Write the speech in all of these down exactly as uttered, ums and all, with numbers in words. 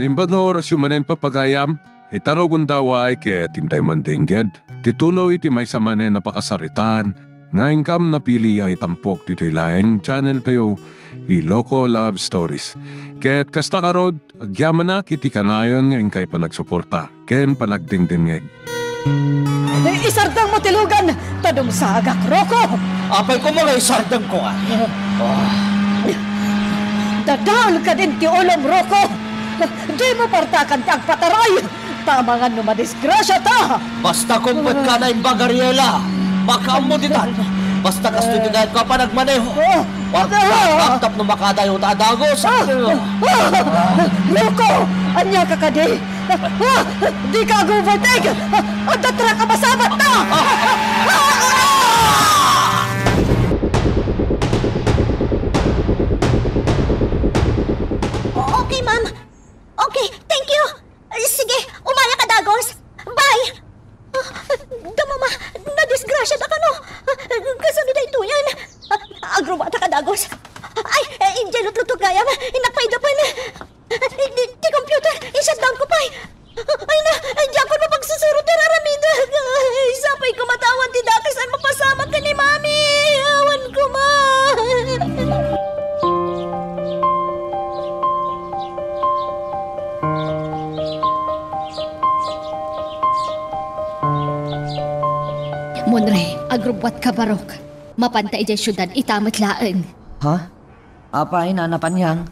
Naimbag nga orasyo manen, papagayam, ita rugonda, way ket intay man dengged ti tuloy ti maysa manen a pakasaritaan nga inkam napili a itampok ditoy laeng channel tayo, Iloko Love Stories. Ket kasta ngarud, agyamanak iti kanayon nga inkay panagsuporta ken panagdengdengngeg. Isardengmo ti lugan, ta dumsaagak, Rocco! Apay koma nga isardengko, a? Dadael kadin ti ulom, Rocco! Dimo partakan ti agpataray! Ta amangan no madisgrasiata! Basta kumpet ka, naimbag Ariela. Makaammo ditan. Basta kastoy ti kayatko a panagmaneho. Partakan tapno makadayo ta a dagus. Rocco! Ania ka kadi? Ah! Dika agubertek! Adda trak a masabatta! Okay, ma'am. Okay, thank you. Sige, umayak a dagus. Bye. Da, mama, nadisgrasiada kano. Kasano daytoyen? Agrubata ka dagus. Ay, idiay lutlutok gayam. Innak pay dapen. Ti, ti computer, i-shutdown ko pay. Ay na, diak pay mapagsusuro ti ar-aramidek. Ay, sapay koma ta awan ti dakes a mapasamak ken ni Mami. Awan koma. Munre, agrubbuatka, Barok. Mapanta idiay siudad ita met laeng. Ha? Apay, Nana Panyang?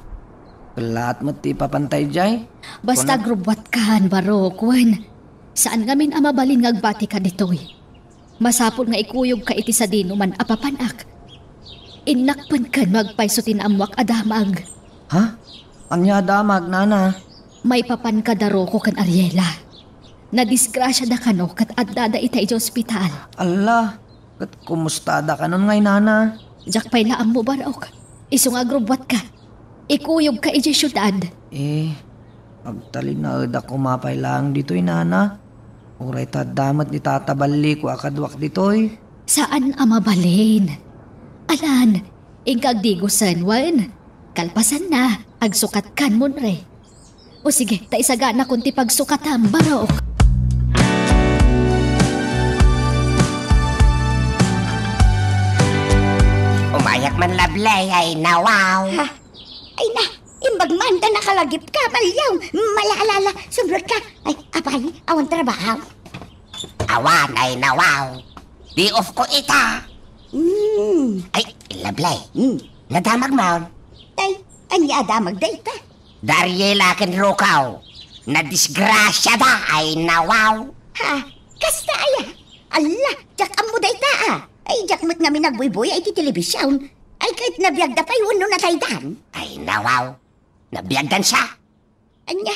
Kellaat met ti ipapanta idiay? Basta agrubbuatkan, Barok, wen. Saan ngamin a mabalin nga agbatika ditoy. Masapul nga ikuyogka iti sadinoman a papanak. Innak pay ken no agpayso ti naammoak a damag. Ha? Ania a damag, Nana? Maipapanka da Rocco ken Ariela. Nadisgrasiada kano ket addada ita idiay ospital. Alla, ket kumustada kanon ngay, Nana? Diak pay la ammo, Barok. Isu nga agrubbuatka. Ikuyogka idiay siudad. Eh, agtalinaedak koma pay laeng ditoy, Nana. Uray ta adda met ni Tata Balliko a kaduak ditoy. Saan a mabalin. Alan, inka agdigusen, wen. Kalpasanna, agsukatkan, Munre. O sige, ta isaganakon ti pagsukatam, Barok. Umayak man, Lablay, ay nawaw. Ha? Ay na, imbag man ta nakalagipka, Malyaw. Mala, ala, ala, sumrekka. Ay, apay, awan trabaho? Awan, ay nawaw. Day off ko ita. Hmm. Ay, Lablay. Hmm. Nadamag man. Ay, ania a damag dayta? Da Ariela ken Rocco. Nadisgrasiada, ay nawaw. Ha? Kasta aya? Alla, diak ammo dayta, a. Ay, diak met ngamin agbuybuya iti telebision. Ay, ket nabiagda pay wenno nataydan? Ay, nawaw. Nabiagdan sa. Ania?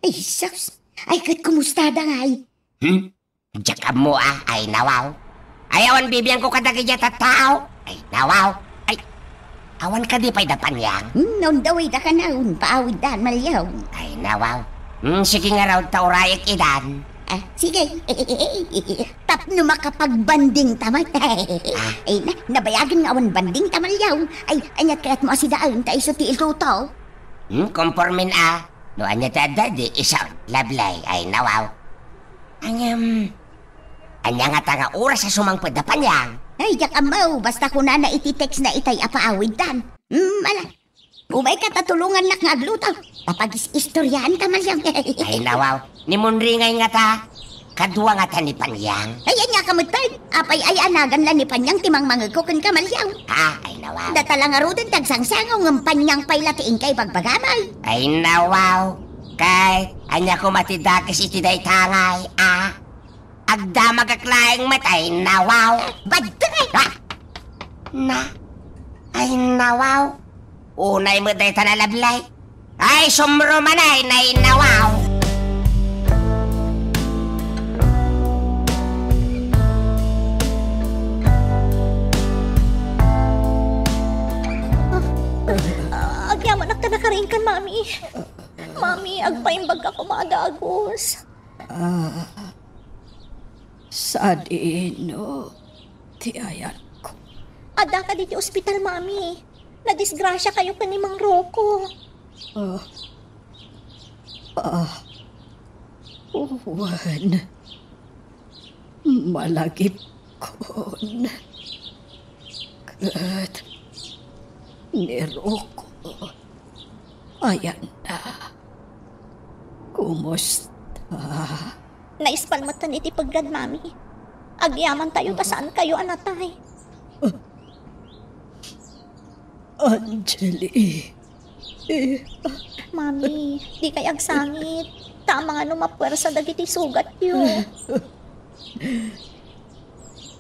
Ay, sus. Ay, ket kumustada ngay? Hmm? Diak ammo, a, ay nawaw. Ay, awan bibiangko kadagiti a tattao. Ay nawaw. Ay, awan kadi pay da Panyang? Hmm, on the way da kanayon, paawiddan, Malyaw. Ay nawaw. Hmm, sige ngarud ta urayek idan. Ah, sige. Tapno makapagbanding ta met. Ah. Ay na, nabayagen nga awan banding ta, Malyaw. Ay, aniat kayatmo a sidaen ta isu ti iluto? Hmm, kompormen a. No ania ti adda, di isu, Lablay, ay nawaw. Ngem, ania ngata nga oras a sumangpet da Panyang? Ay, diak ammo, basta kunana iti text na itay a paawiddan. Hmm, ala. Umayka ta tulongannak nga agluto. Papagis-istoriaan ta, Malyaw. Ay, nawaw. Ni Munri ngay ngata, kadua ngata ni Panyang? Ay, ania ka met pay? Apay ay anagan la ni Panyang ti mangmangegko kenka, Malyaw? Ah, ay, nawaw. Datala ngaruden ti agsangsangaw ngem Panyang pay la ti inkay bagbagam, ay. Ay, nawaw. Kay, ania koma ti dakes iti dayta ngay, a? Agdamagak laeng met, ay nawaw. Baddeng, ay! Ah! Na, ay nawaw. Unay met dayta, Lablay. Ay, sumro man, ay, nay nawaw. Ah, agyamanak ta nakariingkan, Mami. Mami, agpaimbagka koma a dagus. Ah, sadino ti ayanko. Addaka ditoy ospital, Mami. Nadisgrasiakayo ken ni Mang Rocco. Ah, Ah, wen, malagipkon. Ket ni Rocco, ayanna. Kumusta? Naispal metten iti peggad, Mami. Agyamantayo ta saankayo a natay. Angeli. Mami, dikay agsangit. Ta amangan no mapuersa dagiti sugatyo.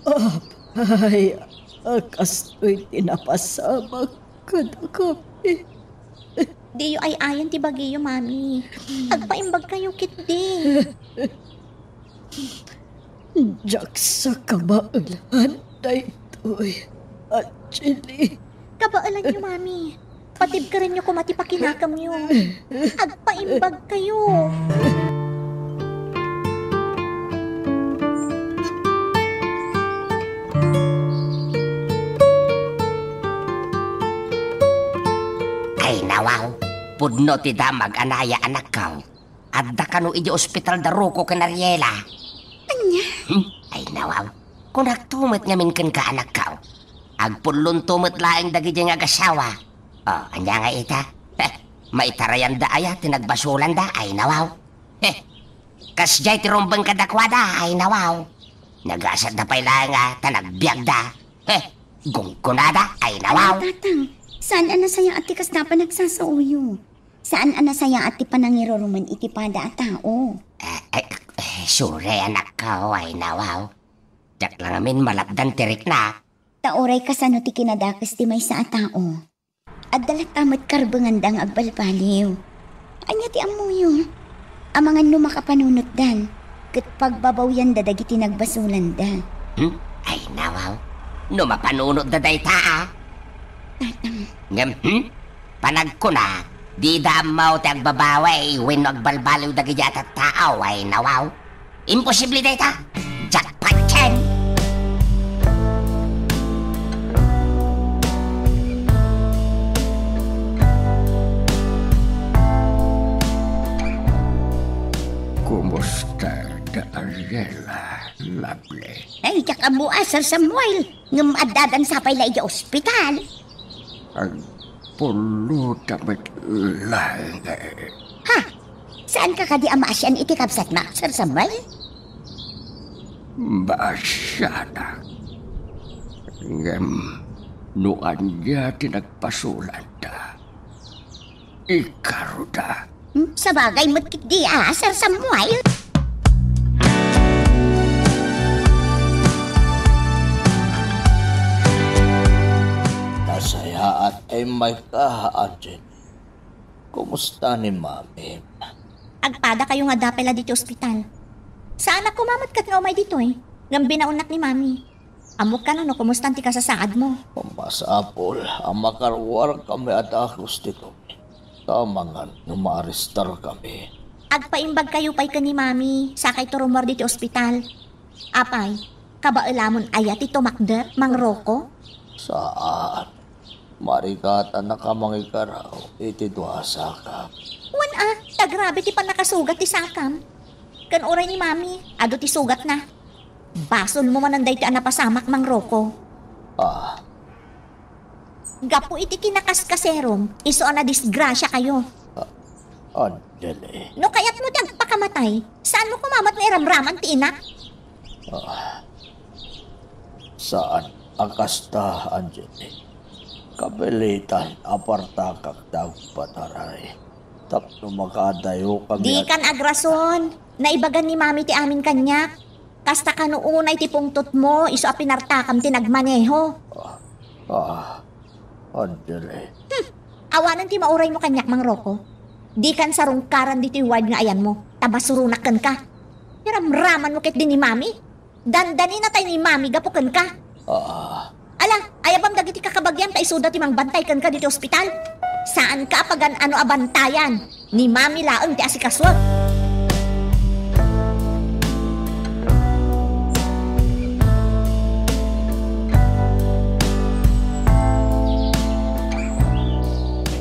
Apay, a kastoy ti napasamak kadakami. Diyo ay-ayan ti bagiyo, Mami. Agpaimbagkayo ketdi. Diak sa kabaelan daytoy, Angeli. Kabaelanyo, Mami. Patibkerenyo koma ti pakinakemyo. Agpaimbagkayo. Ay, nawaw. Pudno ti damag a naya, anakko. Adda kano idiay ospital da Rocco ken Ariela? Ania? Hmm? Ay, nawaw. Kunakto met ngamin kenka, anakko. Agpullonto met laeng dagidiay nga agasawa. O, ania ngay ita? Heh, maitarayanda aya ti nagbasolanda? Ay, nawaw. Heh, kasdiay ti rumbeng kadakuada? Ay, nawaw. Nagasatda pay laeng a ta nagbiagda. Heh, gunggonada? Ay, nawaw. Ay, tatang, saan a nasayaat ti kasda a panagsasaoyo. Saan a nasayaat ti panangirurumen iti pada a tao. Eh, eh, eh, sorry, anakko, ay, nawaw. Diak la ngamin malapdan ti rikna. Ta uray kasano ti kinadakes ti maysa a tao, adda latta met karbenganda nga agbalbaliw. Ania ti ammoyo? Amangan no makapanunotdan, ket pagbabawyanda dagiti nagbasolanda. Hmm? Ay, nawaw. No mapanunotda dayta, a. Tatang. Ngem, hmm? Panagkuna, dida ammo ti agbabawi wenno agbalbaliw dagiti a tattao, ay, nawaw. Imposible dayta. Jackpot ken. Kumusta da Ariela, Lovely? Ay, diak ammo, a, Sir Samuel. Ngem addadan sapay la idiay ospital. Agpulota met laeng. Ha? Saanka kadi a maasian iti kabsatmo, Sir Samuel? Maasianak. Ngem no ania ti nagbasolanda, ikaruda. Hmm? Sabagay met ketdi, a, Sir Samuel. Nasayaat a immayka, Angel. Kumusta ni Mami? Agpadakayo nga adda pay la ditoy ospital. Saanak koma met ket nga umay ditoy, ngem binaonnak ni Mami. Ammok kano no kumustan ti kasasaadmo? Masapul a makaruarkami a dagus ditoy. Ta amangan no maarestarkami. Agpaimbagkayo pay ken ni Mami, sakayto rummuar ditoy ospital. Apay, kabaelamon aya ti tumakder, Mang Rocco? Saan. Marigatannaka mangikaraw iti dua a sakam. Wen a, ta grabe ti pannakasugat ti sakam. Ken uray ni Mami, adu ti sugatna. Basolmo manen daytoy a napasamak, Mang Rocco. Ah. Gapu iti kinakaskaserom, isu a nadisgrasiakayo. Ah, Angeli. No kayatmo ti agpakamatay, saanmo koma met nga iramraman ti inak? Ah, saan a kasta, Angeli. Kapilitan a partakak ti agpataray tapno makadayokami. Dikan agrason. Naibagan ni Mami ti amin kaniak. Kasta kano unay ti pungtotmo, isu a pinartakam ti nagmaneho. Ah, ah, Angeli. Hmm. Awanen ti mauraymo kaniak, Mang Rocco. Dikan sarungkaran ditoy ward nga ayanmo, ta masuronak kenka. Iramramanmo ketdi ni Mami? Dandaninatay ni Mami gapu kenka. Ah. Ala, ayabam dagiti kakabagiam ta isuda ti mangbantay kenka ditoy ospital. Saanka a pagan-ano a bantayan. Ni Mami laeng ti asikasoak.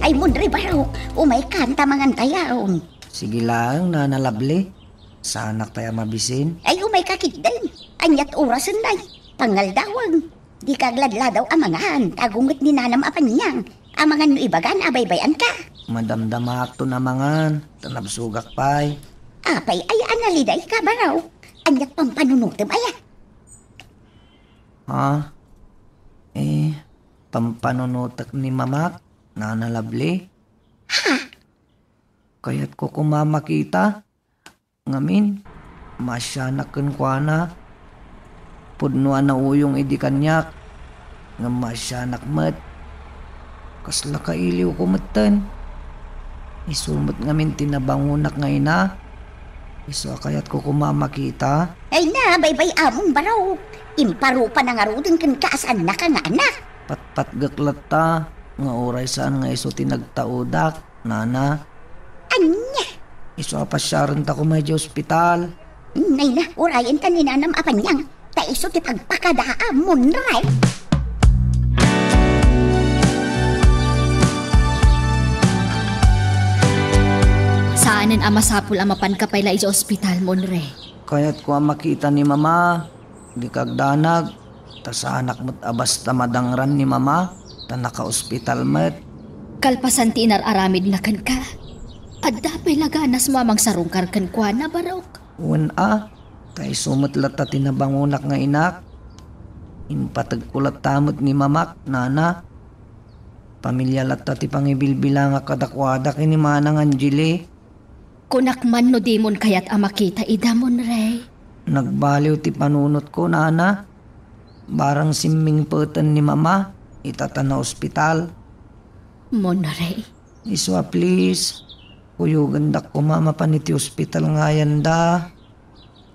Ay, Munri Barok, umaykan ta mangantayaw. Sige laeng, Nana Lovely. Saanak pay a mabisin. Ay, umayka ketdin. Aniat orasen, nay? Pangaldawem. Dika agladladaw a mangan, ta agunget ni Nanam a Panyang. Amangan no ibagan a baybay-anka. Madamdamaakton a mangan, ta nabsogak pay. Apay aya a nalidayka, Barok? Aniat pampanunotem aya? Ha? Eh, pampanunotek ni Mamak, Nana Lovely. Ha? Kayatko koma a makita. Ngamin, maasianak kenkuana. Pudno a nauyong idi kaniak, ngem maasianak met. Kasla kailiwko metten. Isu met ngamin ti nabangonak nga ina. Isu a kayatko koma a makita. Ay na, baybay-amon, Barok. Imparupa na ngaruden kenka a saannaka nga anak. Patpatgek latta nga uray saan nga isu ti nagtaudak. Nana. Ania? Isu a pasiarenta koma idiay ospital. Nay na, urayenta ni Nanam a Panyang. Ta isu ti pagpakadaam, Monre. Saanen a masapul a mapanka pay la idiay ospital, Monre. Kayatko a makita ni Mama. Dika agdanag, ta saanak met a basta madangran ni Mama, ta nakaospital met. Kalpasan ti inar-aramidna kenka, adda pay la ganasmo a mangsarungkar kenkuana, Barok? Wen a, ta isu met latta ti nabangonak nga inak. Impategko latta met ni Mamak, Nana. Pamilia latta ti pangibilbilangak kadakuada ken ni Manang Angeli. Kunak man no dimon kayat a makita ida, Monre. Nagbaliw ti panunotko, Nana. Barang simmingpeten ni Mama, ita ta naospital. Monre. Isu a please, kuyogendak koma mapan iti ospital nga ayanda.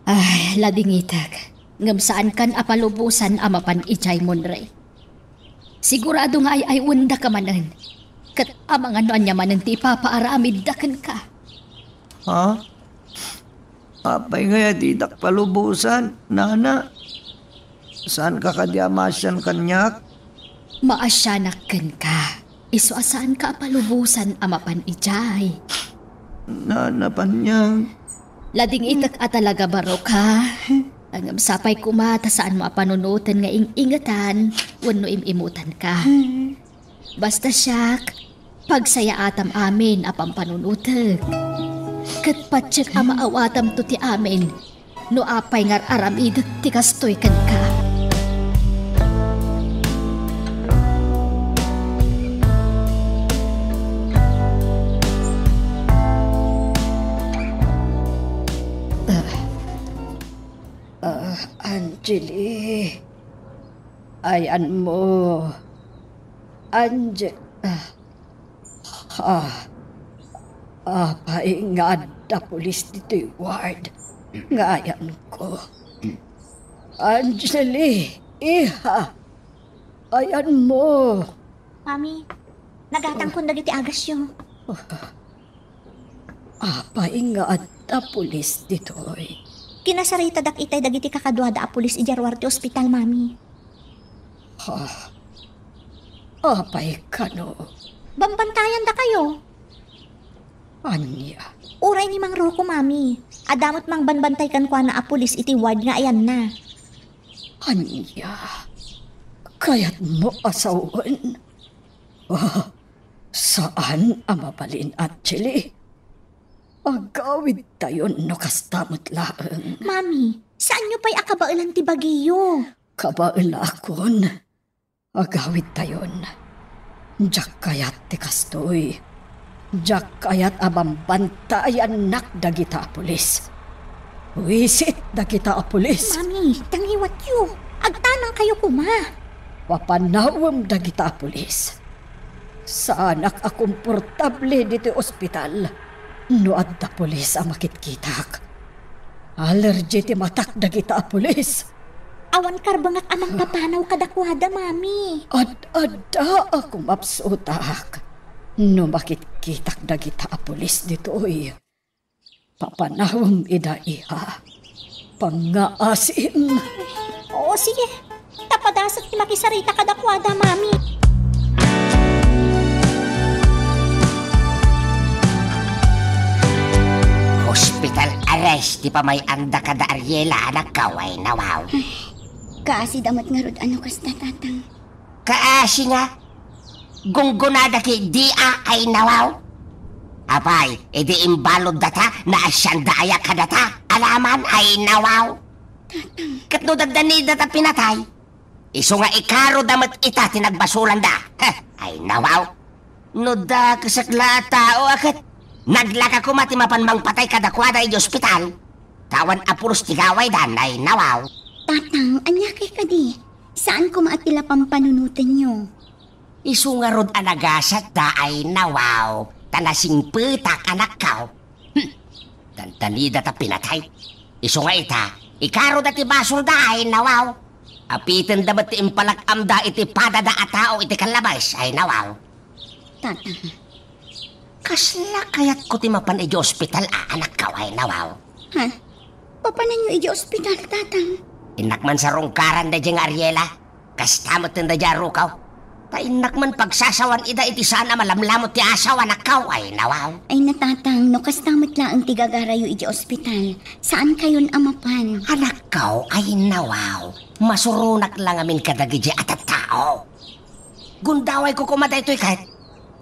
Ay, ladingitek. Ngem saankan a palubosan a mapan idiay, Monre. Sigurado nga ay-aywendaka manen. Ket amangan no ania manen ti ipapaaramidda kenka. Ha? Apay nga didak palubosan, Nana? Saanka kadi a maasian kaniak? Maasianak kenka. Isu a saanka a palubosan a mapan idiay. Nana Panyang. Ladingitek a talaga, Barok, ha? Ngem sapay koma ta saanmo a panunoten nga ing-ingetan wenno im-imutanka. Basta siak, pagsayaatam amin a pampanunotek. Ket patiek a maawatamto ti amin no apay nga ar-aramidek ti kastoy kenka. Ah, ah, Angeli. Ayanmo. Ange-, ah. Ah, apay nga adda pulis ditoy ward nga ayanko? Angeli, iha, ayanmo. Mami, nagatangkon dagiti agasyo. Apay nga adda pulis ditoy? Kinasaritadak itay dagiti kakaduada a pulis idiay ruar ti ospital, Mami. Ha? Apay kano? Bambantayandakayo. Ania? Uray ni Mang Rocco, Mami. Adda met mangbanbantay kenkuana a pulis iti ward nga ayanna. Ania? Kayatmo a sawen? Ah, saan a mabalin, Angeli. Agawidtayon no kasta met laeng. Mami, saanyo pay a kabaelan ti bagiyo? Kabaelakon. Agawidtayon. Diak kayat ti kastoy. Diak kayat a bambantayannak dagita a pulis. Buisit dagita a pulis. Mami, tangiwatyo. Agtanangkayo koma. Papanawem dagita a pulis. Saanak a komportable ditoy ospital no adda pulis a makitkitak. Alergi ti matak dagita a pulis. Awan karbengak a mangpapanaw kadakuada, Mami. Ad-adda a kumapsutak no makitkitak dagita a pulis ditoy. Papanawem ida, iha. Pangngaasim. Oo, sige. Ta padasek ti makisarita kadakuada, Mami. Esti pamay-anda kada Ariela, anakko, ay nawaw. Ay, kaasida met ngarud a no kasta, Tatang. Kaasi nga? Gunggonada ketdi a, ay nawaw. Apay, idi imbalud data, naasianda aya kadata? Alaman, ay nawaw. Tatang. Ket no daddanida ta pinatay, isu nga ikaroda met ita ti nagbasolanda. Heh, ay nawaw. No dakesek la a tao a ket naglaka koma ti mapan mangpatay kadakuada idiay ospital, ta awan a pulos ti gawaydan, ay nawaw. Tatang, ania kay kadi? Saan koma a ti la pampanunotenyo? Isu ngarud a nagasatda, ay nawaw, ta nasingpetak, anakko. Hmm. Dandanida ta pinatay. Isu nga ita, ikaroda ti basolda, ay nawaw. Apitenda met ti impalak-amda iti padada a tao iti kallabas, ay nawaw. Tatang. Kasla kayatko ti mapan idiay ospital a, anakko, ay nawaw. Ha? Papananyo idiay ospital, Tatang? Innak man sarungkaran daydiay nga Ariela. Kasta met ti daydiay a rukaw. Ta innak man pagsasawan ida iti saan a malamlamut ti asawa, anakko, ay nawaw. Ay na, Tatang, no kasta met laeng ti gagarayo idiay ospital, saankayon a mapan. Anakko, ay nawaw. Masuronak la ngamin kadagidi a tattao. Gundawayko koma daytoy ket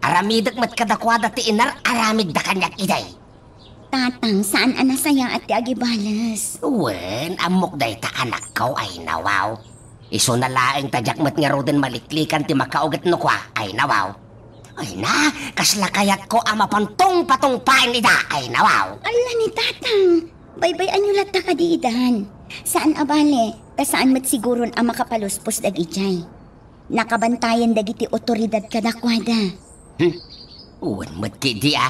aramidek met kadakuada ti inar-aramidda kaniak idi. Tatang, saan a nasayaat ti agibales. Wen, ammok dayta, anakko, ay nawaw. Isuna laeng ta diak met ngaruden maliklikan ti makaugat no kua, ay nawaw. Ay na, kasla kayatko a mapantungpatungpaen ida, ay nawaw. Ala ni Tatang, baybay-anyo latta kadi idan. Saan a bale, ta saan met siguron a makapaluspos dagidiay. Nakabantayan dagiti otoridad kadakuada. Hmm? Wen met ketdi a.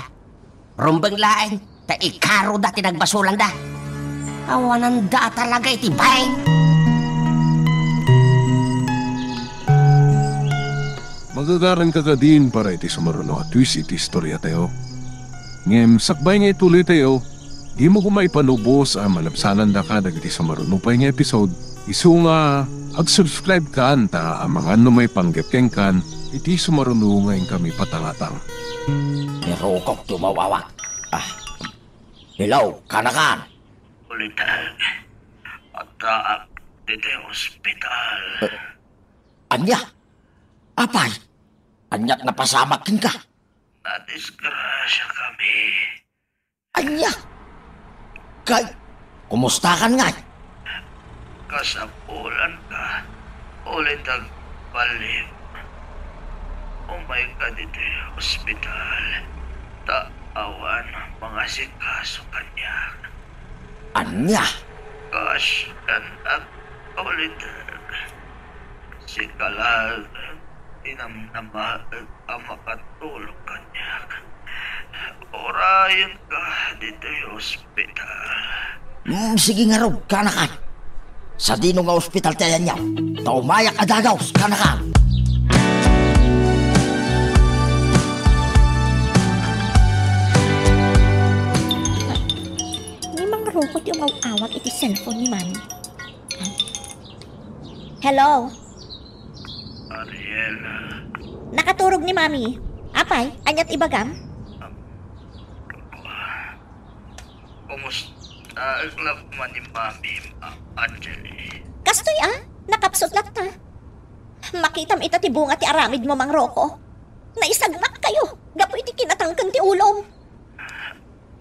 Rumbeng laeng, ta ikaroda ti nagbasolanda. Awananda a talaga iti bain. Magagaranka kadin para iti sumaruno a twist iti istoriatayo. Ngem sakbay nga ituloytayo, dimo koma ipalubos a malabsanandaka dagiti sumaruno pay nga episode. Isu nga ag-subscribe kan ta amangan no maipanggep kenkan iti sumaruno nga inkami patangatang. Ni Rokok ti umaw-awag. Ah. Hello, kanakan. Uliteg. Addaak ditoy ospital. Eh, ania? Apay? Aniat napasamak kenka? Nadisgrasiakami. Ania? Kay, kumustakan ngay? Kasapulanka, uliteg, ballem. Umayka ditoy ospital, ta awan mangasikaso kaniak. Ania? Kasdiak, uliteg. Sika laeng ti namnamaek a makatulong kaniak. Urayenka ditoy ospital. Mm, sige ngarud, kanakan. Sadino nga ospital ti ayanyo? Ta umayak a dagaws, kanakan. Ni Mang Rocco ti umaw-awag iti cellphone ni Mami. Hello? Ariela. Nakaturog ni Mami. Apay, aniat ibagam? Kumusta la koma ni Mami, a-, Angeli? Kastoy a, nakapsut latta. Makitam ita ti bunga ti aramidmo, Mang Rocco. Naisagmakkayo gapu iti kinatangken ti ulom.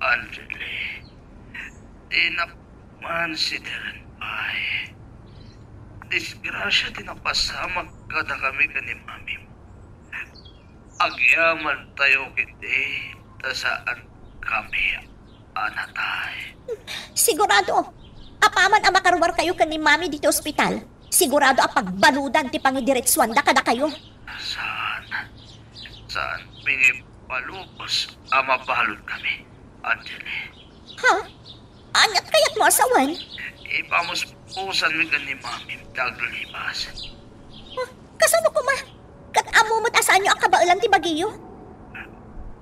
Angeli, dinak man sideren pay. Disgrasia ti napasamak kadakami ken ni Mami. Agyamantayo ketdi ta saankami a natay. Sigurado, apaman a makaruarkayo ken ni Mami ditoy ospital, sigurado a pagbaludan ti pangidiretsuanda kadakayo. Saan, saanmi nga ipalubos a mabaludkami, Angeli. Ha? Aniat kayatmo a sawen? Ipamuspusanmi ken ni Mami ti aglibas. Ah, kasano koma? Ket ammo met a saanyo a kabaelan ti bagiyo?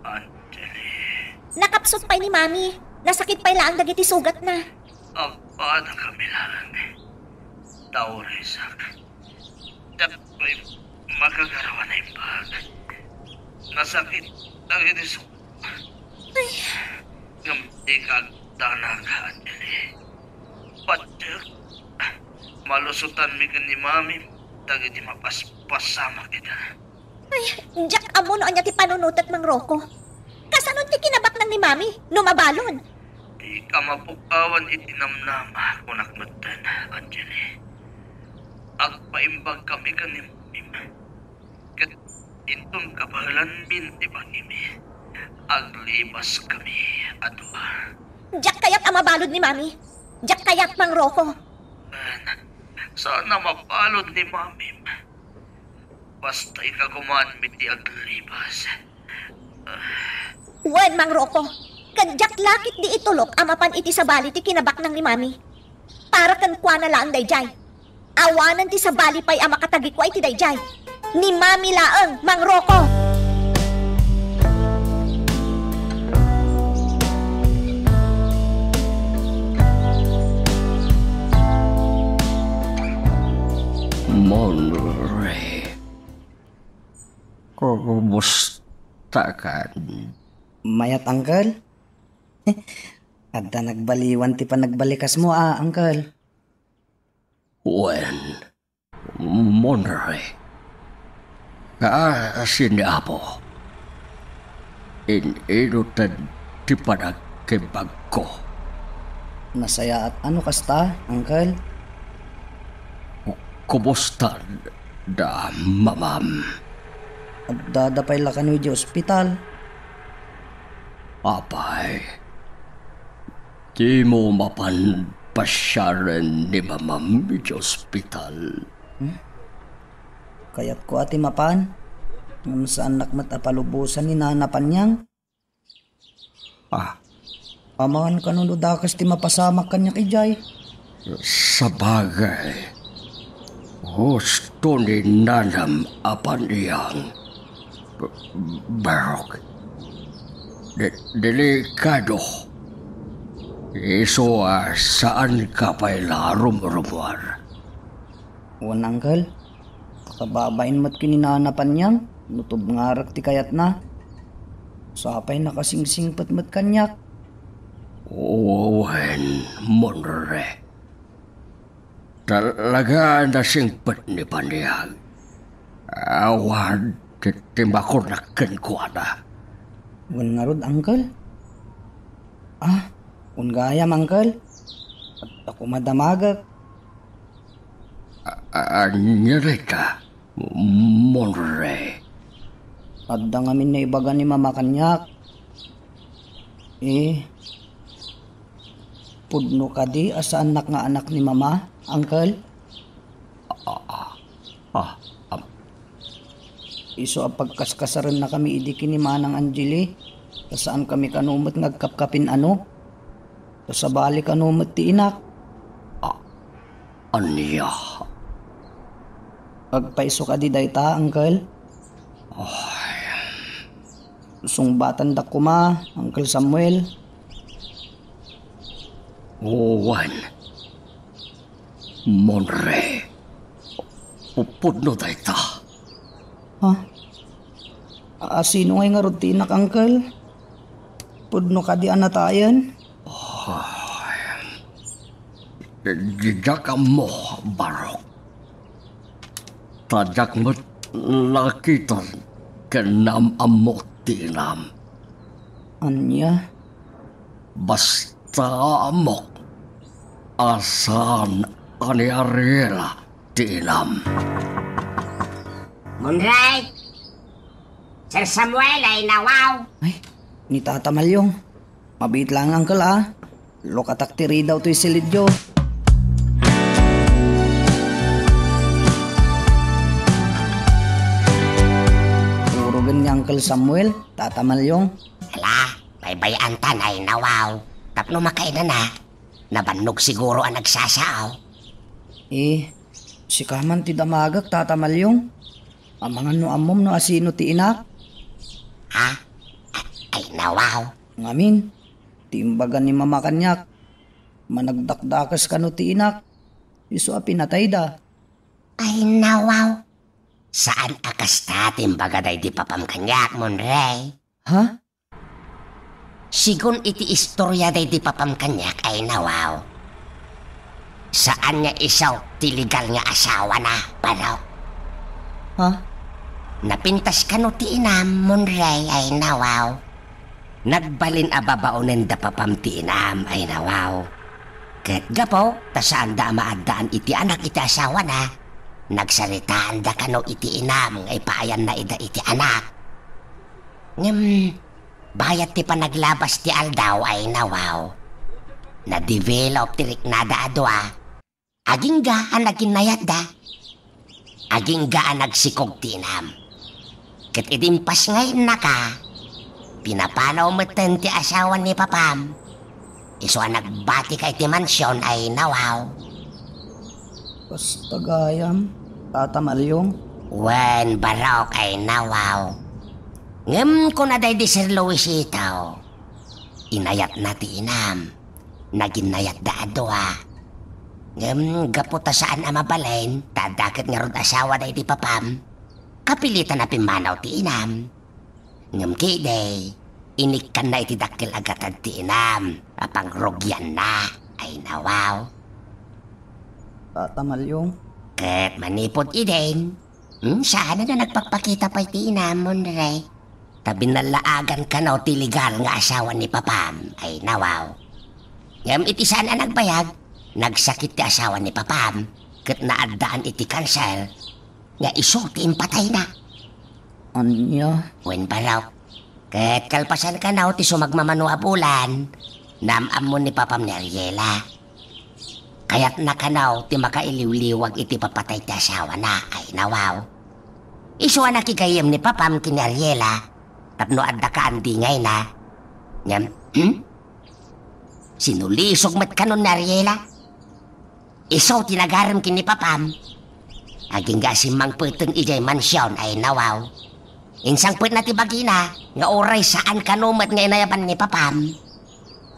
Angeli. Nakapsut pay ni Mami. Nasakit pay laeng dagiti sugatna. Agpadakami laeng. Taurisak. Diak pay makagaraw a naimbag. Nasakit dagiti su-, Ay. Ngem dika Kadanak, Angeli. Pattek, malusotanmi ken ni Mami dagiti mapaspasamak ida. Ay, diak ammo no ania ti panunotek, Mang Rocco. Kasano ti kinabaknang ni Mami no mabalon? Dika mapukawan iti namnama, kunak metten, Angeli. Agpaimbagkami ken ni Mamim. Ket inton kabaelanmin ti bangimi, aglibaskami a dua. Diak kayat a mabalod ni Mami. Diak kayat, Mang Rocco. Wen, saan a mabalod ni Mamim. Basta ikagumanmi ti aglibas. Wen, Mang Rocco, ket diak la ketdi itulok a mapan iti sabali ti kinabaknang ni Mami. Para kenkuana laeng daydiay. Awanen ti sabali pay a makatagikua iti daydiay. Ni Mami laeng, Mang Rocco! Monre. Kumusta kan? Mayat, Uncle. Adda nagbaliwan ti panagbalikasmo, a, Uncle. Wen, Monre. Kaasi ni Apo. In-inutan ti panagkibbagko. Nasayaat a no kasta, Uncle. Ku-, kumusta da mamam? Addada pay la kano idiay ospital. Apay, dimo mapan pasiaren ni mamam idiay ospital? Hmm? Kayatko a ti mapan, ngem saannak met a palubosan ni Nana Panyang. Ah. Amangan kano no dakes ti mapasamak kaniak idiay. Sabagay, husto ni Nanam a Panyang, Barok. De-, delikado. Isu a saanka pay la rumrumuar. Wen, Uncle. Pakababain met ken ni Nana Panyang no tubngarek ti kayatna. Sapay nakasingsingpet met kaniak. Wen, Monre. Talaga a nasingpet ni Panyang. Awan ti, ti makunak kenkuana. Wen ngarud, Uncle? Ah, wen gayam, Uncle. Adda koma damagek. A-, a-, ania dayta, Monre? Adda ngamin naibaga ni Mama kaniak. Eh, pudno kadi a saannak nga anak ni Mama, Uncle? Ah, ah, ah, ah. Isu a pagkaskasarennakami idi ken ni Manang Angeli, ta saankami kano met nga agkapkapin-ano. Ta sabali kano met ti inak. Ah, ania? Agpayso kadi dayta, Uncle? Ay. Sungbatandak koma, Uncle Samuel. Wen. Monre. Pu-, pudno dayta. Ha? A, sino ngay ngarud ti inak, Uncle? Pudno kadi a natayen? Ay, diak ammo, Barok. Ta diak met nakita ken naam-ammo ti inam. Ania? Basta ammok a saan a ni Ariela ti inam. Monre! Sir Samuel, ay nawaw! Ay, ni Tata Malyong. Mabiit lang, Uncle, a. Lukatak ti ridaw toy silidyo. Urogen ni Uncle Samuel, Tata Malyong. Ala, baybay-anta, ay nawaw. Tapno makainana. Nabannog siguro a nagsasao. Eh, sika man ti damagek, Tata Malyong. Amangan no ammom no asino ti inak? Ha? Ay, nawaw. Ngamin, ti imbaga ni Mama kaniak, managdakdakes kano ti inak, isu a pinatayda. Ay, nawaw. Saan a kasta ti imbaga daydi papam kaniak, Monre? Ha? Sigun iti istoria daydi papam kaniak ay nawaw. Saan nga isu ti legal nga asawana, Barok. Ha? Napintas kano ti inam, Monray, ay nawaw. Nagbalin a babaonen da papam ti inam ay nawaw. Ket gapu ta saanda a maaddaan iti anak iti asawana, nagsaritaanda kano iti inam nga ipaayanna ida iti anak. Ngem, bayat ti panaglabas ti aldaw ay nawaw, na-develop ti riknada a dua. Agingga a naginnayatda. Agingga a nagsikog ti inam. Ket idi impas nga innaka, pinapanaw metten ti asawa ni papam. Isu a nagbatika iti mansion ay nawaw. Basta gayam, Tata Malyong. Wen, Barok ay nawaw. Ngem kuna daydi Sir Luisito, inayatna ti inam. Naginnayatda a dua. Ngem gapu ta saan a mabalin, ta adda ket ngarud asawa daydi papam, kapilitan a pimmanaw ti inam. Ngem ketdi, inikkanna iti dakkel a gatad ti inam a pangrugianna ay nawaw. Tata Malyong. Ket manipud idin, hmm, saan a nagpakpakita pay ti inam, Monray. Ta binallaagan kano ti legal nga asawa ni papam ay nawaw. Ngem iti saan a nagbayag, nagsakit ti asawa ni papam ket naaddaan iti kanser nga isu ti impatayna. Ania? Wen, Barok. Ket kalpasan kano ti sumagmamano a bulan, naam-ammo ni papam ni Ariela. Kayatna kano ti makailiwliwag iti papatay ti asawana ay nawaw. Isu a nakigayyem ni papam ken ni Ariela tapno adda kaandingayna. Ngem, hmm? Sinulisog met kano ni Ariela. Isu ti nagarem ken ni papam. Agingga a simmangpeten idiay mansion ay nawaw. Insangpetna ti bagina nga uray saan kano met nga inayaban ni papam.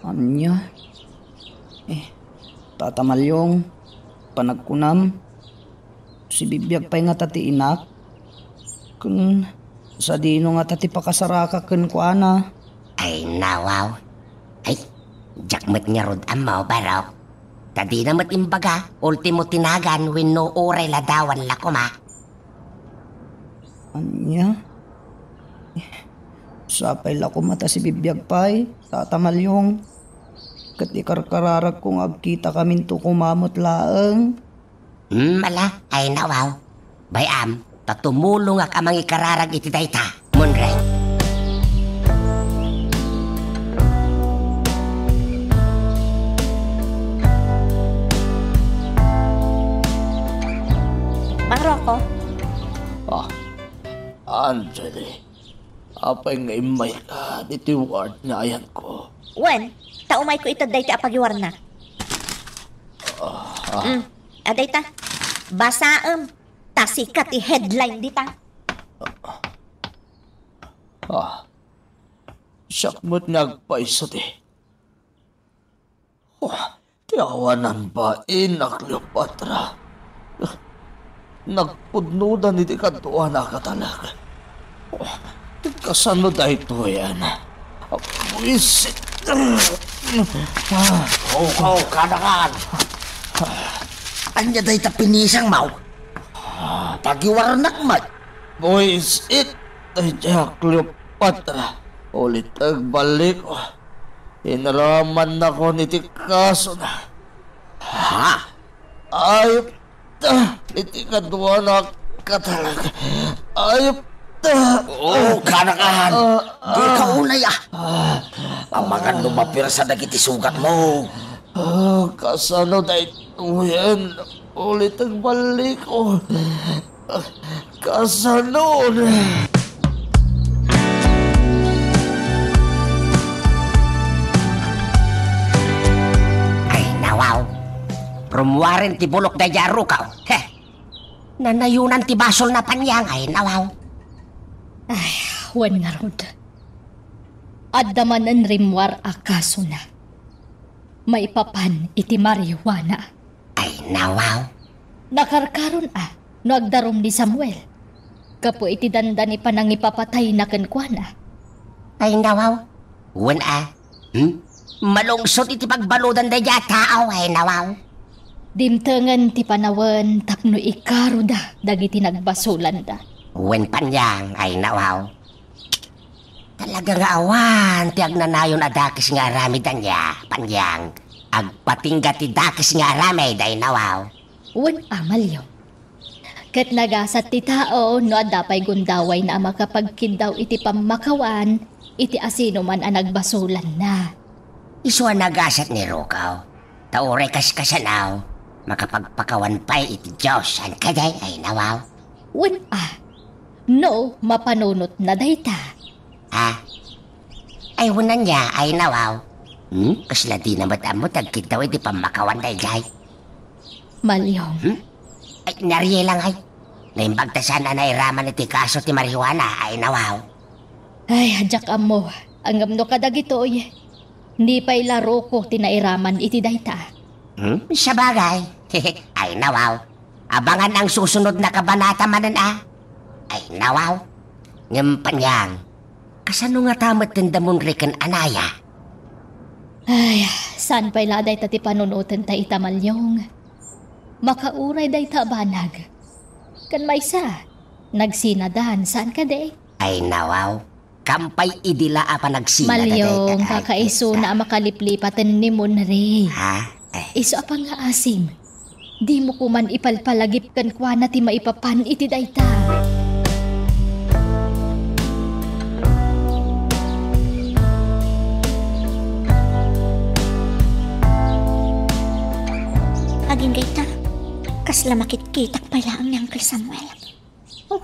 Ania? Eh, Tata Malyong, panagkunam, sibibiag pay ngata ti inak? Ken sadino ngata ti pakasarakak kenkuana? Ay, nawaw. Ay, diak met ngarud ammo, Barok. Ta dina met imbaga, ultimo ti nagan wenno uray ladawan la koma. Ania? Sapay la koma ta sibibiag pay, Tata Malyong. Ket ikarkararagko nga agkitakaminto koma met laeng. Hmm, ala, ay nawaw. Bay-am, ta tumulongak a mangikararag iti dayta, Monray. Mang Rocco? Ah, Angeli, apay nga immayka ditoy ward nga ayanko? Wen, ta umayko ited daytoy a pagiwarnak. Ah, ah. Mm, adayta. Basaem. Ta sika ti headline dita. Ah, siak met nga agpayso ti. Oh, ti awanan bain a Cleopatra. Nagpudnodan iti kaduana a katalek. Oh, kasano daytoyen? Buisit. Oh, oh, kanakan. Ania dayta pinisangmo? Ah, pagiwarnak met. Buisit dayta a Cleopatra. Ulit agbalik. Inramannakon iti kasona. Ha? Ayup ta, iti kaduana a katalek. Ayup ta. Oo, kanakan. Ah, dika ah. Unay, ah. Ah. Amangan no mapersa dagiti sugatmo. Ah, kasano daytoyen? Ulit agbalik, oh. Kasano? Ay, nawaw. Rummuaren ti bulok daydiay a rukaw. Heh. Nanayonan ti basolna paniang. Ay, nawaw. Ay, wen ngarud. Adda manen rimmuar a kasona. Maipapan iti marijuana. Ay, nawaw. Nakarkaron a no agdarum ni Samuel gapu iti dandani panangipapatayna kenkuana. Ay, nawaw. Wen a, Hmm? Malungsot iti pagbaludan daydiay a tao, ay nawaw. Dimtengen ti panawen tapno ikaroda dagiti nagbasolanda. Wen, Panyang, ay nawaw. Talaga nga awan ti agnanayon a dakes nga aramid ania, Panyang. Agpatingga ti dakes nga aramid, ay nawaw. Wen a, Malyong. Ket nagasat ti tao no adda pay gundawayna a makapagkiddaw iti pammakawan iti asinoman a nagbasolanna. Isu a nagasat ni Rukaw, ta uray kaskasanaw, makapagpakawan pay iti Dios, saan kadi, ay nawaw? Wen a, no mapanunotna dayta. Ha? Ay, wen ania, ay nawaw. Hmm? Kasla dina met ammo ti agkiddaw iti pammakawan daydiay. Malyong. Hmm? Ay, narielangay. Naimbag ta saan a nairaman iti kaso ti marijuana, ay nawaw. Ay, diak ammo. Ngem no kadagitoy, ni pay la Ruko ti nairaman iti dayta. Hmm? Sabagay. Ay nawaw. Abangan ang susunod na kabanata manen a. Ay nawaw. Ngem, Panyang, kasano ngata met ti Munri ken Anaya? Ay, saan pay la dayta ti panunotenta ita, Malyong? Makauray dayta a banag. Ken maysa, nagsinadan, saan kadi? Ay nawaw. Kampay idi la a panagsina Malyong, dagayta, ay, kakaisuna a makaliplipaten ni Munri. Ha? Ay. Isu a pangngaasim. Dimo koman ipalpalagip kenkuana ti maipapan iti dayta. Agingga ita, kasla makitkitak pay laeng ni Uncle Samuel. Oh,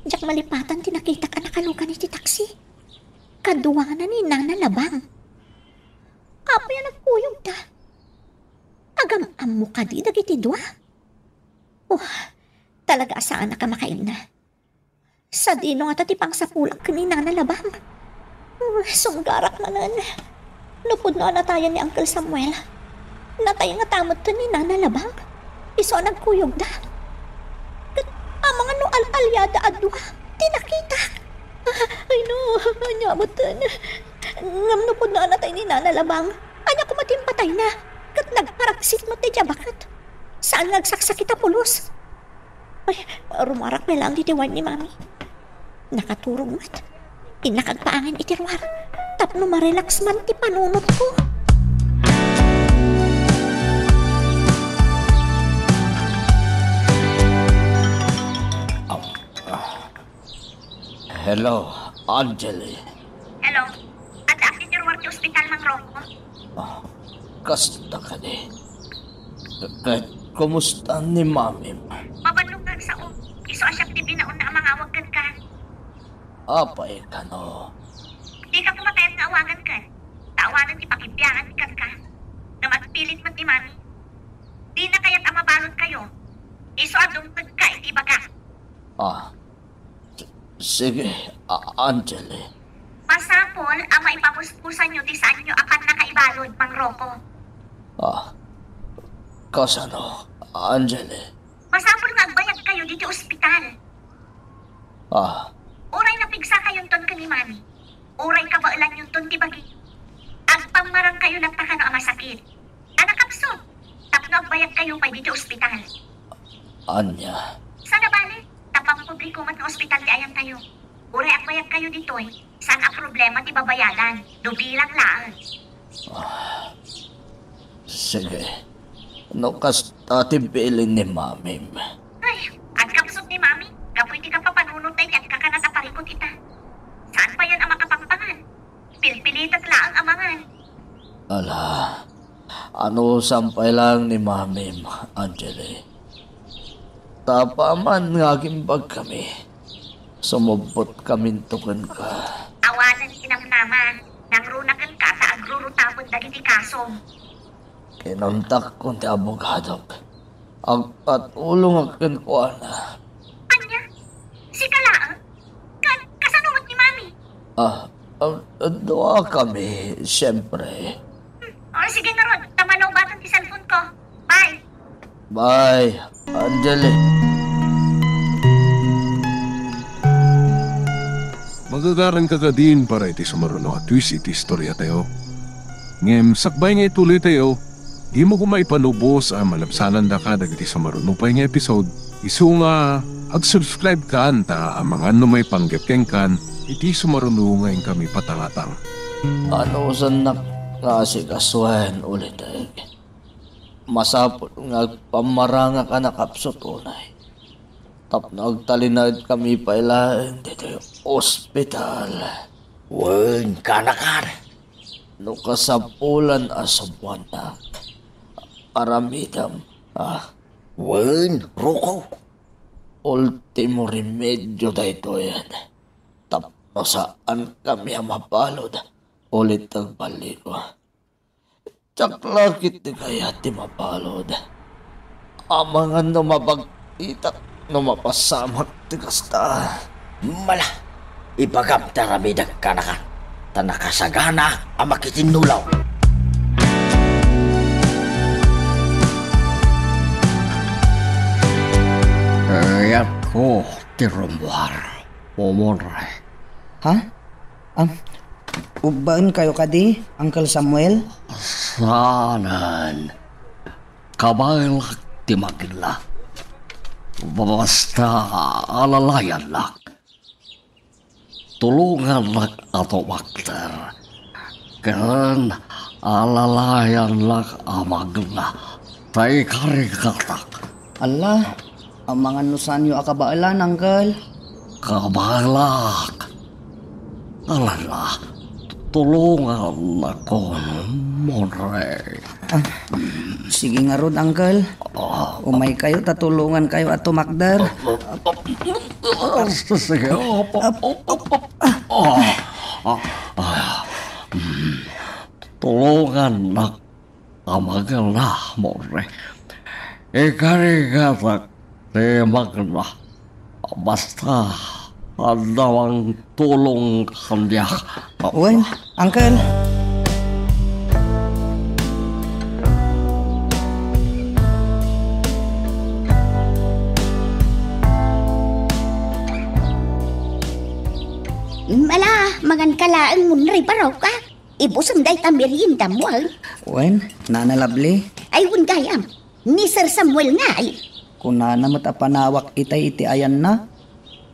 diak malipatan ti nakitak a nakalugan iti taksi. Kaduana ni Nana Labang. Apay a nagkuyogda? Agam-ammo kadi dagiti dua? Oh, talaga a saanak a makainna. Sadino ngata ti pangsapulak ken ni Nana Labang? Oh, sunggarak manen. No pudno a natayan ni Uncle Samuel, natay ngata met ni Nana Labang. Isu a nagkuyogda. Ket amangan no al-aliada a dua ti nakitak. Ah, ay no, ania metten. Ngem no pudno a natay ni Nana Labang, ania koma ti impatayna? Ket nagparaksit met daydiay a baket. Saan nga agsaksakit a pulos. Ay, rumarak pay laeng ditoy ward ni Mami. Nakaturog met. Innak agpaangin iti ruar tapno marelax man ti panunotko. Ah, ah. Hello, Angeli. Hello. Addaak ditoy ruar ti ospital, Mang Rocco. Ah, kasta kadi? Ket kumusta ni Mamim? Mabalin nga agsao. Isu a siak ti binaonna a mangawag kenka. Apay kano? Dika koma kayat nga awagan ken. Ta awanen ti pakibiangan kenka. Ngem agpilit met ni Mami. Dina kayat a mabaludkayo. Isu a dumtengka iti ibagak. Ah, s-, sige, A-, Angeli. Masapul a maipamuspusanyo ti saanyo a pannakaibalud, Mang Rocco. Ah, kasano, Angeli? Masapul nga agbayagkayo ditoy ospital. Ah. Uray napigsakayonton ken ni Mami, uray kabaelanyonton ti bagi, agpammarangkayo latta kano a masakit. A nakapsut, tapno agbayagkayo pay ditoy ospital. Ania? Saan a bale, ta pampubliko met nga ospital ti ayantayo. Uray agbayagkayo ditoy, saan a problema ti babayadan, no bilang laeng. Ah, sige. No kasta ti bilin ni Mamim. Ay, agkapsut ni Mami, gapu iti kapapanunotna iti agkakanat a parikut ita. Saan payen a makapangpangan? Pilpilitek laeng a mangan. Ala, anusan pay laeng ni Mamim, Angeli. Ta apaman nga agimbagkami, sumubotkaminto kenka. Awanen ti namnama, nangruna kenka ta agrurutapon dagiti kasom. Kinuntakon ti abogadok. Agpatulongak kenkuana. Ania? Sika laeng? Ka-, kasano met ni Mami? Ah, ah, duakami, siyempre. Hmm. O, sige ngarud, ta malawbaten ti cellphone ko. Bye. Bye, Angeli. Magagaranka kadin para iti sumaruno a twist iti istoriatayo. Ngem sakbay nga ituloytayo, dimo koma ipanubos a malabsanandaka dagiti sumaruno pay nga episode. Isu nga ag-subscribe kan ta amangan no maipanggep kenkan iti sumaruno nga inkami patangatang. Anusannak nga asikasuen ulitek. Masapul nga agpammarangak a nakapsut unay tapno agtalinaedkami pay laeng ditoy ospital. Wen, kanakan. No kasapulan a subuannak, aramidem, a. Wen, Ruko. Ultimo remedio daytoyen. Tapno saankami a mabalud, ulit agballigo. Diak la ketdi kayat ti mabalud. Amangan no mabagtitak no mapasamak ti kasta. Mala, ibagam ti aramidek kanakan, ta nakasaganaak a makitinnulaw. Kayatko ti rummuar, Momor. Ha? Am, ubbaenkayo kadi, Uncle Samuel? Saanen. Kabaelak ti magna. Basta alalayannak. Tulongannak a tumakder. Ken alalayannak a magna. Ta ikarigatak. Ala, amangan no saanyo a kabaelan, Uncle. Kabaelak. Alala, tulongannakon, Monre. Ah, sige ngarud, Uncle. Ah. Umaykayo ta tulongankayo a tumakder. Ah, sige. Ah, ah, ah, ah, mm. Tulongannak a magna, Monre. Ikarigatak ti magna. Basta, adda mangtulong kaniak. Wen, Uncle. Ala, manganka laeng, Monre, barok, a. Ibusem dayta meriendam, wen. Wen, Nana Lovely. Ay, wen gayam. Ni Sir Samuel ngay. Kunana met a panawak itay iti ayanna.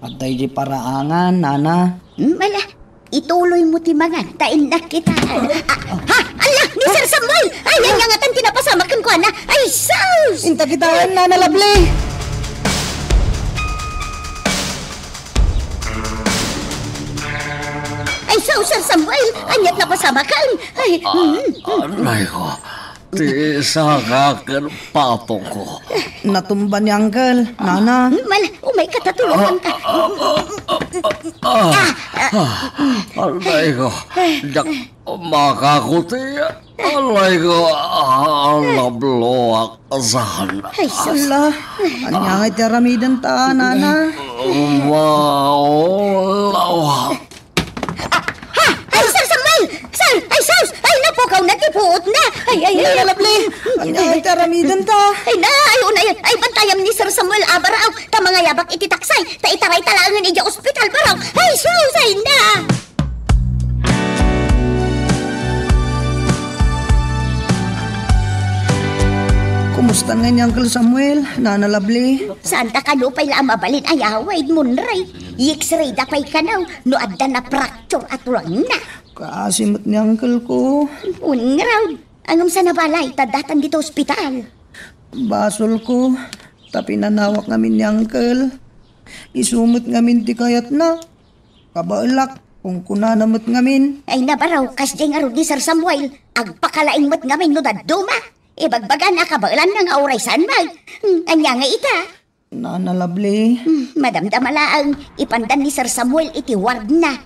Adda idiay paraangan, Nana. Hmm, ala, ituloymo ti mangan, ta innak kita. Ah, ha? Ala, ni Sir Samuel! Ay, ania ngatan ti napasamak kenkuana? Ay, sus! Inta kitaen, Nana Lovely! Ay, sus, Sir Samuel! Ania't napasamakan? Ay, mm, mm. Anay ko, ti saka ken patong ko. Natumba ni Uncle, Nana. Mal, umayka ta tulonganka. Ah, ah, anay ko, diak makakuti. Alay ko, ah, nabloak saan. Ay, sus. Ala, ania ngay ti aramidenta, Nana? Maulaw. Ah, ha? Ay, Sir Samuel! Sir! Ay, sus! Ay, napukawna ti puotna! Ay, ay, ay. Nana Lovely, ania ngay ti aramidenta? Ay, na, ay, unay, ay, bantayam ni Sir Samuel, a, barok, ta mangayabak iti taksay, ta itarayta laengen idiay ospital, barok. Ay, sus! Ay, na! Kumusta ngay ni Uncle Samuel, Nana Lovely? Saanta kano pay la a mabalin a yawid, Monre. I-X-ray da pay kano no adda na-fracture a tulangna. Kaasi met ni uncle ko. Wen ngarud, ngem saan a balay ta datan dita ospital? Basol ko, ta pinanawak ngamin ni uncle. Isu met ngamin ti kayatna. Kabaelak, kunkunana met ngamin. Ay, nabarok, kasdiay ngarud ni Sir Samuel. Agpakalaing met ngamin no dadduma. Ibagbagana a kabaelanna nga uray saan met. Hmm, ania nga ita? Nana Lovely. Hmm, madamdama laeng, ipandan ni Sir Samuel iti wardna.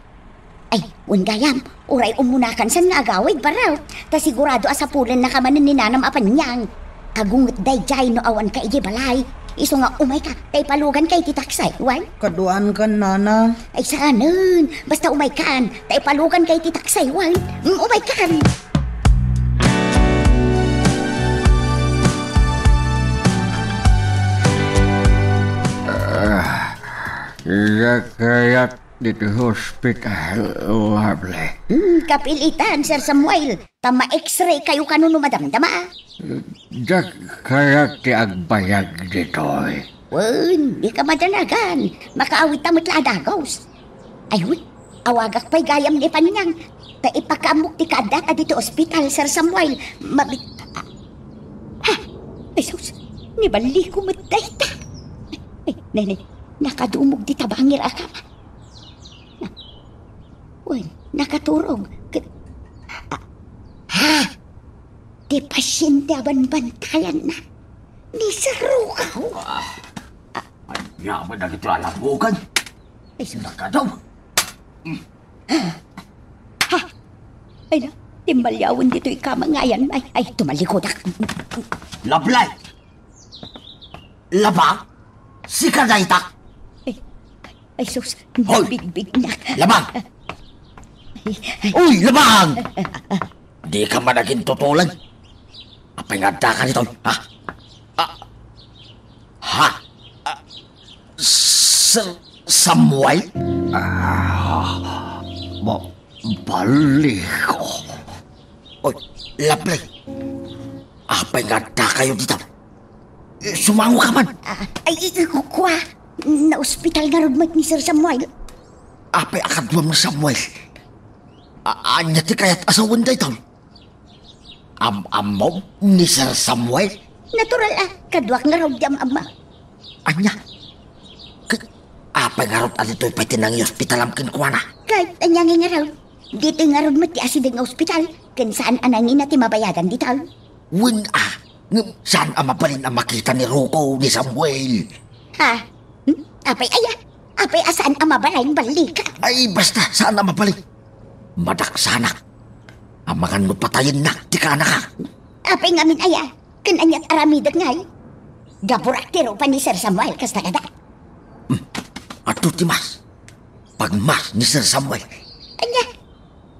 Ay, wen gayam, uray ummunakan saan nga agawid, barok. Ta sigurado a sapulennaka manen ni nanam a paniang. Agunget daydiay no awanka idiay balay. Isu nga umayka, ta ipaluganka iti taksay, wen? Kaduaankan, Nana. Ay, saanen. Basta umaykan, ta ipaluganka iti taksay, wen? Mm, umaykan. Ah, iya kayat ditoy hospital, Lovely. Hmm, kapilitan, Sir Samuel. Ta ma-X-ray kayo kano no madamdama. Diak kayat ti agbayag ditoy. Wen, dika madanagan. Makaawidta met la a dagus. Ay, wen, awagak pay gayam ni Panyang. Ta ipakaammok ti kaaddata ditoy ospital, Sir Samuel. Mabi-, ha? Ay, sus, nibaliko met dayta. Ay, ne, ne, nakadumog dita bangir a kama. Na, wen, nakaturog. Ket, ah, ha? Ti pasiente a banbantayanna. Ni Sir Rukaw. Ah, ania met dagitoy a labugan? Ay, sus. Nakadaw. Ha? Ay na, timmaliawen ditoy kama ngayan. Ay, ay, tumalikodak. Lablay! Labang? Sika dayta? Ay, ay, sus, hoy! Nabigbignak. Labang! Ay, ay. Uy, Labang! Dika man agintutulag. Apay nga addaka ditoy, ha? Ah, ha? Ah, Sir Samuel? Ah, ba-, baliko. Oy, Lovely. Apay nga addakayo dita? Eh, sumango ka man. Ah, ay, i-, i-, kua. Naospital ngarud met ni Sir Samuel. Apay a kaduam ni Samuel? A-, ania ti kayat a sawen daytoy? Am-ammom ni Sir Samuel? Natural a, kaduak ngarud ti am-amma. Ania? K-, apay ngarud a ditoy pay ti nangihospitalam kenkuana? Ket ania ngay ngarud? Ditoy ngarud met ti asideg nga ospital, ken saan a nangina ti mabayadan ditoy. Wen a, ngem saan a mabalin a makita ni Ruko ni Samuel. Ha? Hmm? Apay aya? Apay a saan a mabalin, ballika? Ay, basta, saan a mabalin. Madaksanak. Amangan no patayennak ti kaanakak. Apay ngamin aya? Ken aniat aramidek ngay? Gaburak ti rupa ni Sir Samuel, kasta kada. Hmm. Adto ti mas. Pagmas ni Sir Samuel. Ania?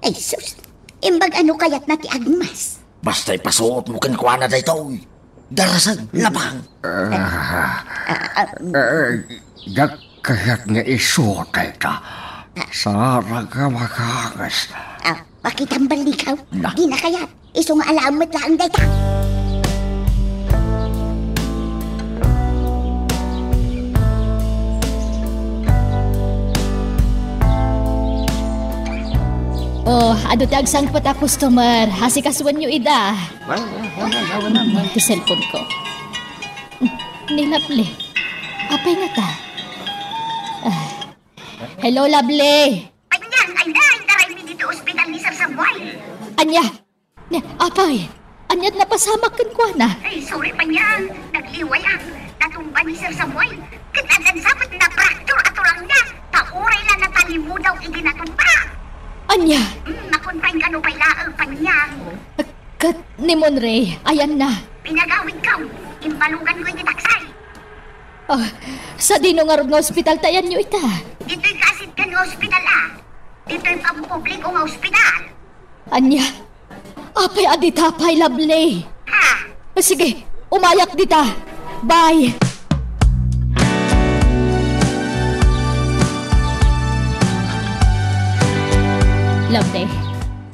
Ay, sus. Imbag ano kayatna ti agmas? Basta ipasuotmo kenkuana daytoy. Darasem, Labang. Ah, ah, ah, eh, diak kayat nga isu dayta. Saan a makaangas. Ah, makitam ballikaw. Na. Dina kayat. Isu nga alaem met laeng dayta. Oh, adu ti agsangpet a customer. Asikasuenyo ida. Ti cellphone ko. Ni Lovely. Apay ngata? Ah. Hello, Lovely. Panyang, ay na, itaraymi ditoy ospital ni Sir Samuel. Ania? Ne, apay, aniat napasamak kenkuana? Ay, sorry, Panyang. Nagliwayak. Natumba ni Sir Samuel. Ket addan sa met napraktur a tulangna. Ta uray la natalimudaw idi natumba. Ania? Hmm, makunpain kano pay laeng, Panyang. Ket ni Monray, ayanna? Pinagawidko. Imbaluganko iti taksay. Ah, sadino ngarud nga ospital ti ayanyo ita? Ditoy kaasideg nga ospital, a. Ditoy pampubliko nga ospital. Ania? Apay a dita pay, Lovely? Ha? Ah, sige, umayak dita. Bye! Lovely,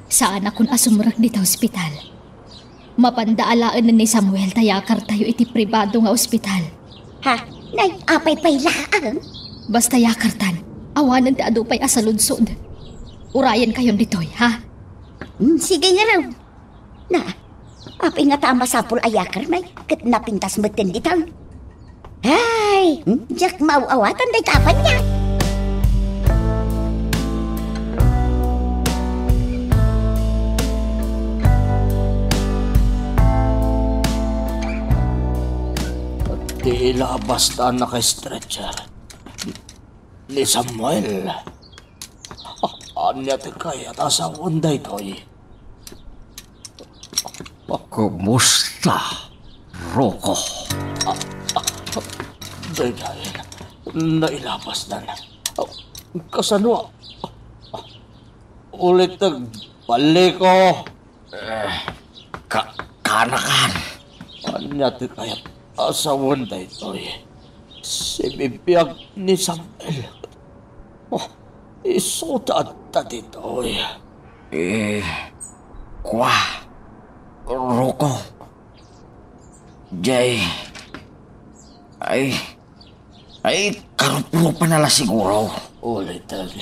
saanakon a sumrek dita ospital. Mapanda alaen ni Samuel ta yakartayo iti pribado nga ospital. Ha? Nay, apay pay laeng? Basta yakartan, awanen ti adu pay a saludsod. Urayenkayon ditoy, ha? Hmm, sige ngarud. Na, apay ngata a masapul a yakarmi ket napintas metten ditoy? Ay, hmm, diak maaw-awatan dayta a paniak. Ti ilabas ta a naka-stretcher. Ni Samuel. A-, ania ti kayat a sawen daytoy? Kumusta, Rocco? Ah, ah, daydiay, nailabasdan. Ah, kasano? Ah, ah, ulitek, balleko. Eh, ka-, kaanakan. Ania ti kayat a sawen daytoy? Sibibiag ni Samuel. Oh, Isu ta adda ditoy. Eh, kua, Ruko. Jay, ay, ay, karuprupan na la siguro. Ulitek,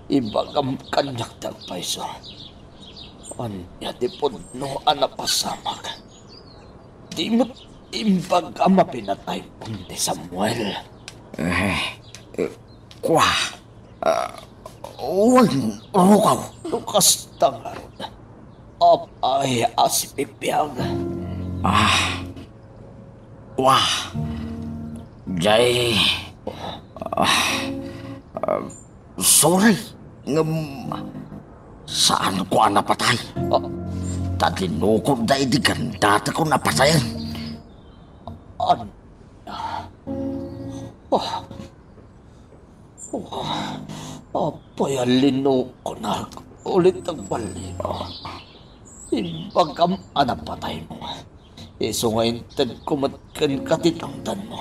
ibagam kaniak ti agpayso. Ania ti pudno a napasamak? Di met imbagam a pinatay ni Samuel. Eh, eh, kua, ah, wen, Ruko. No kasta ngarud, apay a sipipiag? Ah, wa. Jay, ah, ah, sorry, ngem saanko a napatay. Ah. Ta dinukod daydi gandatekon a patayen. An-, ah. Ah. Wa, apay a linukonak, ulitek balliko. Imbagam a napataymo. Isu nga intedko met kenka ti tangdanmo.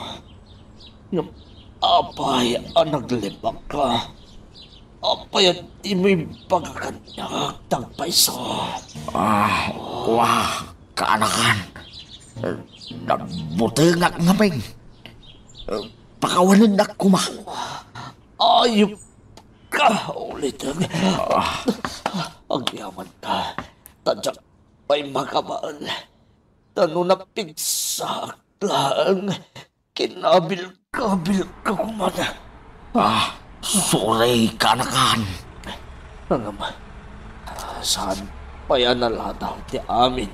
Ngem apay a naglibakka? Apay a dimo imbaga kaniak ti agpayso? Ah, wa, kaanakan. Nagbutengak ngamin. Pakawanennak koma. Ayupka, ulitek. Agyamanka, ta diak pay makabael. Ta no napigsaak laeng, kinabilkabilka koma. Ah, sorry, kaanakan. Ngem, saan pay a naladaw ti amin,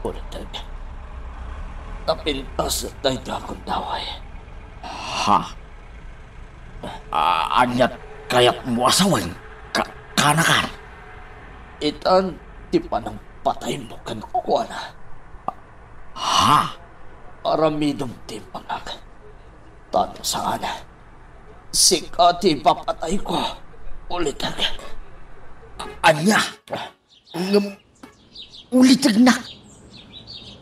ulitek. Napintas dayta a gundaway. Ha? Ah, aniat kayatmo a sawen? Ka-, kaanakan? Itan ti panangpataymo kenkuana. Ha? Aramidem ti imbagak. Ta no saan, sika ti ipapatayko, ulitek. Ania? Ngem ulitegnak.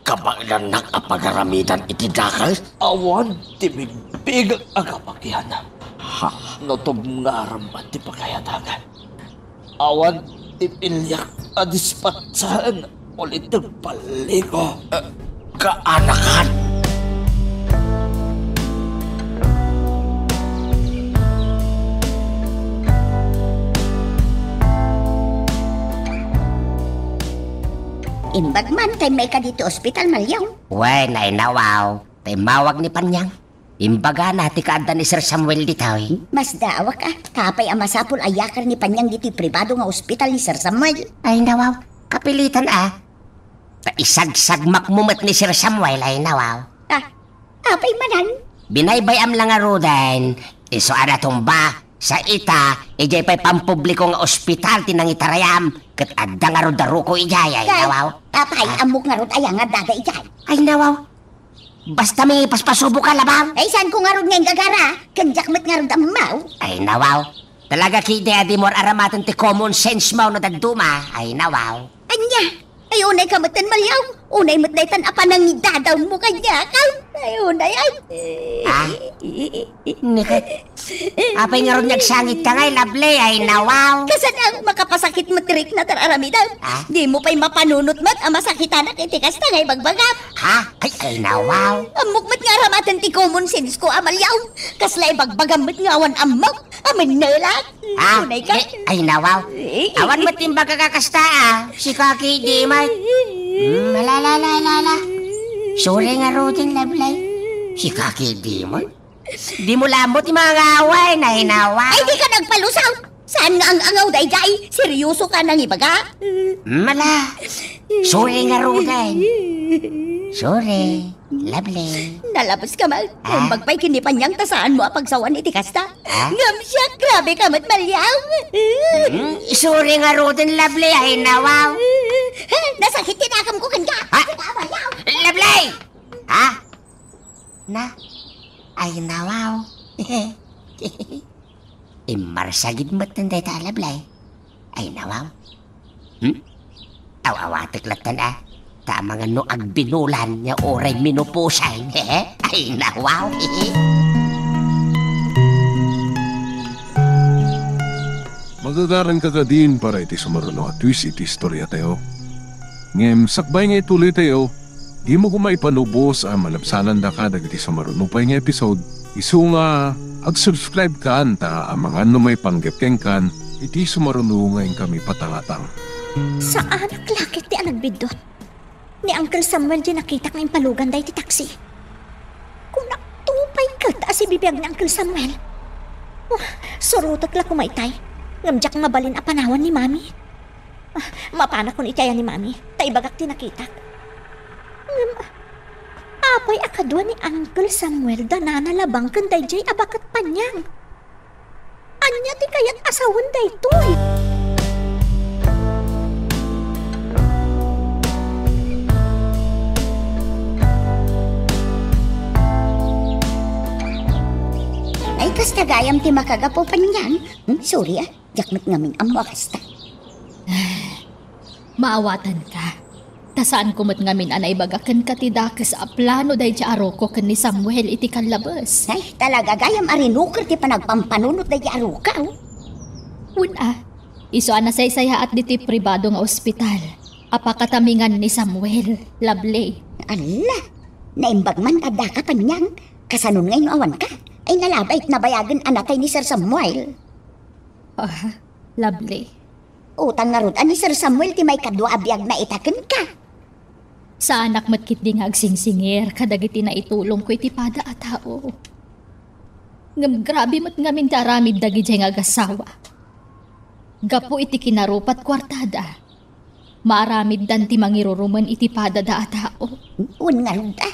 Kabaelannak a pagaramidan iti dakes? Awan ti bigbigak a kabagian. Ha? No tubngarem ti pakayatak. Awan ti piliak a dispatsaen, ulitek balliko. Eh, kaanakan. Imbag man ta immayka ditoy ospital, Maliaw. Wen, ay nawaw. Ta immawag ni Panyang. Imbagana ti kaadda ni Sir Samuel ditoy. Masdaawak a, ta apay a masapul a iyakar ni Panyang ditoy pribado nga ospital ni Sir Samuel? Ay nawaw, kapilitan a. Ta isagsagmakmo met ni Sir Samuel, ay nawaw. Ah, apay manen? Binaybay-am la ngaruden, isu a natumba, sa ita, idiay pay pampubliko nga ospital ti nangitarayam, ket adda ngarud a ruko idiay, ay nawaw. Apay, ah, ammok ngarud aya nga adda idiay? Ay nawaw. Basta mapaspasuboka labaw. Ay, saanko ngarud nga inggagara? Ken diak met ngarud ammo. Ay, nawaw. Talaga ketdi a dimo ar-aramaten ti common sense mo no dadduma. Ay, nawaw. Ania? Ay, unayka metten, Maliaw. Unay met daytan a panangidadawnmo kaniak. Ay, unay, ay. Ah? Ni ket, apay ngarud nga agsangitka ngay, Lovely? Ay, nawaw. Kasano a makapasakit met ti rikna ti ar-aramidem? Ah? Dimo pay mapanunot met a masakitanak iti kasta nga ibagbagam. Ha? Ay, ay, nawaw. Ammok met nga aramaten ti common sense ko, Maliaw. Kasla ibagbagam met nga awan ammok. Amin na lang. Ha? Unay ka. Eh, ay, nawaw. Eh. Awan met ti imbagak a kasta, ah. Sika ketdi met. Hmm, ala, ala, ala, ala, ala. Sorry ngaruden, Lovely. Sika ketdi met. Dimo la ammo ti mangaway, ay nawaw. Ay, dika nagpalusaw. Saan nga ang-angaw daydiay? Seryosoka nangibaga? Mala. Sorry ngaruden. Sorry, Lovely. Nalabuska met. Ah? Naimbag pay ken ni Panyang ta saanmo a pagsawan iti kasta. Ah? Ngem siak, grabeka met, Maliaw. Hmm, sorry ngaruden, Lovely, ay nawaw. Nasakit ti nakamko kenka. Ha? Sika, Maliaw. Lovely! Ha? Na? Ay, nawaw. Immarsagid met dayta a Lovely. Ay, nawaw. Hmm? Aw-awatek lattan a. Ta amangan no agbinulan nga uray menopause. Ay, nawaw. Magagaranka kadin para iti sumaruno a twist iti istoriatayo. Ngem sakbay nga ituloytayo, dimo koma ipanubos a malabsanandaka dagiti sumaruno pay nga episode. Isu nga ag-subscribe kan ta amangan no maipanggep kenkan iti sumaruno nga inkami patangatang. Saanak la ket ti a nagbiddut. Ni Uncle Samuel diay nakitak nga impaluganda iti taksi. Kunak to pay ket a sibibiag ni Uncle Samuel. Ah, surotek la koma itay. Ngem diak mabalin a panawan ni Mami. Ah, mapanakon iti aya ni Mami, ta ibagak ti nakitak. Ngem, apay a kadua ni Uncle Samuel da Nana Labang ken daydiay a baket Paniang? Ania ti kayat a sawen daytoy? Ay, kasta gayam ti makagapu, Paniang. Hmm, sorry, ah. Diak met ngamin ammo a kasta. Maawatanka. Ta saanko met ngamin a naibaga kenka ti dakes a plano daydiay a Rocco ken ni Samuel iti kallabes. Ay, talaga gayam a rinuker ti panagpampanunot daydiay a Rocco. Wen a, isu a nasaysayaat ditoy pribado nga ospital a pakatamingan ni Samuel, Lovely. Alla, naimbag man ta addaka, Paniang. Kasanon ngay no awanka? Ay, nalabay, nabayagen a natay ni Sir Samuel. Ah, Lovely. Utan ngarud a ni Sir Samuel ti maikadua a biagna ita kenka. Saanak met ketdi nga agsingsingir kadagiti naitulongko iti pada a tao. Ngem grabe met ngamin ti aramid dagidiay nga agassawa. Gapu iti kinarupat kuartada, maaramiddan ti mangirurumen iti padada a tao. Wen ngarud a.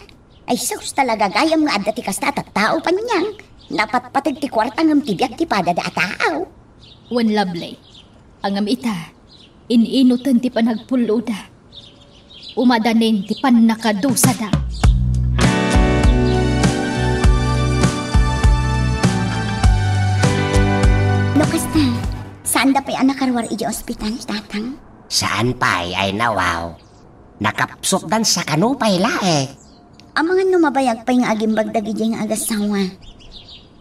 Ay sus, talaga gayam nga adda ti kasta a tattao, Paniang. Napatpateg ti kuarta ngem ti biag ti padada a tao. Wen, Lovely. Ngem ita, in-inuten ti panagpulloda. Umadanin ti pannakadusada. No kasta, saanda pay a nakaruar idiay ospital, Tatang? Saan pay, ay nawaw. Nakapsutdan sakano pay laeng. Amangan no mabayag pay nga agimbag dagidiay nga agassawa.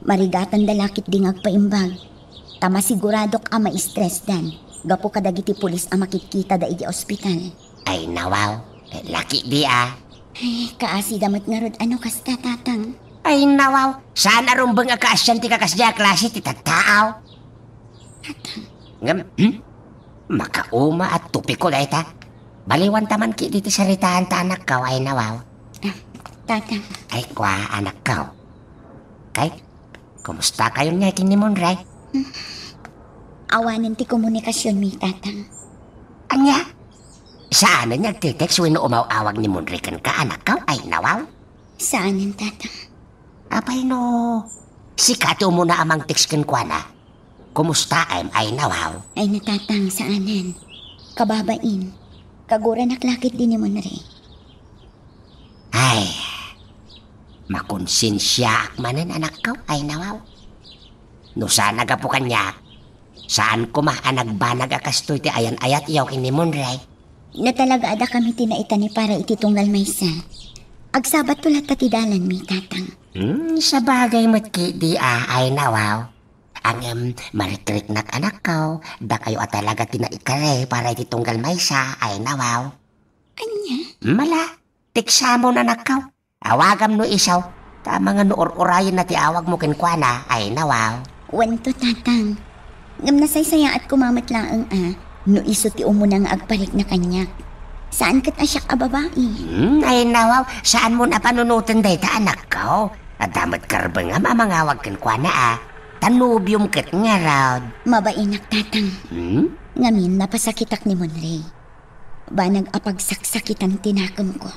Marigatanda la ketdi nga agpaimbag. Ta masiguradok a ma-stressdan gapu kadagiti pulis a makitkitada idiay ospital. Ay, nawaw. Eh, laki di a. Ay, kaasida met ngarud a no kasta, Tatang. Ay, nawaw. Saan a rumbeng a kaasian ti kakasdiay a klase ti tattao? Tatang. Ngem, hmm? Makauma a topiko dayta. Baliwanta man ketdi ti saritaanta, anakko, ay nawaw. Ah, Tatang. Ay, kua, anakko. Kay, kumustakayon ngay ken ni Monray? Awanen ti komunikasionmi, Tatang. Ania? Saanen nga agte-text wenno umaw-awag ni Monray kenka, anakko? Ay, nawaw. Saanen, Tatang. Apay no sika ti umuna a mangtext kenkuana? Kumustaem, ay nawaw? Ay, na, Tatang, saanen. Kababain. Kaguranak la ketdi ni Monray. Ay, makonsensiaak manen, anakko, ay nawaw. No saan a gapu kaniak, saan koma a nagbanag a kastoy ti ayan-ayatyo ken ni Monray. No talaga a dakami ti naitani para iti tunggal maysa, agsabatto latta ti dalanmi, Tatang. Hmm, sabagay met ketdi a, ay nawaw. Ngem, marikriknak, anakko, dakayo a talaga ti naikari para iti tunggal maysa, ay nawaw. Ania? Mala, teksamon, anakko. Awagam no isu, ta amangan no ur-urayenna ti awagmo kenkuana, ay nawaw. Wen to, Tatang. Ngem nasaysayaat koma met laeng a no isu ti umuna nga agparikna kaniak. Saan ket a siak a babai. Hmm, ay nawaw, saanmon a panunoten dayta, anakko. Adda met karbengam a mangawag kenkuana a. Ta nobiom ket ngarud. Mabainak, Tatang. Hmm? Ngamin, napasakitak ni Monray. Banag a pagsaksakitan ti nakemko.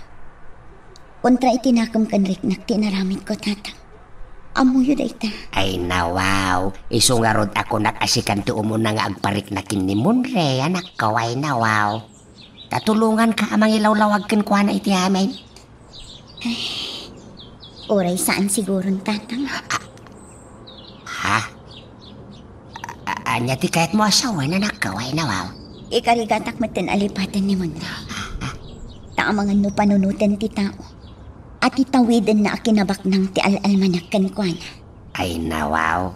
Kontra iti nakem ken riknak ti inaramidko, Tatang. Ammoyo dayta. Ay, nawaw. Isu ngarud a kunak a sikan ti umuna nga agparikna ken ni Monray, anakko, ay, nawaw. Ta tulonganka a mangilawlawag kenkuana iti amin. Ay, uray saan siguron, Tatang. Ha? A-, a-, ania ti kayatmo a sawen, anakko, ay nawaw? Ikarigatak metten a lipaten ni Monray. Ta amangan no panunoten ti tao a ti tawidenna a kinabaknang ti al-almanak kenkuana. Ay nawaw.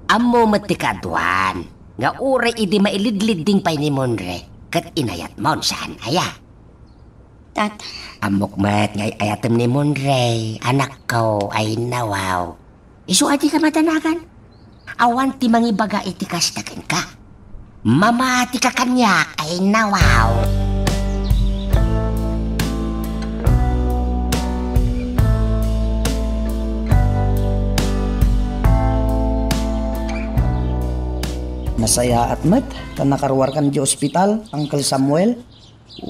Ammo met ti kaaduan. Nga uray idi mailidlidding pay ni Monre, ket inayatmon, saan aya? Tata. Ammok met nga ay-ayatem ni Monre, anakko, ay nawaw. Isu a dika madanagan. Awan ti mangibaga iti kasta kenka. Mamatika kaniak, ay nawaw. Nasayaat met ta nakaruarkan idiay ospital, Uncle Samuel.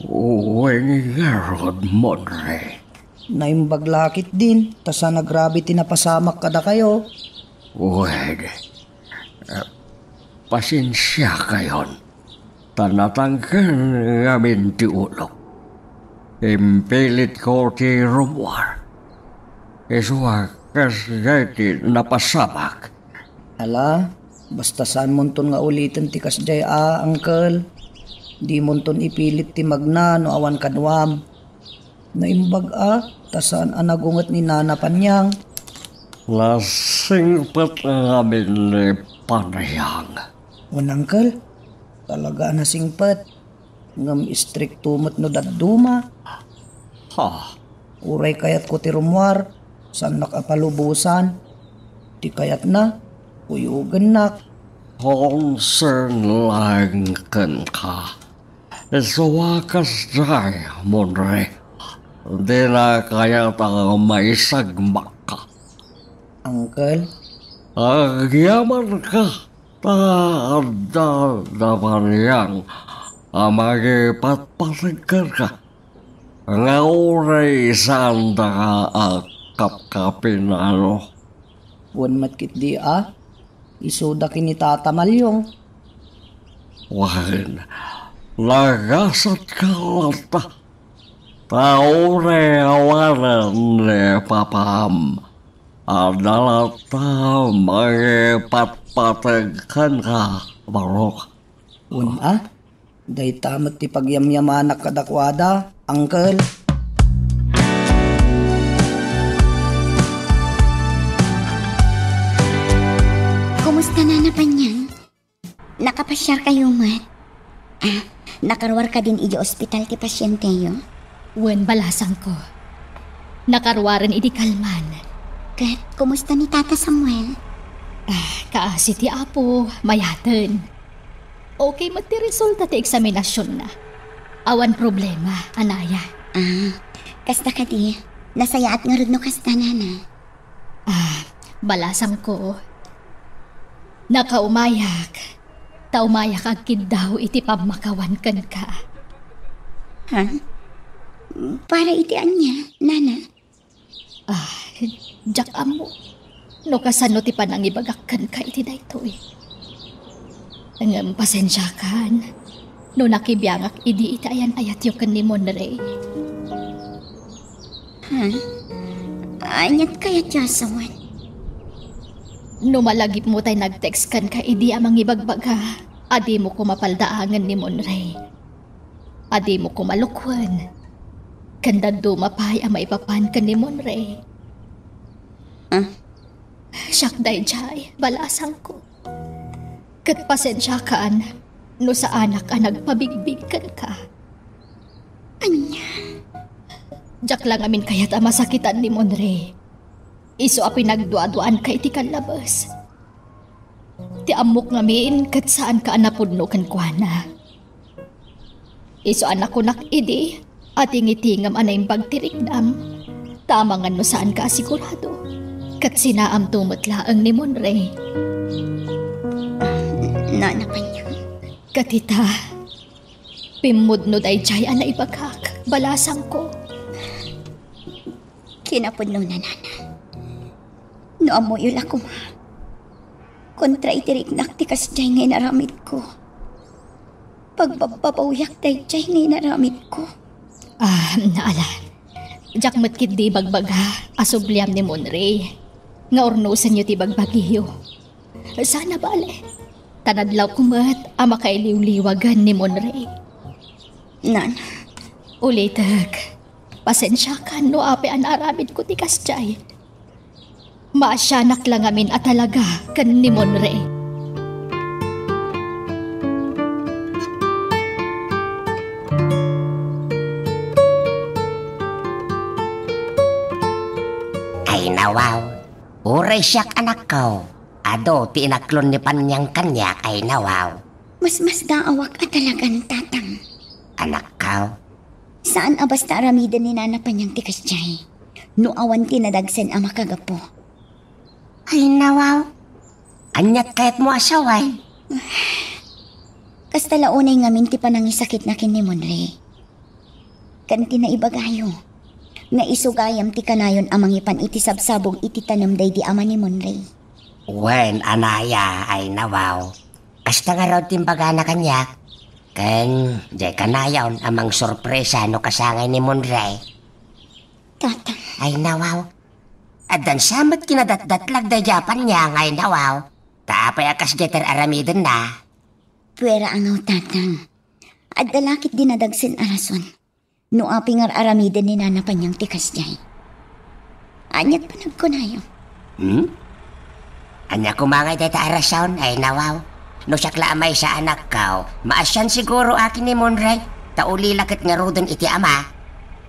Wen ngarud, Monre. Naimbag la ketdin, ta saan a grabe ti napasamak kadakayo. Wen, eh, pasensiakayon, ta natangken ngamin ti ulok. Impilitko ti rummuar. Isu a kasdiay ti napasamak. Ala, basta saanmonton nga uliten ti kasdiay a, Uncle. Dimonton ipilit ti magna no awan kaduam. Naimbag a, ta saan a nagunget ni Nana Panyang. Nasingpet ngamin ni Panyang. Wen, Uncle, talaga a nasingpet. Ngem istrikto met no dadduma. Ha? Uray kayatko ti rummuar, saannak a palubosan. Ti kayatna, kuyogennak. Concern laeng kenka. Isu a kasdiay, Monre. Dina kayat a maisagmakka. Uncle? Agyamanka. Ta adda da Panyang a mangipatpateg kenka, nga uray saandaka a kapkapinano. Wen met ketdi a, isuda ken ni Tata Maliong. Wen, nagasatka latta, ta uray awanen ni papam. Adda latta mangipatpateg kenka, Barok. Wen a, dayta met ti pagyamyamanak kadakuada, Uncle. Kumusta, Nana Panyang? Nakapasiarkayo met? Ah, nakaruar kadin idiay ospital ti pasienteyo? Wen, balasangko. Nakaruaren idi kalman. Ket kumusta ni Tata Samuel? Ah, kaasi ti Apo, mayaten. Okay met ti resulta ti eksaminasionna. Awan problema, anaya. Ah, kasta kadi, nasayaat ngarud no kasta, Nana. Ah, balasangko. Nakaumayak. Ta umayak agkiddaw iti pammakawan kenka. Ha? Para iti ania, Nana? Ah, diak ammo no kasano ti panangibagak kenka iti daytoy. Ngem pasensiakan no nakibiangak idi iti ayan-ayatyo ken ni Monrey. Ha? Aniat kayat ti asawan? No malagipmo tay nag-text kenka idi a mangibagbaga a dimo koma paldaangen ni Monrey, a dimo koma lukwen, ken dadduma pay a maipapan ken ni Monrey. Ah? Siak daydiay, balasangko. Ket pasensiakan no saanak a nagpabigbig kenka. Ania? Diak la ngamin kayat a masakitan ni Monrey. Isu a pinagduaduaanka iti kallabes. Ti ammok ngamin ket saanka a napudno kenkuana. Isu a nakunak idi a tingitingam a naimbag ti riknam, ta amangan no saanka a sigurado, ket sinaamto met laeng ni Monrey. Nana Panyang. Ket ita, pimmudno daydiay a naibagak, balasangko. Kinapudnona, Nana. No ammoyo la koma, kontra iti riknak ti kasdiay nga inaramidko. Pagbabbabawiak daydiay nga inaramidko. Ah, ala. Diak met ketdi ibagbaga a subliam ni Monrey nga urnosenyo ti bagbagiyo. Saan a bale, ta nadlawko met a makailiwliwagen ni Monrey. Nana. Ulitek, pasensiakan no apay a naaramidko ti kasdiay. Maasianak la ngamin a talaga ken ni Monrey. Awaw, uray siak, anakko. Adu ti inaklon ni Panyang kaniak, ay nawaw. Masmasdaawak a talagan, Tatang. Anakko. Saan a basta aramiden ni Nana Panyang ti kasdiay. No awan ti nadagsen a makagapu. Ay, nawaw. Aniat kayatmo a saway? Kasta la unay ngamin ti panangisakitna ken ni Monre. Ken ti naibagayo, nga isu gayam ti kanayon a mangipan iti sabsabong iti tanem daydi ama ni Monre. Wen, anaya, ay nawaw. Kasta ngarud ti imbagana kaniak. Ken, diay kanayon a mangsorpresa no kasangay ni Monre. Tatang. Ay nawaw. Addan sa met kinadatdatlag daydi a Panyang, ay nawaw. Ta apay a kasdiay ti ar-aramidenna? Puera a ngaw, Tatang. Adda la ketdi nadagsen a rason no apay nga ar-aramiden ni Nana Panyang ti kasdiay. Aniat panagkunayo? Hmm? Ania koma ngay dayta a rason, ay nawaw? No siak la a maysa, anakko, maasian siguro a ken ni Monre, ta ulila ket ngaruden iti ama.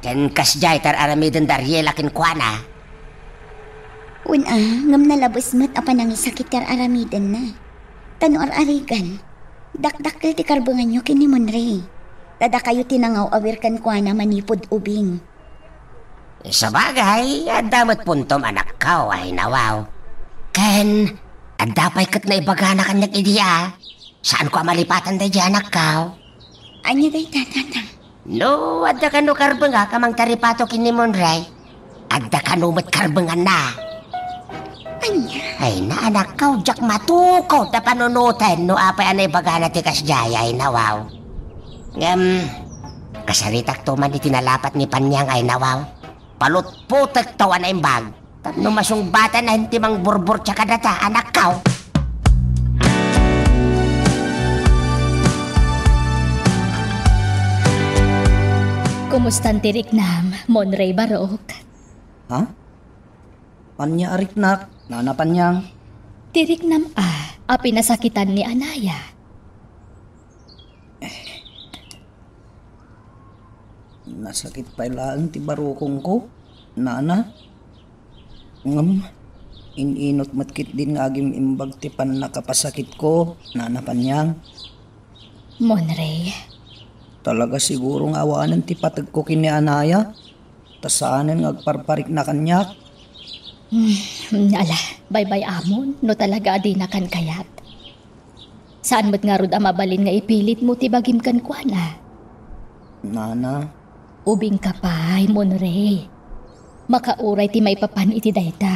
Ken kasdiay ti ar-aramiden da Ariela kenkuana. Wen a, ngem nalabes met a panangisakit ti ar-aramidenna. Ta no ar-arigan, dakdakkel ti karbenganyo ken ni Monre. Ta dakayo ti nangaw-awir kenkuana manipud ubing. Sabagay, adda met puntom, anakko, ay nawaw. Ken, adda pay ket naibagana kaniak idi a, saanko a malipatan daydi, anakko. Ania dayta, Tatang? No, adda kano karbengak a mangtaripato ken ni Monre. Adda kano met karbenganna. Ania? Ay, na, anakko, diak matukod a panunoten no apay a naibagana ti kasdiay, ay nawaw. Ngem, kasaritakto man iti nalapat ni Panyang, ay nawaw. Palutputekto a naimbag. Tapno masungbatan a ti mangburburtia kadata, anakko. Kumustan ti riknam, Monre Barok? Ha? Ania a riknak, Nana Panyang? Ti riknam a, a pinasakitan ni Anaya. Nasakit pay laeng ti barukongko, Nana. Ngem, in-inot met ketdin nga agim-imbag ti pannakapasakitko, Nana Panyang. Monre. Talaga siguro nga awanen ti pategko ken ni Anaya, ta saanen nga agparparikna kaniak. Hmm, ala, baybay-amon no talaga a dinakan kayat. Saan met ngarud a mabalin nga ipilitmo ti bagim kenkuana? Nana. Ubingka pay, Monre. Makauray ti maipapan iti dayta.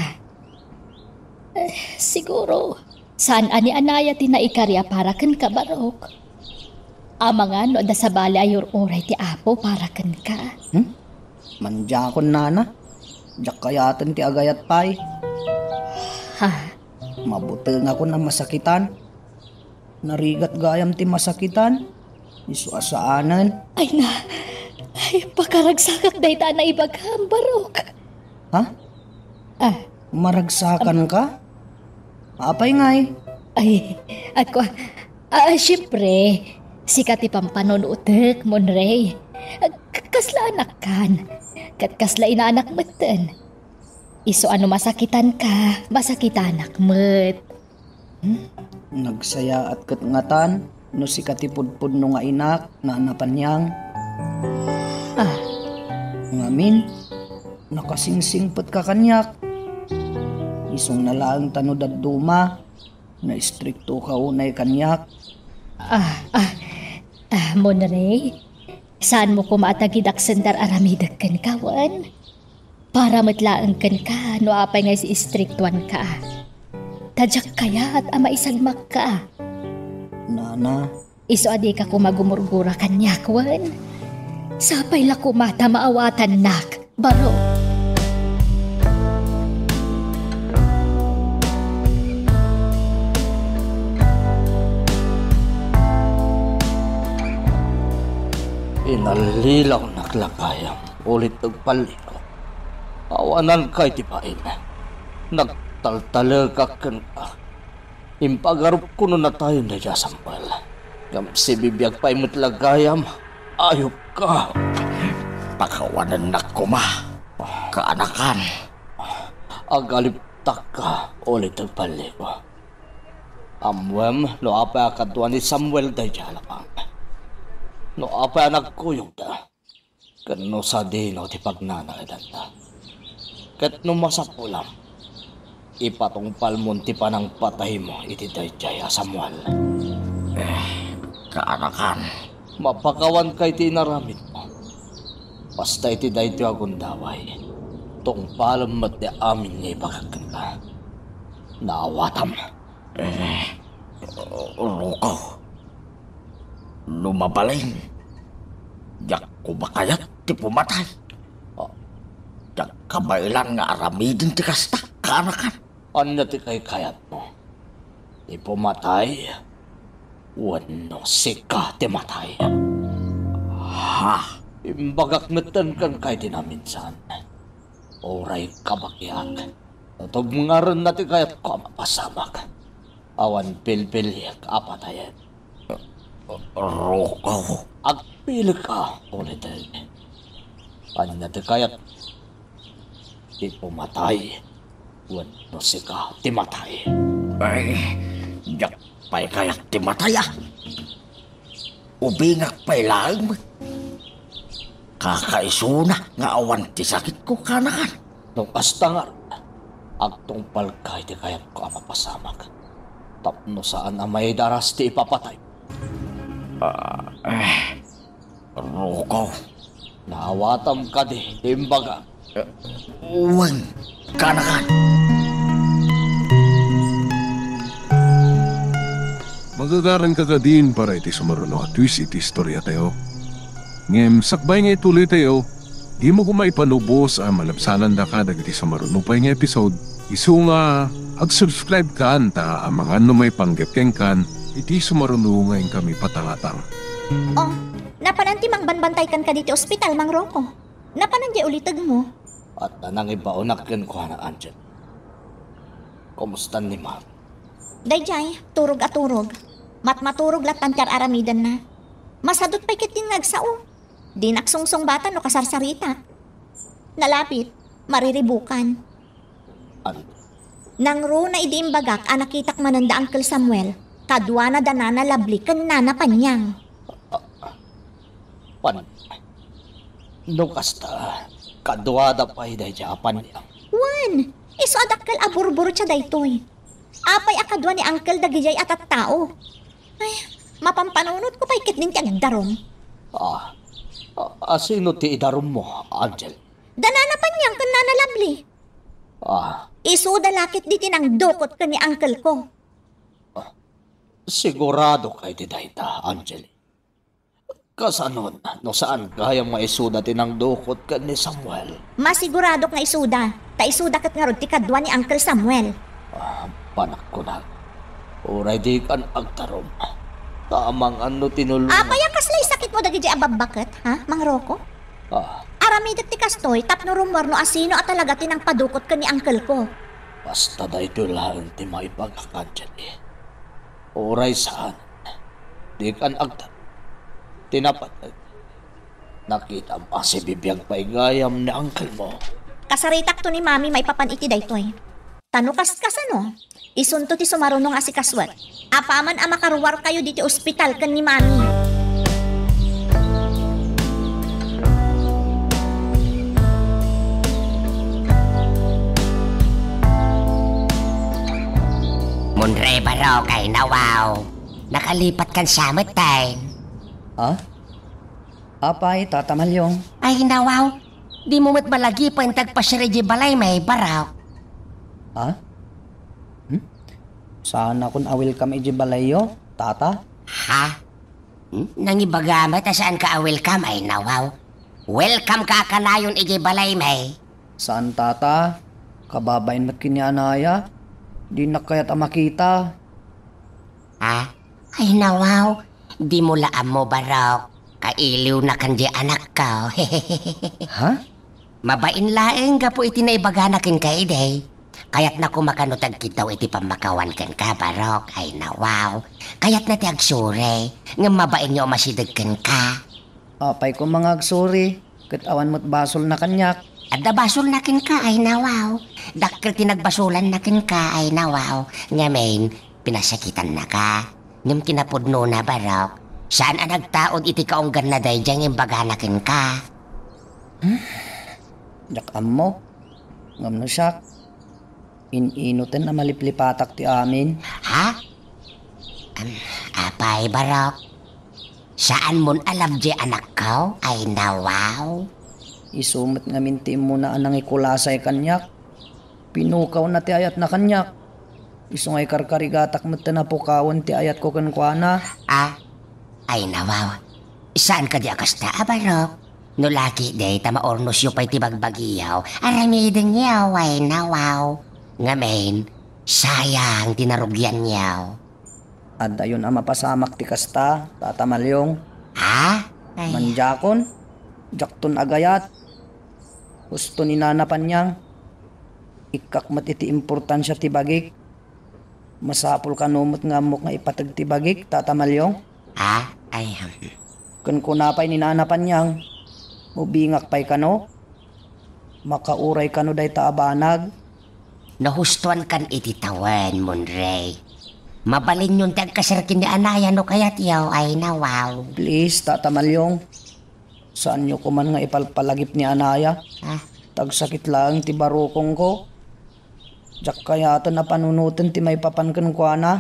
Eh, siguro, saan a ni Anaya ti naikari a para kenka, Barok? Amangan no adda sabali a yur-uray ti Apo para kenka. Hmm? Mandiakon, Nana. Diak kayaten ti agayat pay. Ha? Mabutengakon a masakitan. Narigat gayam ti masakitan. Isu a saanen. Ay na, ay, pakaragsakak dayta a naibagam, Barok. Ha? Ah. Maragsakanka? Apay ngay? Ay, ako, ah, siyempre, sika ti pampanunutek, Monre. Ah, k-, kasla anakkan. Ket kasla inaanak metten. Isu a no masakitanka, masakitanak met. Hmm? Nagsayaat ket ngatan no sika ti pudpudno nga inak, Nana Panyang. Ah. Ngamin, nakasingsingpetka kaniak. Isuna laeng ta no dadduma, naistriktoka unay kaniak. Ah, ah, ah, Monre, saanmo koma a tagidaksen ti ar-aramidek kenka wen? Para met laeng kenka no apay nga istriktuanka. Ta diak kayat a maisagmakka. Nana. Isu a dika koma gumurgura kaniak wen? Sapay la koma ta maawatannak, Barok. Inallilawnak la gayam, ulit agpalliko. Awananka iti bain. Nagtaltalekak kenka. Impagarupko no natayon daydiay a sambel. Ngem sibibiag pay met la gayam, ayupka. Pakawanennak koma. Kaanakan. Agalibtakka, uliteg balliko. Ammoem no apay a kadua ni Samuel daydiay a labang. No apay a nagkuyogda, ken no sadino ti pagnanaedanda. Ket no masapulam, ipatungpalmon ti panangpataymo iti daydiay a Samuel. Eh, kaanakan. Mapakawanka iti inaramidmo. Basta iti daytoy a gundaway, tungpalem met ti amin nga ibagak kenka. Naawatam. Eh, ruko. No mabalin, diak koma kayat ti pumatay. Ah, diak kabaelan nga aramiden ti kasta, kaanakan. Ania ti kaykayatmo? Ti pumatay? Wenno sika ti matay? Ha? Imbagak metten kenka iti naminsan. Uray kabagiak, no tubngarenna ti kayatko a mapasamak. Awan pilpiliek a patayen. Ruko. Agpilika, uliteg. Ania ti kayat? Ti pumatay wenno sika ti matay? Ay, diak pay kayat ti matay, a. Ubingak pay laeng met. Kakaisuna nga awan ti sakitko, kaanakan. No kasta ngarud, agtungpalka iti kayatko a mapasamak tapno saan a maidaras ti ipapatay. Ah, eh, Ruko. Naawatam kadi ti imbagam? Eh, wen, kaanakan. Magagaranka kadin para iti sumaruno a twist iti istoriatayo. Ngem sakbay nga ituloytayo, dimo koma ipanubos a malabsanandaka dagiti sumaruno pay nga episode. Isu nga, ag-subscribe kan ta amangan no maipanggep kenkan iti sumaruno nga inkami patangatang. Oh, napanan ti mangbanbantay kenka diti ospital, Mang Rocco? Napanan diay ulitegmo? Adda nangibaonak kenkuana, Angel. Kumusta ni Ma'am? Daydiay, turog a turog. Matmaturog latta ti ar-aramidenna. Masadut pay ketdin nga agsao. Dinak sungsungbatan no kasarsaritak. Nalapit, mariribukan. An- Nangruna idi imbagak a nakitak manen da Uncle Samuel, kaduana da Nana Lovely ken Nana Panyang. Pan-, no kasta, kaduada pay daydiay a Panyang. Wen, isu a dakkel a burburtia daytoy. Apay a kadua ni Uncle dagidiay a tattao? Ay, mapampanunotko pay ketdin ti agdarum. Ah, a, a, sino ti idarummo, Angel? Da Nana Panyang ken Nana Lovely. Ah. Isuda la ketdi ti nangdukot ken ni uncle ko. Ah, sigurado ka iti dayta, Angel? Kasanon no saan gayam nga isuda ti nangdukot ken ni Samuel? Masiguradok nga isuda, ta isuda ket ngarud ti kadua ni Uncle Samuel. Ah, panakkunak. Uray dikan agtarum. Ta amangan no tinulongan. Apay a kasla sakitmo dagidiay a babbaket, ha, Mang Rocco? Ah. Aramidek ti kastoy tapno rummuar no asino a talaga ti nangpadukot ken ni uncle ko. Basta daytoy laeng ti maibagak, Angel. Uray saan, dikan agtarum. Ti napateg, nakitam a sibibiag pay gayam ni uncle mo. Kasaritakto ni Mami maipapan iti daytoy. Ta no kaskasano, isunto ti sumaruno nga asikasuek. Apaman a makaruarkayo diti ospital ken ni Mami. Munre baro kay nawaw. Nakalipatkan sa met, tay. Ah? Apay, Tata Malyong? Ay, nawaw. Dimo met malagipen ti agpasiar idiay balay, may barok. Ah? Hmm? Saanakon a welcome idiay balayyo, Tata? Ha? Hmm? Nangibaga met a saanka a welcome, ay, nawaw. Welcome ka a kanayon idiay balay, may. Saan, Tata. Kababain met ken ni Anaya. Dinak kayat a makita. Ha? Ay, nawaw, dimo la ammo, barok. Kailiwnakan diay anakko. Ha? Mabain laeng gapu iti naibagana kenka idi. Kayatna koma kano ti agkiddaw iti pammakawan kenka, barok. Ay, nawaw. Kayatna ti agsuri, ngem mabainyo a masideg kenka. Apay koma nga agsuri, ket awan met basolna kaniak. Adda basolna kenka, ay nawaw. Dakkel ti nagbasulanna kenka, ay nawaw. Ngamin, pinasakitannaka. Ngem kinapudnona, Barok, saan a nagtaud iti kaungganna daydiay nga imbagana kenka. Diak ammo. Ngem no siak, in-inoten a maliplipatak ti amin. Ha? Am, apay, Barok? Saanmon a love diay anakko, ay nawaw? Isu met ngamin ti immuna a nangikulasay kaniak. Pinukawna ti ayatna kaniak. Isu nga ikarkarigatak met ti napukawen ti ayatko kenkuana. Ah, ay nawaw. Saan kadi a kasta a Barok? No laki, dayta maurnosyo pay ti bagbagiyo. Aramidenyo, ay nawaw. Ngamin, sayang ti narugianyo. Adayon a mapasamak ti kasta, Tata Maliong. Ha? Ay. Mandiakon, diakton agayat. Husto ni Nana Panyang. Ikkak met iti importansia ti bagik. Masapul kano met nga ammok nga ipateg ti bagik, Tata Maliong? Ha? Ay, hmm. Ken kuna pay ni Nana Panyang, ubingak pay kano? Makauray kano dayta a banag? Nahustoankan iti tawen, Monrey. Mabalinyon ti agkaserki ni Anaya no kayatyo, ay nawaw. Please, Tata Maliong. Saanyo koman nga ipalpalagip ni Anaya. Ah. Tagsakit laeng ti barukongko. Diak kayaten a panunoten ti maipapan kenkuana.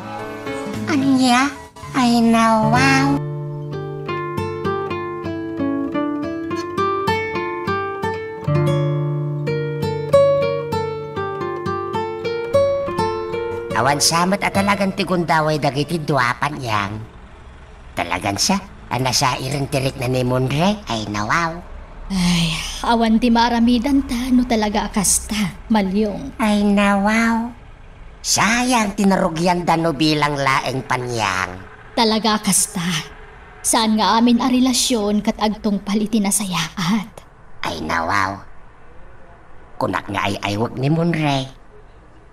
Ania? Ay nawaw. Awan sa met a talagan ti gundaway dagiti dua, Panyang. Talagan sa a nasairen ti rikna ni Monrey, ay nawaw. Ay, awan ti maaramidanta no talaga a kasta, Maliong. Ay nawaw. Sayang ti narugianda no bilang laeng, Panyang. Talaga a kasta. Saan nga amin a relasion ket agtungpal iti nasayaat. Ay nawaw. Kunak nga ay-aywek ni Monrey.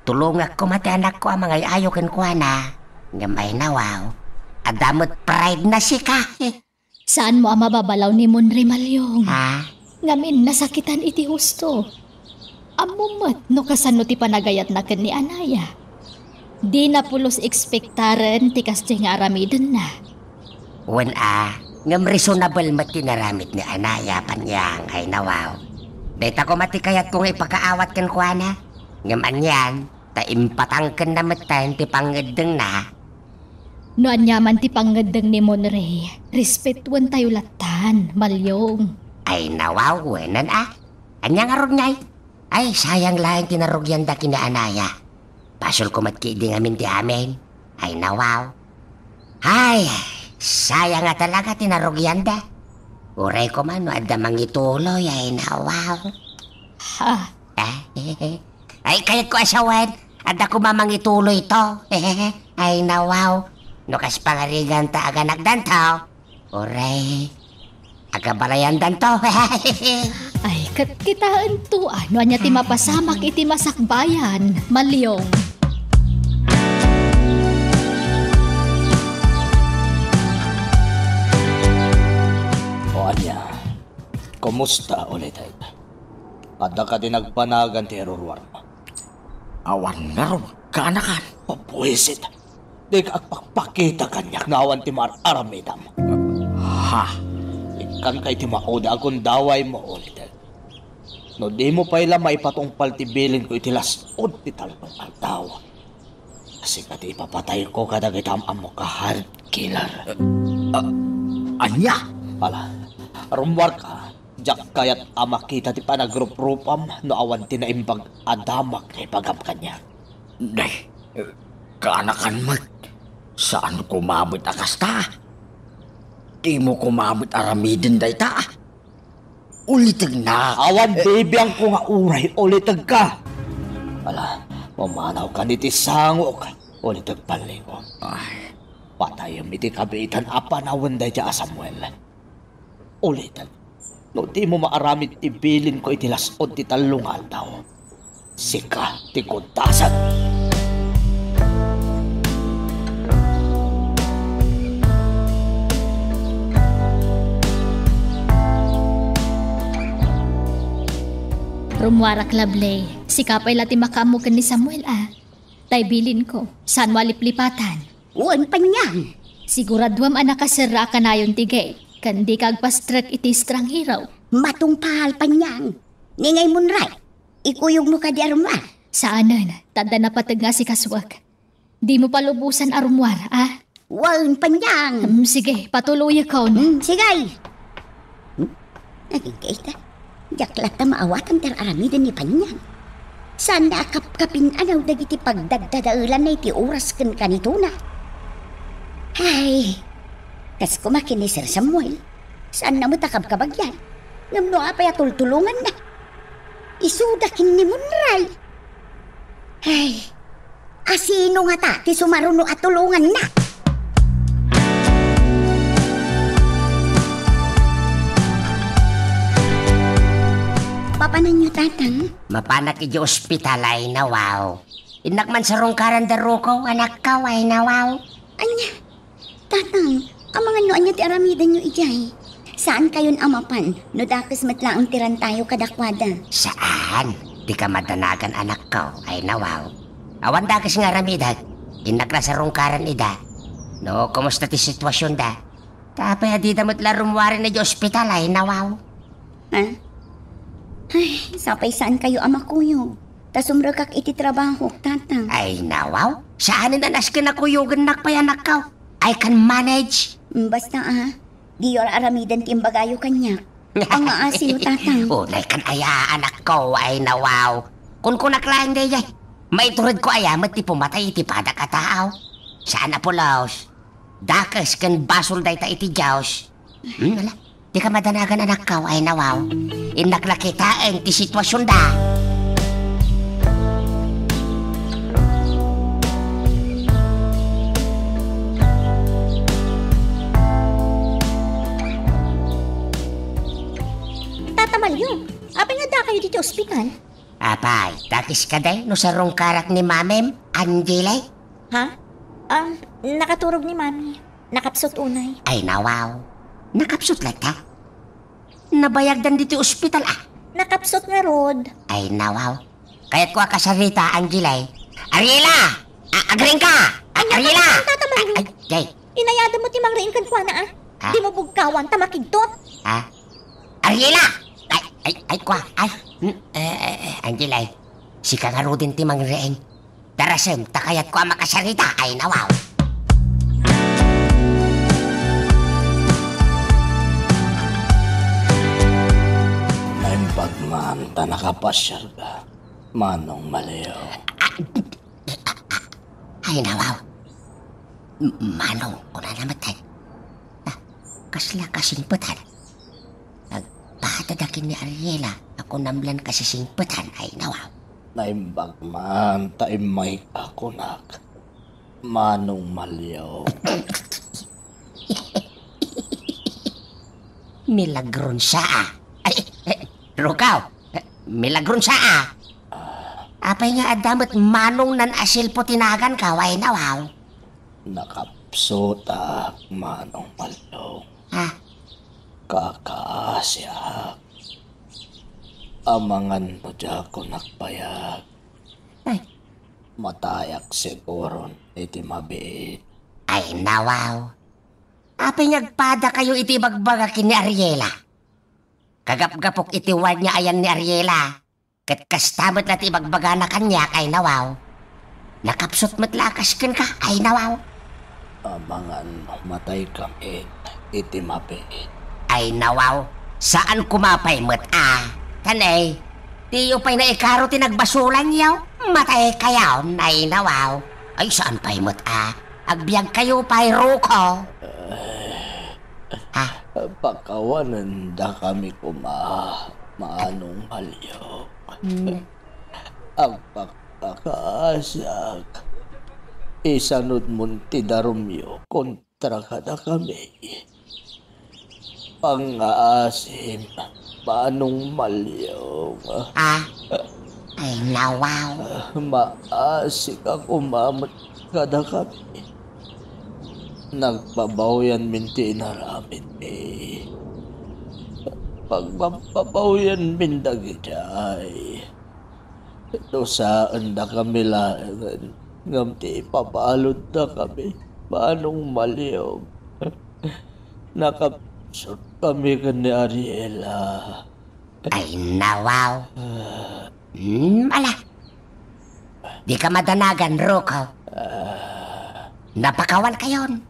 Tulongak koma ti anakko a mangay-ayo kenkuana. Ngem ay nawaw. Adda met pride na sika. Saanmo a mababalaw ni Monrey, Maliong? Ha? Ngamin nasakitan iti husto. Ammom met no kasano ti panagayatna ken ni Anaya. Dina pulos ekspektaren ti kasdiay nga aramidenna. Wen a, ngem reasonable met ti inaramid ni Anaya, Panyang, ay nawaw. Dayta koma ti kayatko nga ipakaawat kenkuana. Ngem anian, ta impatangkenna metten ti pangngeddengna. No aniaman ti pangngeddeng ni Monrey, respetuentayo lattan, Maliong. Ay nawaw, wenan a. Ania ngarud ngay? Ay, sayang laeng ti narugianda ken ni Anaya. Basolko met ketdi ngamin ti amin. Ay nawaw. Ay, sayang a talaga ti narugianda. Uray koma no adda mangituloy, ay nawaw. Ha? Eh, ay, kayatko a sawen, adda koma mangituloy to. Ay nawaw. No kas pangariganta aganakdanto, uray agabalayandanto. Ay, ket kitaento a no ania ti mapasamak iti masakbayan, Maliong. O ania, kumusta ulitek? Adda kadi nagbanagan ti iruruarmo? Awan ngarud, kaanakan. Mabuisit. Dika agpakpakita kaniak no awan ti maar-aramidem. Ha? Ikkanka iti maudi a gundawaymo ulitek. No dimo pay la maipatungpal ti bilinko iti las-ud ti tallo nga aldaw, sika ti ipapatayko kadagiti am-ammok a heart killer. Ah, ania? Ala, rummuarka. Diak kayat a makita ti panagruprupam no awan ti naimbag a damag nga ibagam kaniak. Nay, kaanakan met. Saan koma met a kasta. Dimo koma met aramiden dayta. Ulitegna. Awan bibiangko nga uray ulitegka. Ala, pumanawkan iti sangok. Uliteg Panlingon. Ay. Patayem iti kabiitan a panawen dayta a Samuel. Ulitek, no dimo maaramid ti bilinko iti las-ud ti tallo nga aldaw, sika ti kudasan. Rummuarak, Lovely. Sika pay la ti makaammo ken ni Samuel, a. Tay bilinko, saanmo a liplipatan. Wen, Panyang. Siguraduam a nakaserra a kanayon ti gate, ken dika agpastrek iti estranghero. Matungpal, Panyang. Ni ngay Munray, ikuyogmo kadi a rummuar? Saanen, ta adda napateg nga asikasuak. Dimo palubosan a rummuar, a? Wen, Panyang. Hmm, sige, patuloyakon. Hmm, sige. Hmm? Agingga ita. Diak latta maawatan ti ar-aramiden ni Panyang. Saanna a kapkapin-anaw dagiti pagdaddadaelanna iti oras ken kanitona. Ay, kas koma ken ni Sir Samuel, saanna met a kabkabagyan. Ngem no apay a tultulonganna? Isuda ken ni Munray. Ay, asino ngata ti sumaruno a tulonganna? Papananyo, Tatang? Mapanak idiay ospital, ay nawaw. Innak man sarungkaran da Ruko, anakko, ay nawaw. Ania? Tatang, amangan no ania ti aramidenyo idiay. Saankayon a mapan no dakes met laeng ti rantayo kadakuada. Saan? Dika madanagan, anakko, ay nawaw. Awan dakes nga aramidek. Innak la sarungkaran ida. No, kumusta ti situasionda? Ta apay a dida met la rummuaren idiay ospital, ay nawaw. Ha? Ay, sapay saankayo a makuyog. Ta sumrekak iti trabahok, Tatang. Ay, nawaw. Saanen a nasken a kuyogennak pay, anakko. I can manage. Mm, basta, a, diyo ar-aramiden ti imbagayo kaniak. Pangngaasiyo, Tatang. Unay kan aya, anakko, ay nawaw. Kunkunak laeng daydiay. Maituredko aya met ti pumatay iti padak a tao. Saan a pulos. Dakes ken basol dayta iti Dios. Hmm, ala. Dika madanagan, anakko, ay nawaw. Innak la kitaen ti situasionda. Tata Mario, apay nga addakayo ditoy ospital? Apay, dakes kadi no sarungkarak ni Mamim, Angeli? Ha? Ah, nakaturog ni Mami. Nakapsut unay. Ay, nawaw. Nakapsut latta? Nabayagdan ditoy ospital, a. Nakapsut ngarud. Ay, nawaw. Kayatko a kasarita, Angeli. Ariela! A, agriingka! A, Ania, Ariela! Tata Mario? Ay, ay, ay. Inayadem mo ti mangriing kenkuana, a. Ha? Dimo bugkawan ta makigtot. Ha? Ariela! Ay, ay, ay, kua. Ay, hmm, e, e, e, Angeli. Sika ngaruden ti mangriing. Darasem, ta kayatko a makasarita, ay nawaw. Naimbag man ta nakapasiarka, Manong Mario. Ay nawaw. M-, Manong, kunana met, ay. Ah, kasla kasingpetan. Agpadadak ken ni Ariela a kunam lan kasisingpetan, ay nawaw. Naimbag man ta immayka kunak, Manong Mario. Milagron sa, a. Ay, eh, Rukaw, eh, milagron sa, a. Apay nga adda met Manong nan asilpo ti nagankaw, ay nawaw. Nakapsutak, Manong Mario. Ah. Kakaasiak. Amangan no diakon agbayag. Ay. Matayak siguron iti mabiit. Ay, nawaw. Apay nga agpadakayo iti ibagbaga ken ni Ariela? Kagapgapok iti ward nga ayan ni Ariela. Ket kasta met la ti ibagbagana kaniak, ay nawaw. Nakapsut met la a kas kenka, ay nawaw. Amangan no matay kami iti mabiit. Ay nawaw, saan koma pay met a. Kanay, diyo pay naikaro ti nagbasolanyo, matay kayon, ay nawaw. Ay saan pay met a. Agbiag kayo pay, Ruko. Ha? Pakawanendakami koma, Manong Malyong. Hmm. Agpakpakaasiak. Isanudmon ti darumyo kontra kadakami. Pangngaasim, Manong Malyong. Ah? Ay, nawaw. Maasik a kumamet kadakami. Nagpabawianmin ti inaramidmi. Pagpapauyanmin dagidiay. Dusaendakami laengen, ngem ti ipabaludda kami, Manong Maliog. Nakapsut kami ken ni Ariela. Ay, nawaw. Ah. Hmm, ala. Di ka madanagan, Ruko. Ah. Napakawan kayon.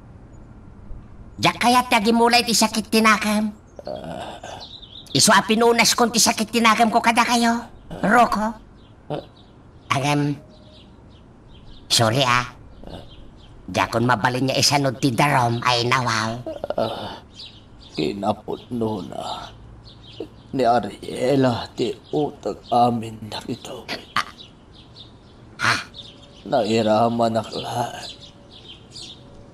Diak kayat ti agimula iti sakit ti nakem. Isu a pinunaskon ti sakit ti nakemko kadakayo, Ruko. Ngem, sorry, a. Diakon mabalin nga isanud ti darum, ay nawaw. Ah, kinapudnona, ni Ariela ti utek amin dagitoy. Ah, Ha? Nairamanak laeng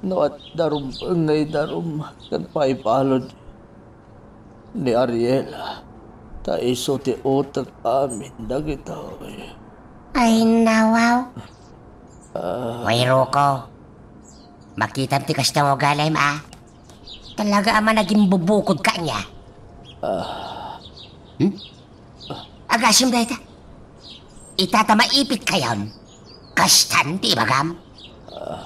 no adda rumbeng nga idarum ken paibalud ni Ariela, ta isu ti utek amin dagitoy. Ay, nawaw. Ah. Way, Ruko. Makitam ti kasta nga ugalim, a. Talaga a managimbubukod ka ania. Ah. Hmm? Agasem dayta. Ita ta maipit kayon. Kastan ti ibagam.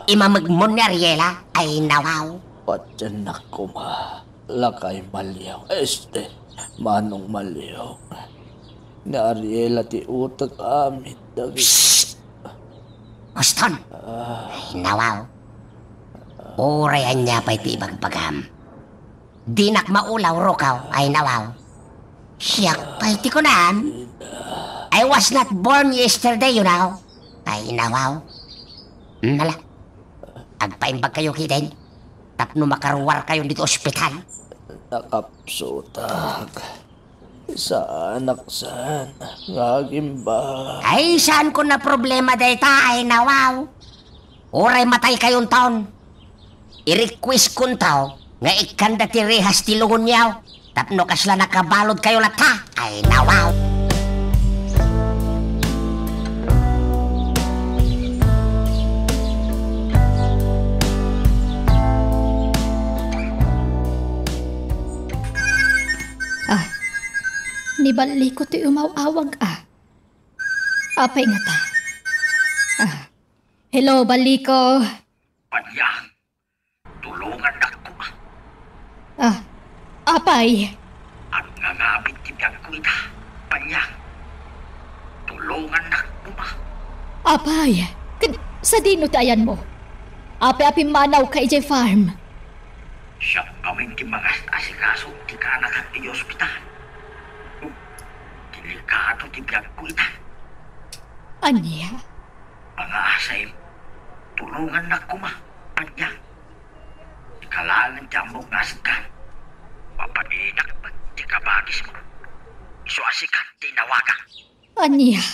Imamegmon ni Ariela, ay nawaw. Patiennak koma, lakay Maliog. Este, Manong Maliog. Ni Ariela ti utek amin dagiti. Psst! Huston! Ah. Ay nawaw. Uray ania pay ti ibagbagam. Dinak maulaw, Ruko, ay nawaw. Siak pay ti kunam. I was not born yesterday, you know. Ay nawaw. Hmm, ala. Agpaimbag kayo ketdin. Tapno makaruar kayo dito ospital. Nakapsutak. Saanak saan nga agimbag. Ay, saan ko na problema dayta, ay nawaw. Uray matay kayonton. I-request konto nga ikkanda ti rehas ti lungonyo. Tapno kasla nakabalud kayo latta, ay nawaw. Ah, ni Balliko ti umaw-awag, a. Apay ngata? Ah, hello, Balliko. Panyang, tulongannak koma. Ah, apay? Agngangamin ti biagko ita, Panyang. Tulongannak koma. Apay, ket sadino ti ayanmo? Apay a pimmanawka idiay farm? Siak ngamin ti mangas-asikaso ti kaanakan idiay ospital. Delikado ti biagko ita. Ania? Pangaasem, tulongannak koma, Panyang. Sika laengen ti ammok nga asekkan. Mapaninak met ti kabagismo. Isu a sika ti inawagak. Ania?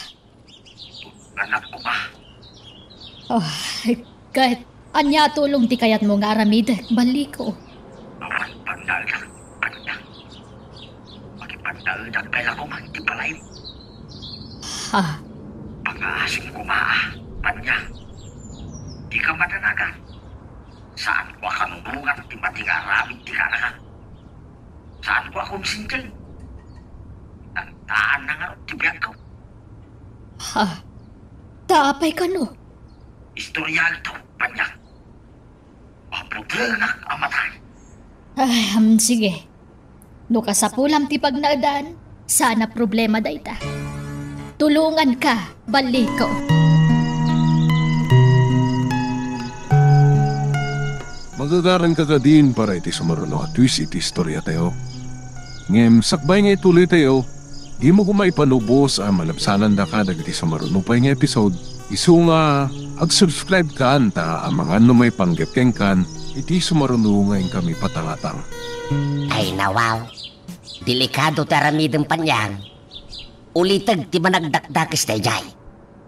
Tulongannak koma. Ah, ket ania a tulong ti kayatmo nga aramidek, Balliko? Awan pagnaedak, Panyang. Makipagnaedak pay la koma iti balay. Ha? Pangaasem koma, a, Panyang. Dika madanagan. Saanko a kanunongan ti madi nga aramid ti kaanakan. Saanko a konsensian. Tantaanna ngarud ti biagko. Ha? Ta apay kano? Istoryaentayo, Panyang. Mabutengak a matay. Ay, am, sige. No kasapulam ti pagnaedan, saan a problema dayta. Tulonganka, Balliko. Magagaranka kadin para iti sumaruno a twist iti istoriatayo. Ngem sakbay nga ituloytayo, dimo koma ipanubos a malabsanandaka dagiti sumaruno pay nga episode. Isu nga, ag-subscribe kan ta amangan no maipanggep kenkan iti sumaruno nga inkami patangatang. Ay, nawaw. Delikado ti aramidem, Panyang. Uliteg ti managdakdakes daydiay.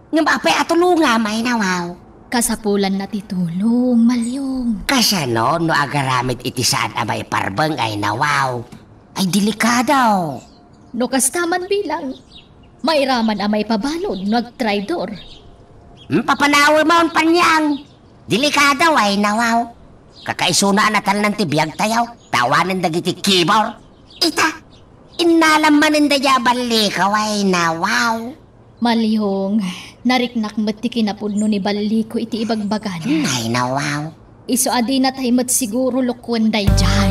Ngem apay a tulongam, ay nawaw? Kasapulanna ti tulong, Maliog. Kasano no agaramid iti saan a maiparbeng, ay nawaw? Ay, delikado. No kasta man bilang, mairaman a maipabalud no agtraidor. Hmm, papanawemon, Panyang. Delikado, ay nawaw. Kakaisuna a natalnan ti biagtayo, ta awanen dagiti kibor. Ita, Nalam manen dayta a ballikaw, ay nawaw. Malyong, nariknak met ti kinapudno ni balliko iti ibagbagana. Ay nawaw. Isu a dinatay met siguro lukuen daydiay.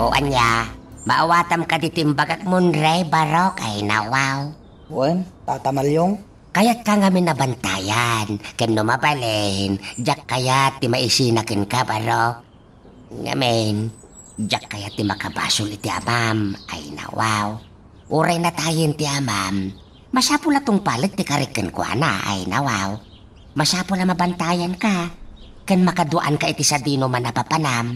O ania, maawatam kadi ti imbagak, Monrey, barok, ay nawaw. Wen, Tata Malyong? Kayatka ngamin a bantayan, ken no mabalin, diak kayat ti maisina kenka, barok. Ngamin, diak kayat ti makabasol iti amam, ay nawaw. Uray natayen ti amam, masapul a tungpalek ti karik kenkuana, ay nawaw. Masapul a mabantayanka, ken makaduaanka iti sadino man a papanam.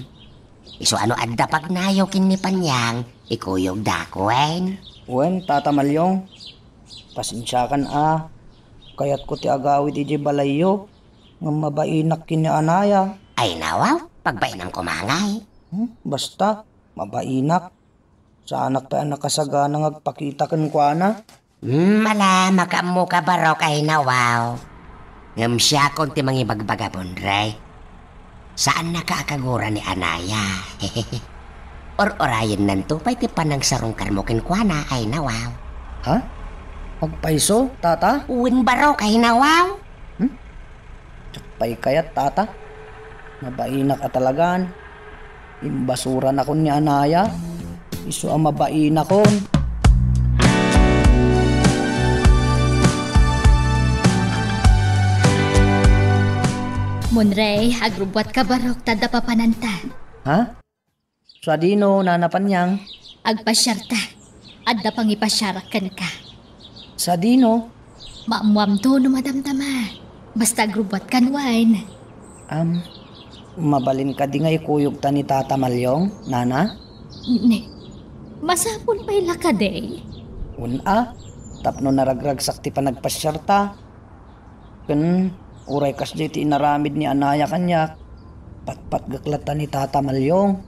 Isu a no adda pagnayo ken ni Panyang, ikuyogda, wen? Wen, Tata Malyong. Pasensiakan a, kayatko ti agawid idiay balayyo, ngem mabainak ken ni Anaya. Ay nawaw, pagbainam koma ngay. Hmm, basta, mabainak. Saanak pay a nakasagana nga agpakita kenkuana. Hmm, ala, makaammoka, barok, ay nawaw. Ngem siakon ti mangibagbaga, Monrey. Saannaka a kagura ni Anaya. Ur-urayennanto pay ti panangsarungkarmo kenkuana, ay nawaw. Ha? Agpayso, Tata? Wen, barok, ay nawaw. Hmm? Diak pay kayat, Tata. Mabainak a talagan. Imbasuranakon ni Anaya. Isu a mabainakon. Monrey, agrubbuatka, barok, ta adda papananta. Ha? Sadino, Nana Panyang? Agpasiarta. Adda pangipasiarak kenka. Sadino? Maammoamto no madamdama. Basta agrubbuatkan, wen. Am, mabalin kadi nga ikuyogta ni Tata Malyong, Nana? Ne, masapul pay la kadi. Wen a, tapno naragragsak ti panagpasiarta. Ken uray kasdiay ti inaramid ni Anaya kaniak, patpatgek latta ni Tata Malyong.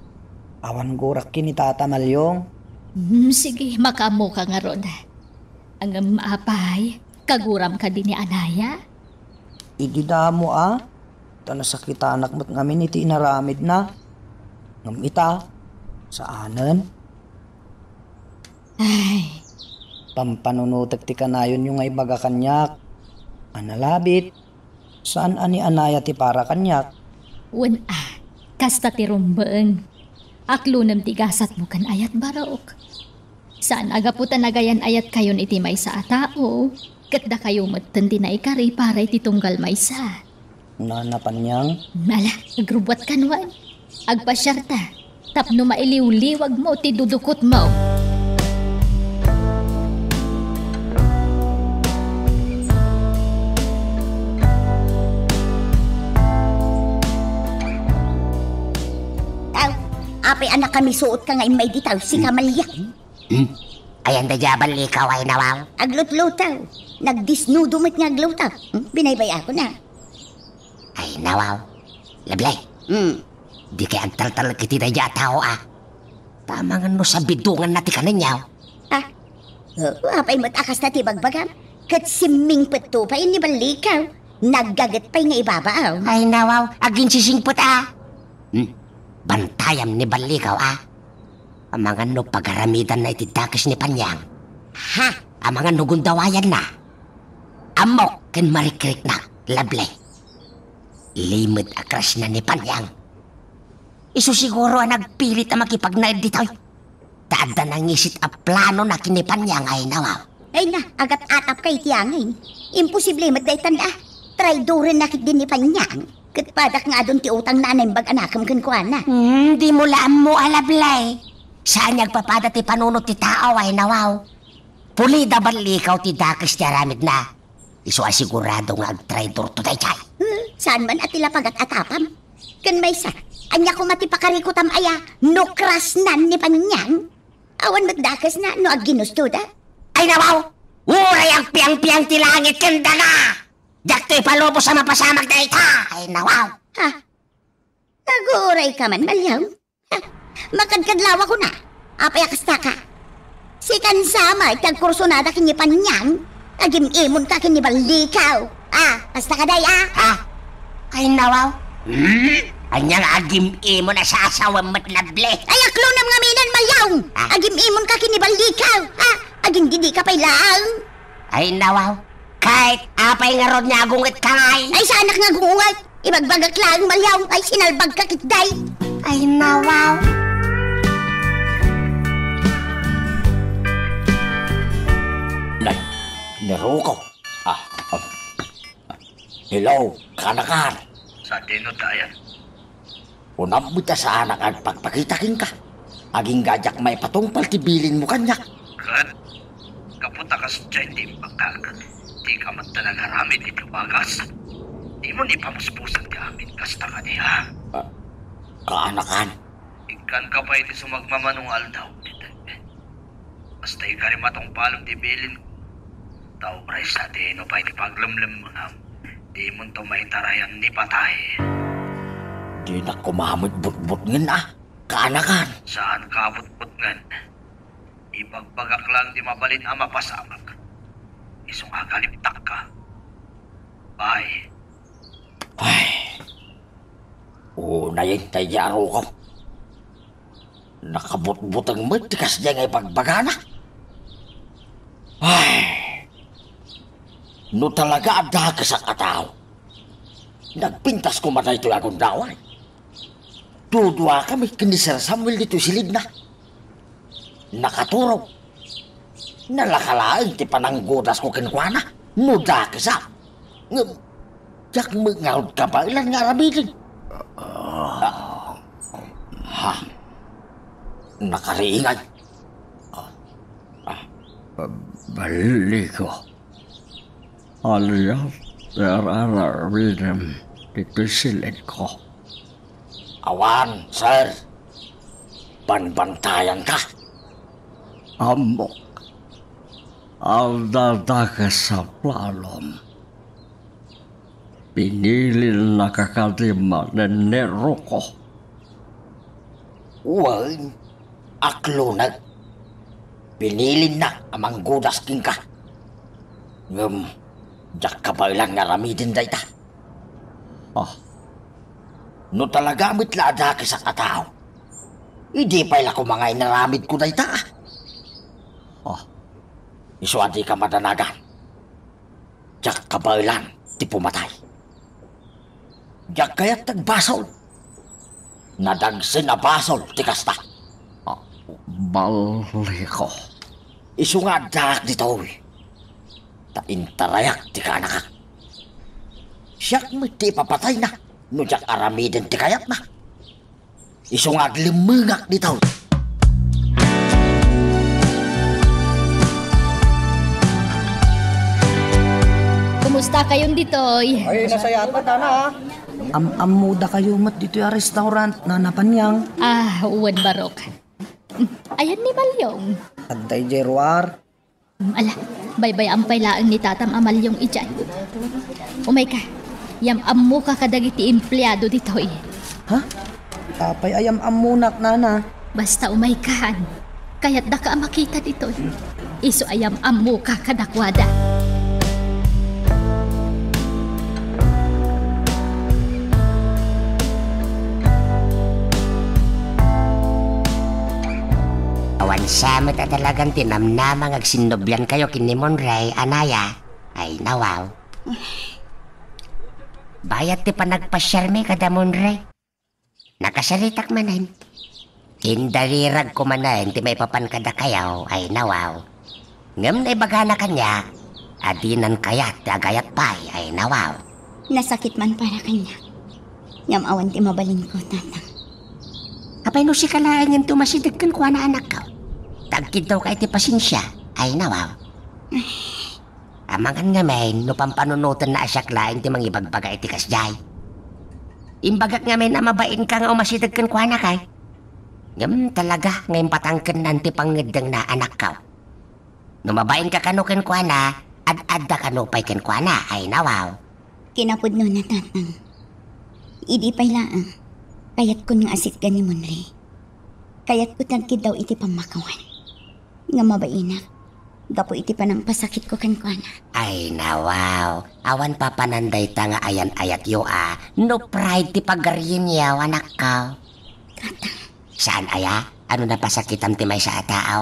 Awan gurak ken ni Tata Malyong. Hmm, sige, makaammoka ngarud. Ngem apay, kaguram kadi ni Anaya? Idi damo a, ta nasakitanak met ngamin iti inaramidna. Ngem ita, saanen. Ay. Pampanunotek ti kanayonyo nga ibaga kaniak. A nalabit, saan a ni Anaya ti para kaniak. Wen a, kasta ti rumbeng. Aklonem ti gasatmo ken ayat, barok. Saan a gapu ta nagayan-ayatkayon iti maysa a tao, ket dakayo metten ti naikari para iti tunggal maysa. Nana Panyang? Ala, agrubbuatkan wen. Agpasiarta, tapno mailiwliwagmo ti dudukotmo. Aw, apay a nakamisuotka nga immay dita, sika Malyang? Hmm? Ayan dayta a ballikaw, ay nawaw? Aglutluto. Nagdisnudo met nga agluto. Hmm? Binaybay-akon a. Ay nawaw. Lablay. Hmm. Dikay agtaltalek iti dayta a tao a. Ta amangan no sabidonganna ti kanenyo. Ah? Oo, apay met a kasta ti bagbagam? Ket simmingpetto pay ni ballikaw. Naggaget pay nga ibabaaw. Ay nawaw, aginsisingpet a. Hmm? Bantayam ni ballikaw a. Amangan no pagaramidanna iti dakes ni Panyang. Ha? Amangan no gundawayanna. Ammok ken marikriknak, Lablay. Limed a crush na ni Panyang. Isu siguro a nagpilit a makipagnaed ditoy. Ta adda nangisit a plano na ken ni Panyang, ay nawaw. Ay na, agat-atapka iti angin. Imposible met daytan a. Traidoren na ketdi ni Panyang. Ket padak nga adun ti utangna a naimbag a nakem kenkuana. Hmm, dimo la ammo a, Lablay. Saan nga agpapada ti panunot ti tao, ay nawaw. Pulida ballikaw ti dakes ti aramidna. Isu a sigurado nga agtraidorto daydiay. Hmm, saan man a ti la pagat-atapam. Ken maysa, ania koma ti pakarikutam aya no crush nan ni Panyang? Awan met dakesna no agginustoda. Ay nawaw! Uray agpiangpiang ti langit ken daga! Diakto ipalubos a mapasamak dayta! Ay nawaw! Ha? Aguray ka man, Malyong. Ha? Makadkadlawakon a. Apay a kastaka? Sikan sa met ti agkursunada ken ni Panyang. Agim-imonka ken ni Ballikaw. Ah, kasta ka, day, ah? Ha? Ay, nawaw. Hmm? Ania nga agim-imon a sasawem met, Lovely? Ay, aklonam ngamin, Malyong! Ah? Agim-imonka ken ni Ballikaw. Ah, agindidika pay laeng. Ay, nawaw. Ket apay ngarud nga agungetka ngay? Ay, saanak nga agunget. Ibagbagak laeng, Malyong, ay sinalbagka ketdi. Ay, nawaw. Nay, ni Ruko. Ah, ah. Hello, kaanakan. Sadino ta ayan? Unam met a saanak agpakpakita kenka. Agingga diak maipatungpal ti bilinmo kaniak. Ket, gapu ta kasdiay ti imbagak, dika met talaga aramid iti bagas. Dimo ni pamuspusan ti amin, kasta kadi, ha? Ah, kaanakan. Ikkanka pay iti sumagmamano nga aldaw, Peter. Basta ikari matungpalem ti bilin. Ta uray sadino pay ti paglemlemmengam, dimonto maitarayan ni patay. Dinak koma met butbutngen a, kaanakan. Saanka a butbutngen. Ibagbagak laeng ti mabalin a mapasamak. Isu nga agalibtakka. Bye. Ay. Unayen tay di aruko. Nakabutbuteng met ti kasdiay nga ibagbagana. Ay. No talaga a dakesak a tao, nagpintas koma daytoy a gundaway. Duduakami ken ni Sir Samuel ditoy silidna. Nakaturog. Nalaka laeng ti pananggudasko kenkuana no dakesak. Ngem diak met ngarud kabaelan nga aramiden. Ah. Ha? Nakariingay. Ah. Ah. Balliko. Alias, ar-aramidem ti pisilitko. Awan, sir. Banbantayanka. Ammok. Adda dakes a planom. Pinilinna kadi manen ni Ruko. Wen, aklonek. Pinilinna a manggudas kenka. Ngem, diak kabaelan nga aramiden dayta. Ah. No talaga met la a dakesak a tao, idi pay la koma nga inaramidko dayta, ah. Ah. Isu a dika madanagan. Diak kabaelan ti pumatay. Diak kayat ti agbasol. Nadagsen a basol ti kasta. Ah, balliko. Isu nga addaak ditoy. Ta intarayak ti kaanakak. Siak met ti ipapatayna no diak aramiden ti kayatna. Isu nga aglemmengak ditoy. Kumusta kayon ditoy? Ay, nasayaat met, nana, ah. Am-ammodakayo met ditoy a restaurant, Nana Panyang. Ah, wen, Barok. Mm, ayan ni Malyong. Adda idiay ruar. Mm, ala, baybay-am pay laeng ni tatam a Malyong idiay. Umayka, yam-ammoka kadagiti empleado ditoy. Ha? Apay a yam-ammonak, nana? Basta umaykan. Kayatdaka a makita ditoy. Isu a yam-ammoka kadakuada. Awan sa met a talagan ti namnama nga agsinnobiankayo ken ni Monray, anaya. Ay, nawaw. Bayat ti panagpasiarmi kada Monray. Nakasaritak manen. Indariragko manen ti maipapan kadakayo, ay, nawaw. Ngem naibagana kaniak a dinan kayat ti agayat pay, ay, nawaw. Nasakit man para kaniak. Ngem awan ti mabalinko, Tatang. Apay no sika laengen ti umasideg kenkuana, anakko? Ta agkiddawka iti pasensia, ay, nawaw. Amangan ngamin no pampanunotenna a siak laeng ti mangibagbaga iti kasdiay. Imbagak ngamin a mabainka nga umasideg kenkuana, kay. Ngem talaga nga impatangkennan ti pangngeddengna, anakko. No mabainka kano kenkuana, ad-adda kano pay kenkuana, ay, nawaw. Kinapudnona, Tatang. Idi pay laeng, kayatkon nga asitgan ni Monray. Kayatko ti agkiddaw iti pammakawan. Nga mabainak. gapu iti panangpasakitko kenkuana. Ay, nawaw. Awan papanan dayta nga ayan-ayatyo a no pride ti pagarienyo, anakko. Tatang. Saan aya? Ano napasakitam ti maysa a tao?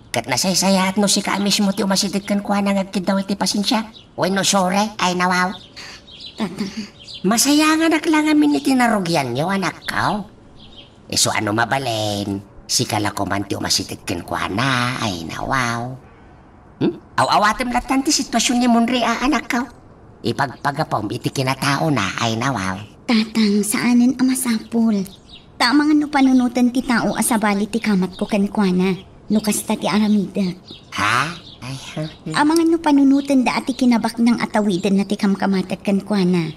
Ket nasaysayaat no sika a mismo ti umasideg kenkuana nga agkiddaw iti pasensia? Wenno sure, ay nawaw? Tatang. Masayanganak la ngamin iti narugianyo, anakko. Isu a no mabalin, sika la koman ti umasideg kenkuana, ay nawaw. Hmm? Aw-awatem lattan ti sitwasion ni Monroy a anakko. Ipagpagapom iti kinataona, ay nawaw. Tatang, saanen a masapul. Ta amangan no panunoten ti tao a sabali ti kamatko kenkuana, no kasta ti aramidek. Ha? Ay, ha? Amangan no panunotenda a ti kinabaknang a tawidenna ti kamkamatek kenkuana.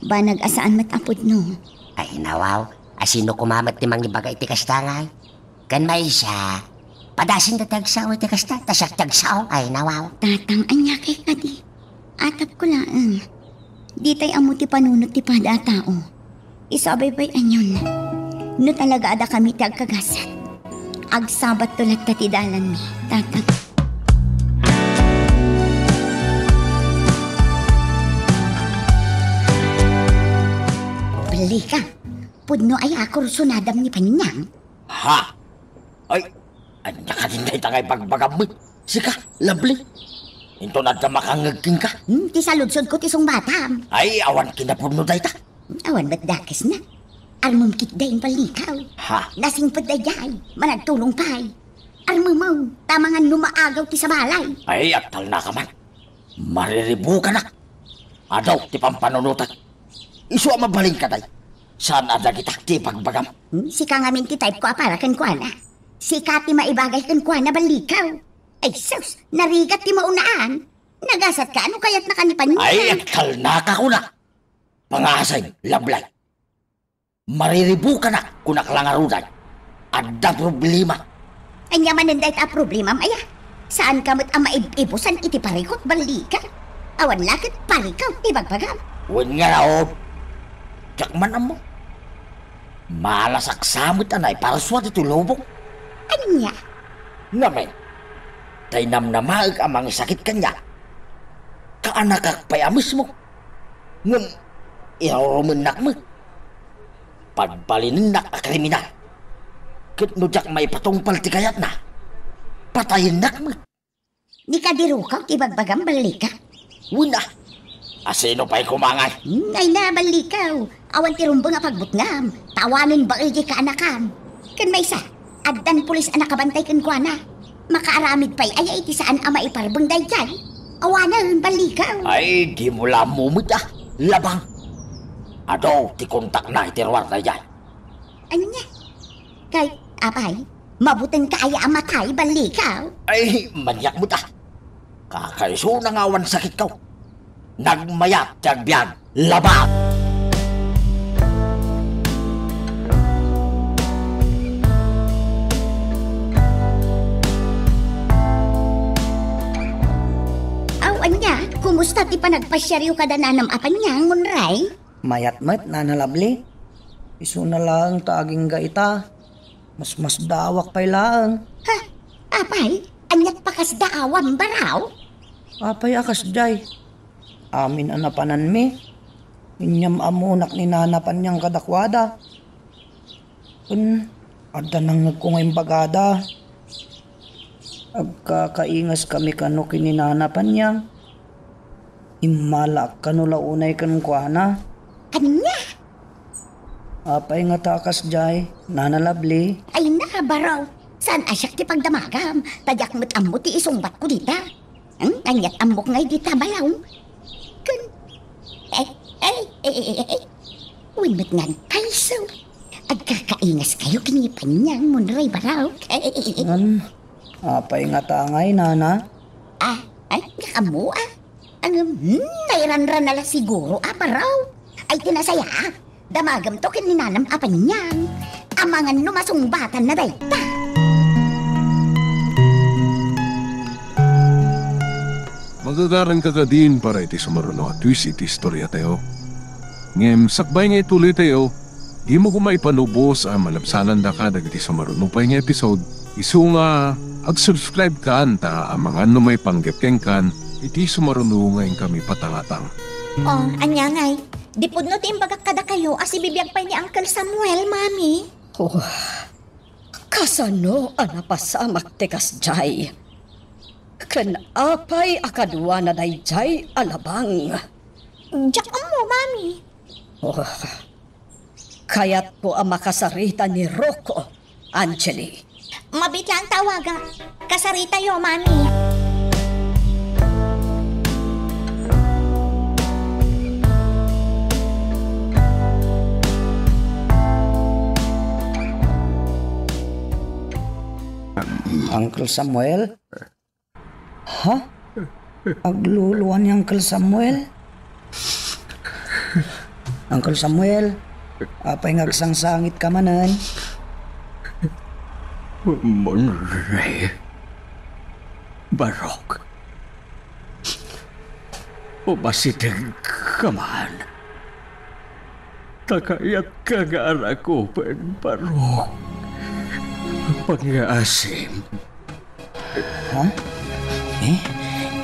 Banag a saan met a pudno. Ay, nawaw. A sino koma met ti mangibaga iti kasta ngay? Ken maysa, padasinda ti agsao iti kasta, ta siak ti agsao, ay nawaw. Tatang, ania kay kadi? Atapko laeng. Ditay ammo ti panunot ti pada a tao. Isu a baybay-anyon. No talaga a dakami ti agkagasat, agsabatto latta ti dalanmi, Tatang. Ballika, pudno aya a kursunadam ni Panyang? Ha? Ay, ania kadin dayta nga ibagbagam met? Sika, Lovely. Inton adda makangngeg kenka? Hmm, ti saludsodko ti sungbatam. Ay, awan kinapudno dayta. Awan met dakesna. Armem ketdin, Ballikaw. Ha? Nasingpet daydiay, managtulong pay. Armem, ta amangan no maagaw ti sabali. Ay, agtalnaka man. Mariribukanak. Adu ti pampanunotak. Isu a mabalin kadi. Saan a dagita ti ibagbagam? Hmm, sika ngamin ti type ko a para kenkuana. Sika ti maibagay kenkuana, Ballikaw. Ay sus, narigat ti maunaan. Nagasatka, ano kayatnaka ni Panyang? Ay, agtalnaka kuna. Pangasim, Lovely. Mariribukanak, kunak la ngaruden. Adda problema. Ania manen dayta a problemam aya? Saanka met a maib-ibusan iti parikut, Ballika. Awan la ket parikaw ti ibagbagam. Wen ngarud, diak man ammo. Malasak sa met a naiparsua ditoy lubong. Ania? Ngamin, tay namnamaek a mangisakit kaniak, kaanakak pay a mismo. Ngem irurumennak met. Pagbalinennak a kriminal. Ket no diak maipatungpal ti kayatna, patayennak met. Ni kadi rukaw ti ibagbagam, Ballika? Wen a. A sino pay koma ngay? Hmm, ay na, Ballikaw. Awan ti rumbeng a pagbutngam. Ta awanen bael diay kaanakam. Ken maysa, addan pulis a nakabantay kenkuana. Makaaramid pay aya iti saan a maiparbeng daydiay? Awanen, Ballikaw. Ay, dimo la ammo met a. Labang. Adu ti kontakna iti ruar daydiay. Ania? Kay, apay, mabutingka aya a matay, Ballikaw? Ay, maniak met a. Kakaisuna nga awan sakitko. Nagmayat ti agbiag, Labang! Aw, ania, kumusta ti panagpasiaryo kada nanam a Panyang, Monroy? Mayat met, Nana Lovely. Isuna laeng ta agingga ita. Masmasdaawak pay laeng. Ha? Apay, aniat pakasdaawam, Baraw? Apay a kasdiay? Amin a napananmi. Inyam-ammonak ni Nana Panyang kadakuada. Ken, adda nangngegko nga imbagada. Agkakaingaskami kano ken ni Nana Panyang. Immalaak kano la unay kenkuana. Ania? Apay ngata a kasdiay, Nana Lovely? Ay na, Baraw. Saan a siak ti pagdamagam? Ta diak met ammo ti isungbatko dita. Hmm? Aniat ammok ngay dita, Baraw? Ken, eh, eh, eh, eh, eh, eh. Wen met nga agkayso. Agkakaingaskayo ken ni Panyang, Monroy, Baraw. Ngem, apay ngata ngay, Nana? Ah, ay, diak ammo, ah. Ang, hmm, nairanran na la siguro, ah, Baraw. Ay, ti nasayaat. Damagamto ken ni Nanam a Panyang. Amangan no masungbatanna dayta. Magagaranka kadin para iti sumaruno a twist iti istoriatayo. Ngem sakbay nga ituloytayo, dimo koma ipanubos a malabsanandaka dagiti sumaruno pay nga episode Isu nga, ag-subscribe kan ta amangan no maipanggep kenkan iti sumaruno nga inkami patangatang. Oh, ania ngay? Di pudno ti imbagak kadakayo a sibibiag pay ni Uncle Samuel, Mami. Oh, kasano a napasamak ti kasdiay? Ken apay a kaduana daydiay a labang? Diak ammo, Mami. Oh, kayatko a makasarita ni Rocco, Angeli. Mabiit laeng tawagak. Kasaritayo, Mami. Uncle Samuel? Ha? Agluluan ni Uncle Samuel? Uncle Samuel, apay nga agsangsangitka manen? Monre, Barok, umasidegka man. Ta kayatka nga arakupen, Barok. Pangngaasim. Ha? Eh?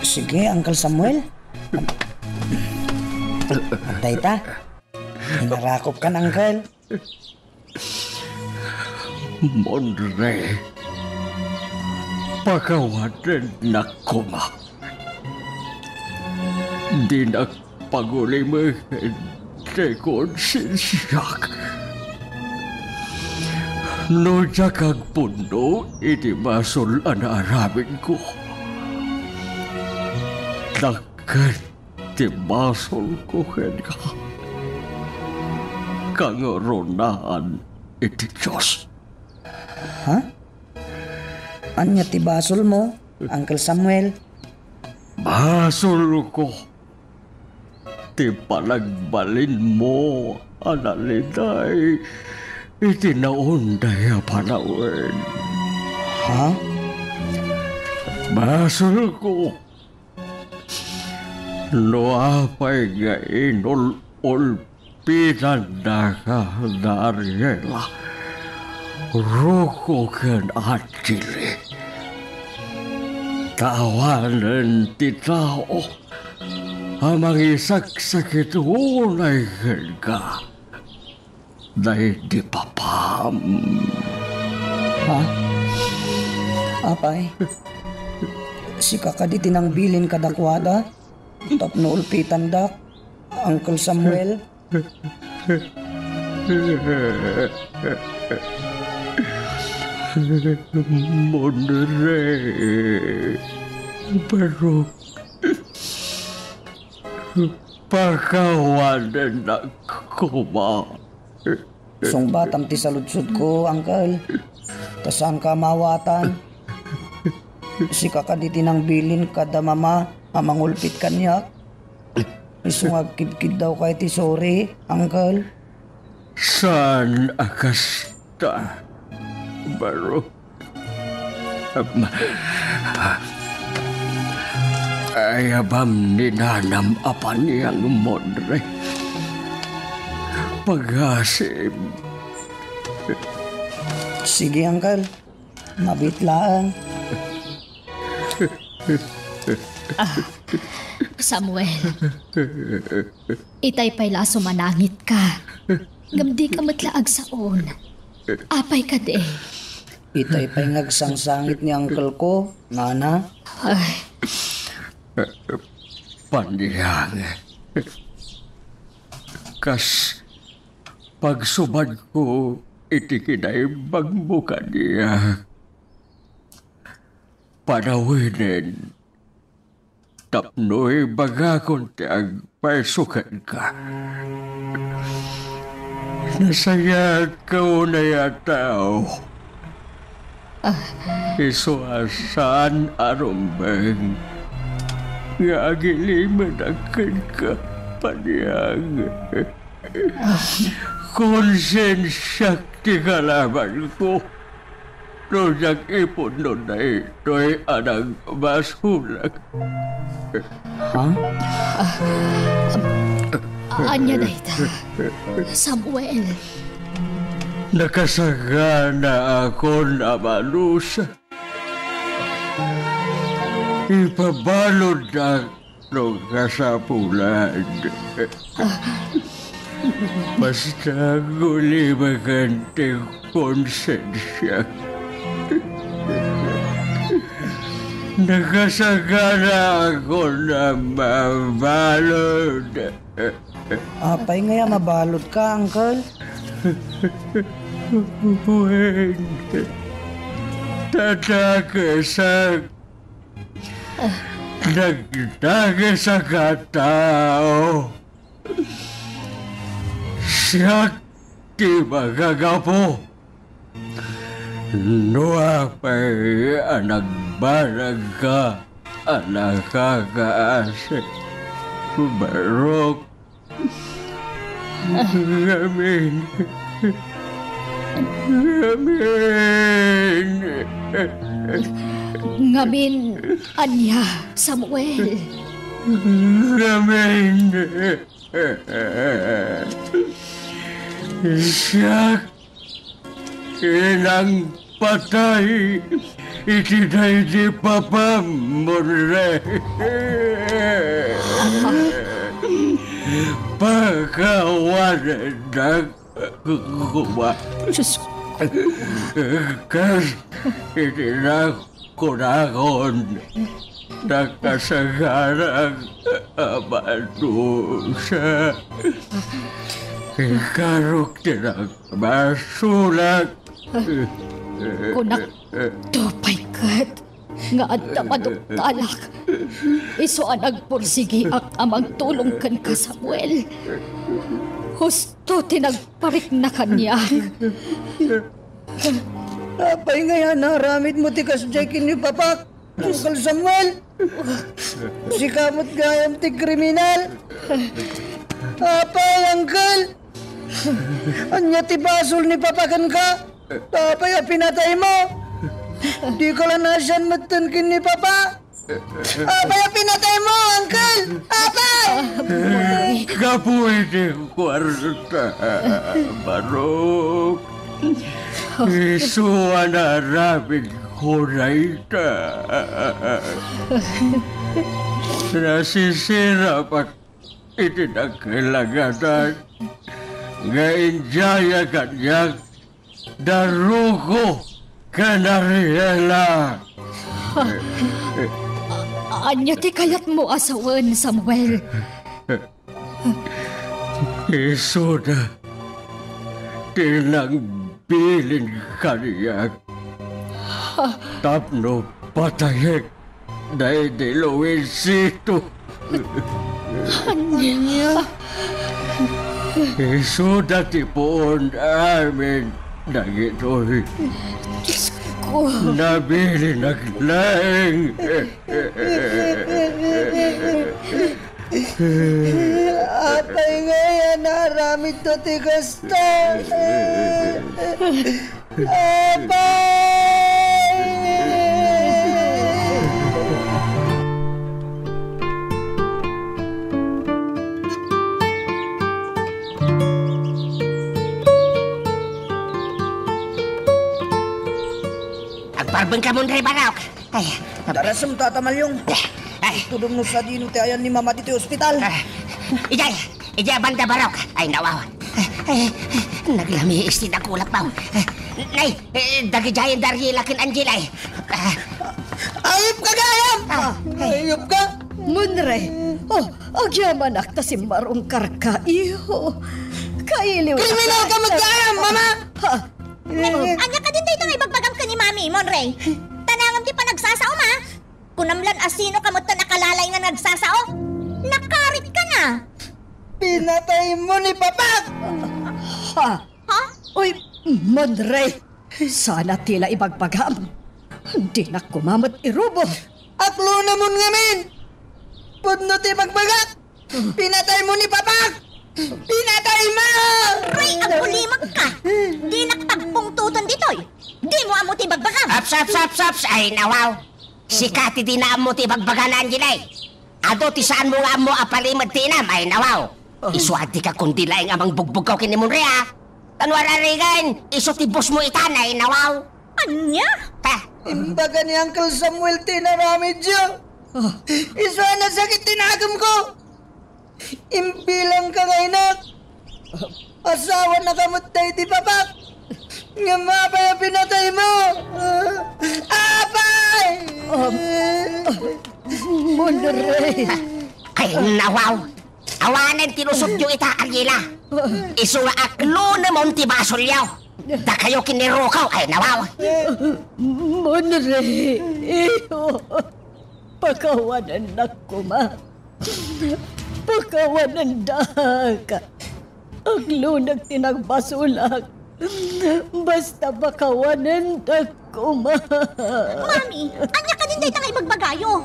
Sige, Uncle Samuel. Dayta. Inarakop kan, Uncle. Monre, pakawadennak koma. Dinak pagulimen ti konsensiak no diak agpudno iti basol a naaramidko. Dakkel ti basolko kenka. Kangrunaan iti Dios. Ha? Ania ti basolmo, Uncle Samuel? Basolko ti panagbalinmo a naliday iti naunday a panawen. Ha? Basolko no apay nga inul-ulpitandaka da Ariela, Rocco ken Angeli. Ta awanen ti tao a mangisaksakit unay kenka daydi papam. Ha? Apay, sika kadi ti nangbilin kadakuada tapno ulpitandak, Uncle Samuel? Monre, Barok, pakawadennak koma. Sungbatam ti saludsodko, Uncle. Ta saanka a maawatan. Sika kadi ti nangbilin kada mama a mangulpit kaniak? Isu nga agkidkiddawka iti suri, Uncle. Saan a kasta, Barok. Ayabam ni nanam a paniang, Monre. Pagasim. Sige, Uncle. Mabiit laeng. Ah, Samuel, itay pay la a sumanangitka. Ngem dika met la agsaon. Apay kadi? Itay pay nga agsangsangit ni uncle ko, nana. Ay. Paniang, kas pagsubadko iti kinaimbagmo kaniak, panawenen tapno ibagakon ti agpayso kenka. Nasayaat ka unay a tao. Isu a saan a rumbeng nga agilimedak kenka, paniang. Konsensiak ti kalabanko no diak ipudno daytoy a nagbasolak. Ha? Ania dayta, Samuel? Nakasaganaakon a manusa. Ipabaludnak no kasapulan. Basta gulibakan ti konsensiak. Nakasaganaakon a mabalud. Apay ngay a mabaludka, Uncle? Wen, tadakesak. Nagdakesak a tao. Siak ti makagapu. No apay a nagbanagka a nakakaasi, Barok, ngamin, ngamin. Ngamin ania, Samuel? Ngamin. Siak ti nangpatay iti daydi papam, Monre. Pakawanennak koma. Diyos. Kas iti nakunakon, nakasaganaak a manusa. Ikarok ti nagbasolak. Kunak, tupay ket nga adda maduktalak. Isu a nagpursigiak a mangtulong kenka, Samuel. Husto ti nagparikna kaniak. Apay ngay a naaramidmo ti kasdiay ken ni Papak, Uncle Samuel? Sika met gayam ti kriminal. Apay, Uncle? Ania ti basol ni Papa kenka? Apay a pinataymo? Dika la naasian metten ken ni Papa? Apay a pinataymo, Uncle? Apay! Gapu iti kuarta, Barok. Isu a naaramidko dayta. Nasisirapak iti nakalangatan nga idiaya kaniak da Rugo ken Ariela. Ania ti kayatmo a sawen, Samuel? Isuda ti nangbilin kaniak tapno patayek daydi Luisito. Ania? Isuda ti puon amin dagitoy. Diyos ko. Nabilinak laeng. Apay ngay a naaramidto ti kasta? Apay! Agparbeng ka, Monre, Barok. Ay, darasem, Tata Malyong. Ay. Tudom no sadino ti ayan ni Mama ditoy ospital. Ah, idiay, idiay banda, Barok. Ay, nawaw. Ay, naglamiis ti dakulak, baw. Nay, eh, dagidiayen da Ariela ken Angela, eh. Ah. Ayupka gayam! Ah, ay. Ayupka! Monre, oh, agyamanak ta simmarungkarka, iho. Kailiw. Kriminal ka met gayam, Mama! Ha? Ania kadin dayta nga ibagbagam ken ni Mami, Monre? Tanangem ti panagsasaom, a? Kunam lan a sino ka met ta nakalalay nga nagsasao? Nakarit ka na! Pinataymo ni Papak! Ha? Ha? Uy, Monre! Sana ti la ibagbagam. Dinak koma met irubo. Aklonamon ngamin! Pudno ti ibagbagak! Pinataymo ni Papak! Pinataymo! Ray, agbulimag ka! Dinak pagpungtoton ditoy! Dimo ammo ti bagbagam! Aps, aps, aps, aps! Ay, nawaw! Sika ti dina ammo ti bagbagana, Angela, eh. Adu ti saanmo nga ammo a palimed ti inam, ay, nawaw! Isu a dika kundi laeng a mangbugbugkaw ken ni Monre, a? Tan wararigan, isu ti boss mo ita, nainawaw. Ania? Ha? Imbaga ni Uncle Samuel ti inaramidyo. Ah. Isu a nasakit ti nagemko. Imbilangka nga inak. Asawanaka met daydi papak. Ngem apay a pinataymo? Apay! Um, Munre. Ay, nawaw. Awanen ti lusotyo ita, Ariela. Isu nga aklonem ti basolyo. Dakayo ken ni Rukaw, ay, nawaw. Munre, iyo. Pakawanennak koma. Pakawanendak. Aklonek ti nagbasolak. Basta pakawanendak koma. Mami, ania kadin dayta nga ibagbagayo?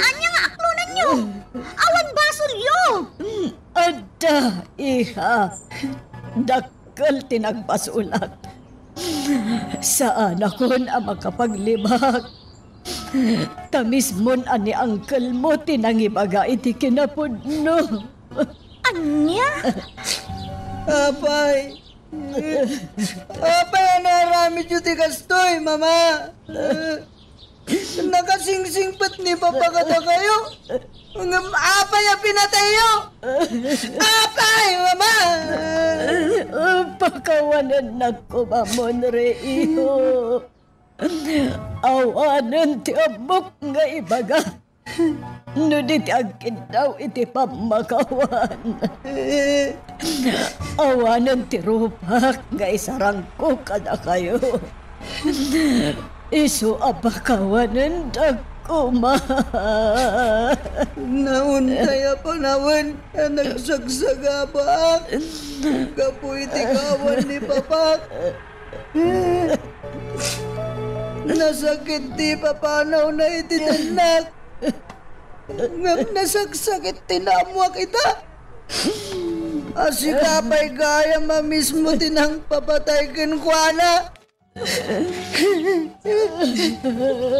Ania nga aklonenyo? Awan basolyo! Adda, iha. Dakkel ti nagbasolak. Saanakon a makapaglibak. Ta mismon a ni uncle mo ti nangibaga iti kinapudno. Ania? Apay. Apay a naaramidyo ti kastoy, Mama? Nakasingsingpet ni Papa kadakayo. Ngem apay a pinatayyo? Apay, Mama! Pakawanennak koma, Munre, iyo. Awanen ti ammok nga ibaga no di ti agkiddaw iti pammakawan. Awanen ti rupak nga isarangko kadakayo. Isu a pakawanendak koma. Nauntay a panawen a nagsagsagabaak gapu iti kawan ni Papak. Nasakit ti papanawna iti tennak. Ngem nasaksakit ti naammoak ita. A sika pay gayam a mismo ti nangpapatay kenkuana.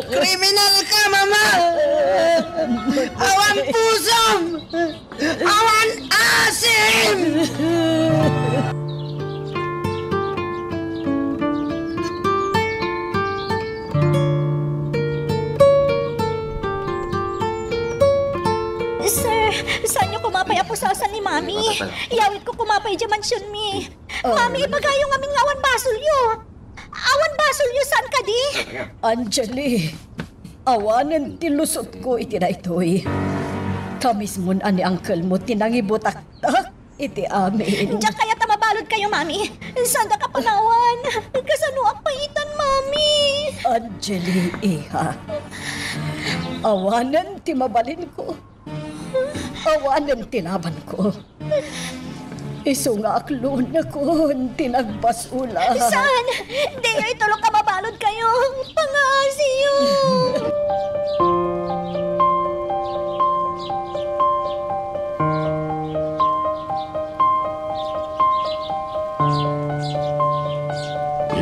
Kriminal ka, Mama! Awan pusom! Awan asim! Sir, saanyo koma pay a pusasan ni Mami? Iyawidko koma pay idiay mansionmi. Mami, ibagayo ngamin nga awan basolyo. Awan basolyo, saan kadi? Angeli, awanen ti lusotko iti daytoy. Ta mismon a ni uncle mo ti nangibutaktak iti amin. Diak kayat a mabaludkayo, Mami. Saandak a panawan. Kasanoak pay itan, Mami? Angeli, iha. Awanen ti mabalinko. Awanen ti labanko. Isu nga aklonekon ti nagbasolak. Saan? Diyo itulok a mabaludkayo. Pangaasiyo.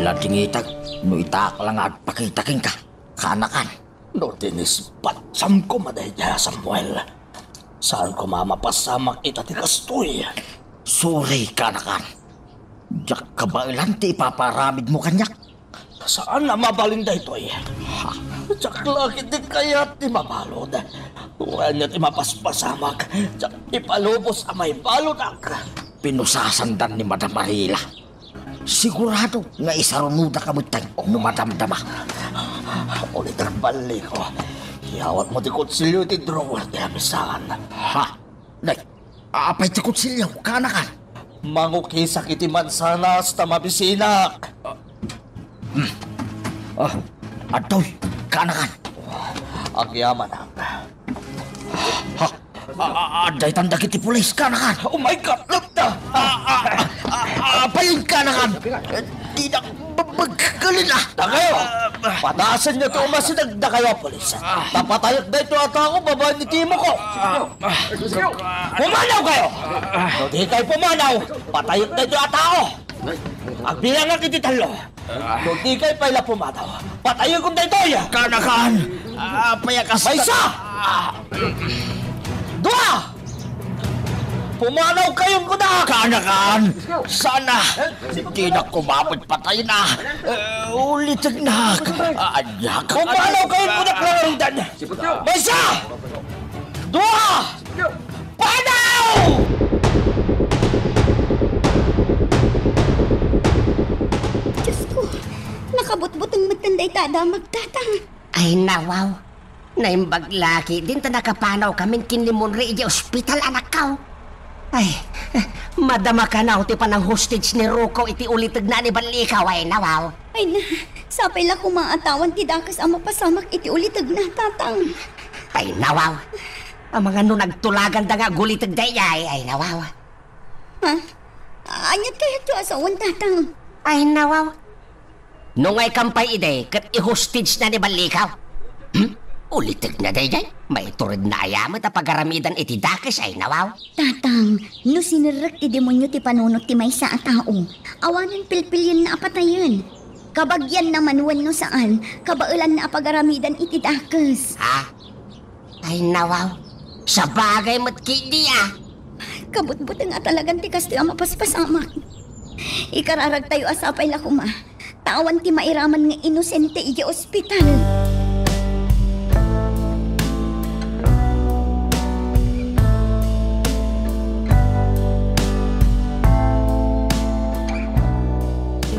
Ladingitak no itaak la nga agpakita kenka, kaanakan. No dinis, batyamko man daydiay a Samuel. Saan koma a mapasamak ita ti kastoy. Sorry, kaanakan. Diak kabaelan ti ipapaaramidmo kaniak. Saan a mabalin daytoy. Ha? Diak la ketdi kayat ti mabalud. Wenno ti mapaspasamak, diak ipalubos a maibaludak. Pinusasandan ni Madam Arila. Sigurado nga isarunodaka metten no madamdama. Ulitek balliko. Iyawatmo ti kutsilio iti drawer ti amisaan. Ha? Nay, apay ti kutsilio, kaanakan? Mangukisak iti mansanas ta mabisinak. Hmm. Ah, adtoy, kaanakan? Agyamanak. Ha? A-, a-, adda itan dagiti pulis, kaanakan? Oh my God, lupta! A-, a-, a-, a-, apay, kaanakan? Dinak b-, b-, kalin, ah! Dakayo! Patasenyo ti umasideg, dakayo a pulis. Ta patayek daytoy a tao babaen iti imoko. Pumanawkayo! No dikay pumanaw, patayek daytoy a tao. Agbilangak iti tallo. No dikay pay la pumanaw, patayekon daytoy. Kaanakan! Apay a kasta? Maysa! Dua! Pumanaw kayon kunak! Kaanakan! Sana! Dinak kumapot patayna! Eh, ulitegnak! Ania ka Pumanaw kayon kunak, langarudan! Maysa! Dua! Panaw! Diyos ko, nakabutbuteng metten dayta a damag, Tatang. Ay, nawaw. Naimbag la ketdin ta nakapanaw kamin ken ni Monre idiay ospital, anakko. Ay, madama kano ti panang-hostage ni Rocco iti ulitegna a ni Ballikaw, ay, nawaw. Ay na, sapay la koma a tawan ti dakes a mapasamak iti ulitegna, Tatang. Ay, nawaw. Amangan no nagtulaganda nga aguliteg daydiay, ay, nawaw. Ha? Aniat kayatyo a sawen, Tatang? Ay, nawaw. No ngaykam pay idi ket i-hostage na ni Ballikaw. Hmm? Ulitegna daydiay? Maituredna aya met a pagaramidan iti dakes, ay, nawaw. Tatang, no sinerrek ti demonio ti panunot ti maysa a tao, awanen pilpilienna a patayen. Kabagianna man wenno saan, kabaelanna a pagaramidan iti dakes. Ha? Ay, nawaw. Sabagay met ketdi, a. Kabutbuteng a talagan ti kastoy a mapaspasamak. Ikararagtayo a sapay la koma ta awan ti mairaman nga inosente idiay ospital.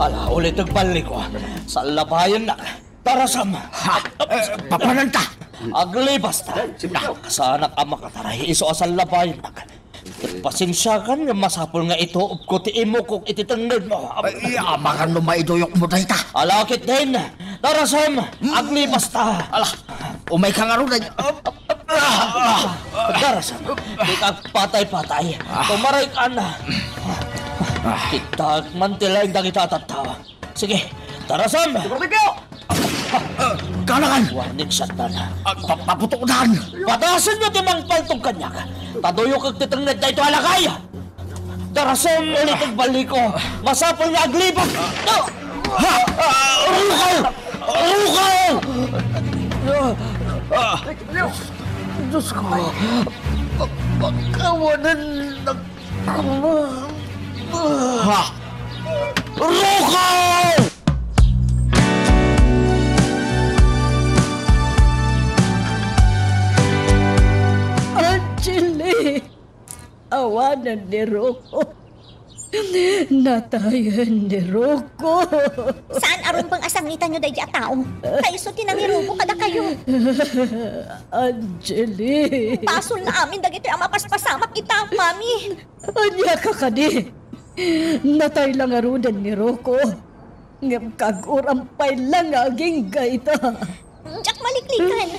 Ala, ulit agballiko. Sallabayennak. Tarasam! Ha? Eh, papananta? Aglibasta. Nakasaanak a makataray isu a sallabayennak. Pasensiakan nga masapul nga ituopko ti imukok iti tengngedmo. Ay, amangan no maiduyokmo dayta. Ala ketdin. Tarasam! Aglibasta. Ala, umayka ngaruden. Tarasam, dika agpatay-patay. Tumaraykan. Kitak man ti laing dagita a tattao. Sige, Tarasam! Sigurado kayo! Kanakan! Warning, Satan. Ah, pa-, paputokan! Padasenyo ti mangpaltog kaniak. Ta duyokek ti tengnged daytoy a lakay! Tarasam, ulit agballiko. Masapul nga aglibak! Ah! Ah! Rukaw! Rukaw! Ah! Diyos ko. Pa-, pakawanan na Ha? Rukaw! Angeli! Awanen ni Rocco. Natayen ni Rocco. Saan a rumbeng a sangitanyo daydi a tao? Ta isu ti nangirubo kadakayo. Angeli. Basol na amin dagitoy a mapaspasamak ita, Mami. Ania ka kadi? Natay la ngaruden ni Rocco. Ngem kag-uram pay la nga agingga ita. Diak maliklikan.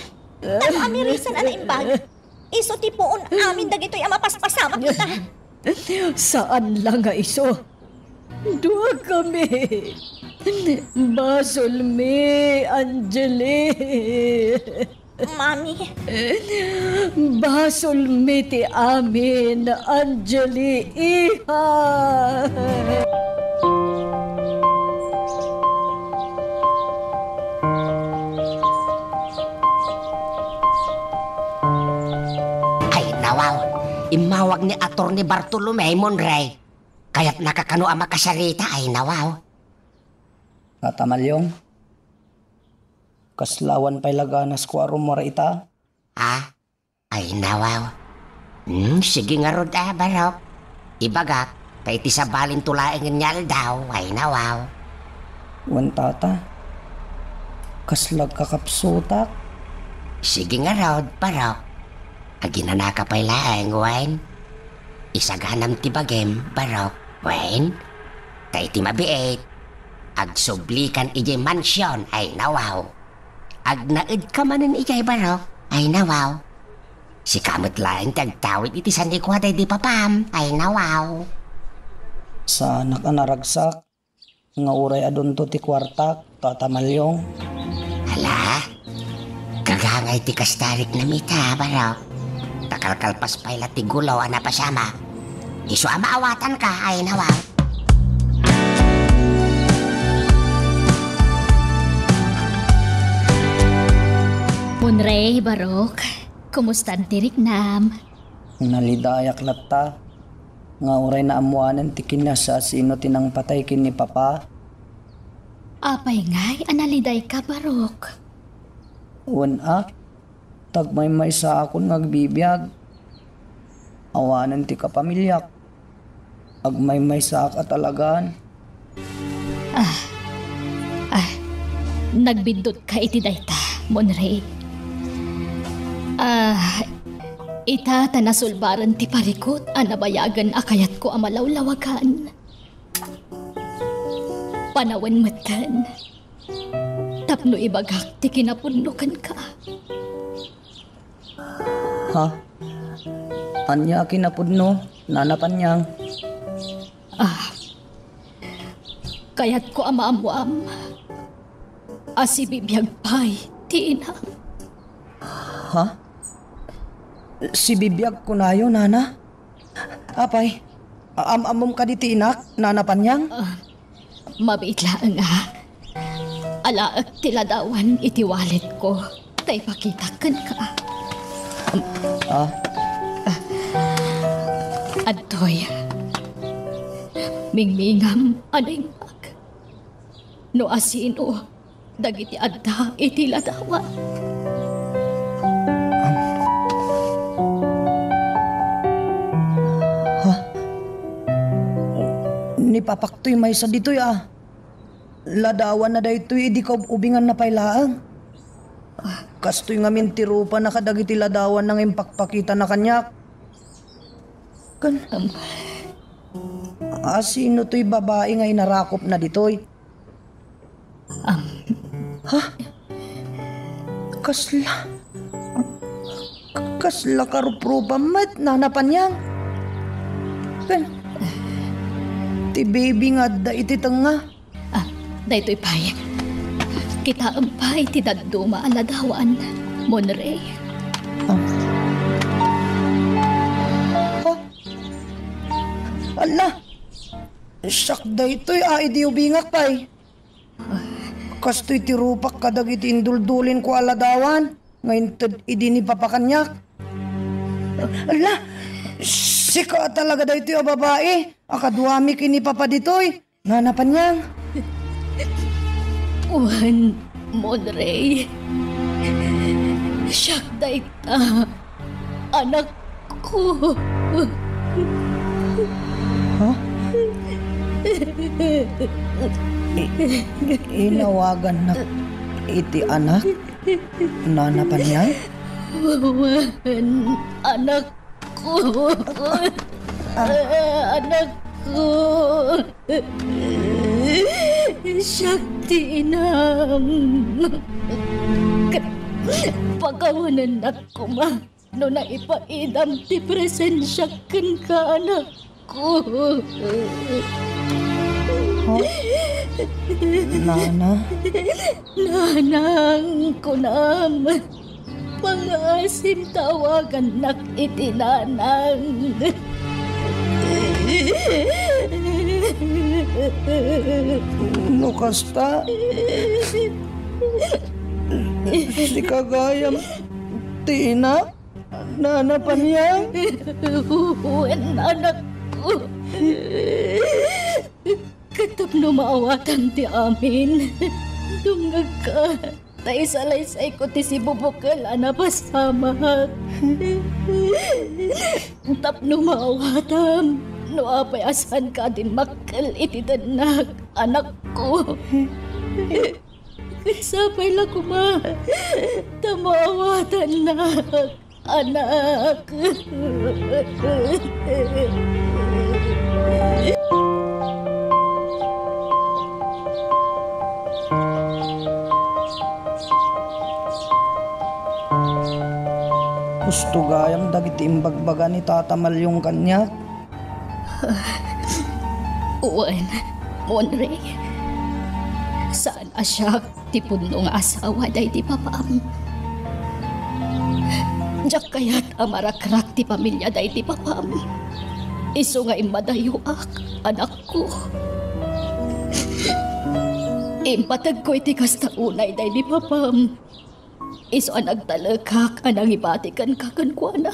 Tano a mirisan a naimbag. Isu ti puon amin dagitoy a mapaspasamak ita. Saan la nga isu. Duakami. Basolmi, Angeli. Mami. Basolmi ti amin, Angeli, iha. Ay, nawaw. Immawag ni Attorney Bartolome, Monrey. Kayatnaka kano a makasarita, ay, nawaw. Tata Malyong, kasla awan pay la ganasko a rummuar ita? Ah? Ay, nawaw. Hmm, sige ngarud, ah, Barok. Ibagak, ta iti sabalinto laengen nga aldaw, ay, nawaw. Wen, Tata, kasla agkakapsutak? Sige ngarud, Barok. Aginanaka pay laeng, wen? Isaganam ti bagim, Barok, wen? Ta iti mabiit, agsublikan idiay mansion, ay, nawaw. Agnaedka manen idiay, Barok, ay, nawaw. Sika met laeng ti agtawid iti sanikuha daydi papam, ay, nawaw. Saanak a naragsak nga uray adunto ti kuartak, Tata Malyong. Ala, gagangay ti kasta riknam ita, Barok. Ta kalkalpas pay la ti gulo a napasamak. Isu a maawatanka, ay, nawaw. Monrey, Barok, kumusta ti riknam? Nalidayak latta. nga uray naammoanen ti kinasasino ti nangpatay ken ni Papa. Apay ngay a nalidayka, Barok? Wen a, tagmaymaysaakon nga agbibiag. Awanen ti kapamiliak. Agmaymaysaak a talagan. Ah, ah, nagbiddutka iti dayta, Monrey. Ah, ita ta nasulbaren ti parikut a nabayagen a kayatko a malawlawagan. Panawen metten tapno ibagak ti kinapudno kenka. Ha? Ania a kinapudno, Nana Panyang? Ah, kayatko a maammoam a sibibiag pay ti inam. Ha? Sibibiag kunayo, Nana? Apay, am-ammom kadi ti inak, Nana Panyang? Ah, mabiit laeng a alaek ti ladawan iti walletko ta ipakitak kenka. Ah? Adtoy. Mingmingam a naimbag no asino dagiti adda iti ladawan. Ha? Ni Papaktoy maysa ditoy a. Ladawanna daytoy idi kaub-ubinganna pay laeng. Kastoy ngamin ti rupana kadagiti ladawanna nga impakpakitana kaniak. Ken, asino toy babai nga inarakopna ditoy? Am. Ha? Kasla, kasla karuprupa met, Nana Panyang. Ken, ti baby nga adda iti tengnga. Ah, daytoy pay. Kitaem pay ti dadduma a ladawan, Monrey. Ah. Ah. Alla! Siak daytoy a idi ubingak pay. Kastoy ti rupak kadagiti induldulinko a ladawan nga inted idi ni Papa kaniak. Ala, sika a talaga daytoy a babai a kaduami ken ni Papa ditoy, Nana Panyang. Wen, Monrey. Siak dayta. Anakko. Ha? I-, inawagannak iti anak, Nana Panyang? Wen, anakko. Anakko. Siak ti inam. Ket pakawanennak koma no naipaidam ti presensiak kenka, anakko. Oh, Nana? Nanang, kunam. Pangaasim ta awagannak iti nanang. No kasta, sika gayam ti inak, Nana Panyang? Wen, anakko. Ket tapno maawatam ti amin, dumngegka, ta isalaysayko ti sibubukel a napasamak. Tapno maawatam no apay a saanka a dimmakkel iti tennak, anakko. Sapay la koma ta maawatannak, anak. Husto gayam dagiti imbagbaga ni Tata Malyong kaniak. Wen, Monrey, saan a siak ti pudno nga asawa daydi papam. Diak kayat a marakrak ti pamilia daydi papam. Isu nga immadayoak, anakko. Impategko iti kasta unay daydi papam. Isu a nagtalekak a nangibati kenka kenkuana.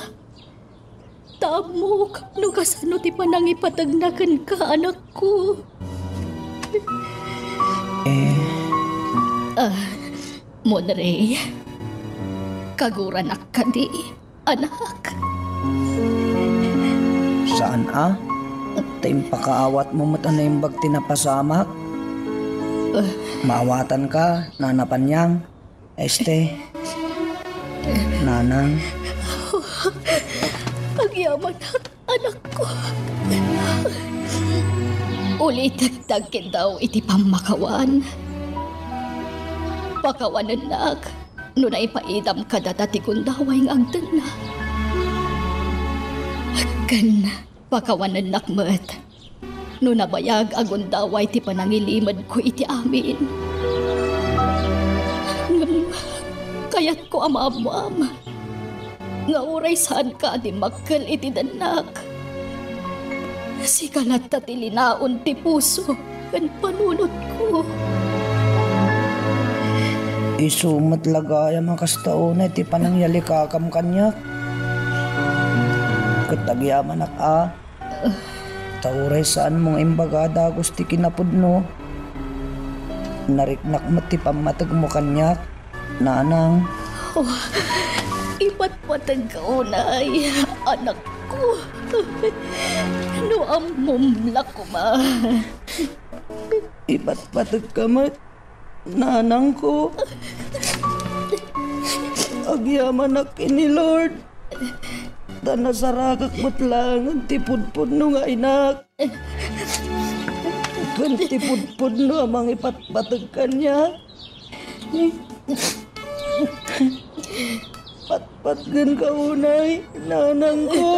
Ta ammok no kasano ti panangipategna kenka, anakko. Eh. Ah, Monrey, kaguranak kadi, anak? Saan a? Ta impakaawatmo met a naimbag ti napasamak? Ah. Maawatanka, Nana Panyang. Este. Nanang. Agyamanak, anakko. Ulitek ti agkindaw iti pammakawan. Pakawanennak no naipaidam kadata ti gundaway nga agtenna. Ken pakawanennak met no nabayag a gundaway ti panangilimedko iti amin. Ngem kayatko a maammoam nga uray saanka a dimmakkel iti dennak, sika latta ti linaon ti puso ken panunotko. Isu met la gayam a kasta unay ti panangyalikakam kaniak. Ket agyamanak a, ta uray saanmo nga imbaga a dagus ti kinapudno, nariknak met ti pammategmo kaniak, nanang. Oh, ipatpategka unay, anakko. No ammom la koma. Ipatpategka met, nanangko. Agyamanak ken ni Lord, ta nasarakak met laengen ti pudpudno nga inak. Ken ti pudpudno a mangipatpateg kaniak. Patgenka unay, nanangko.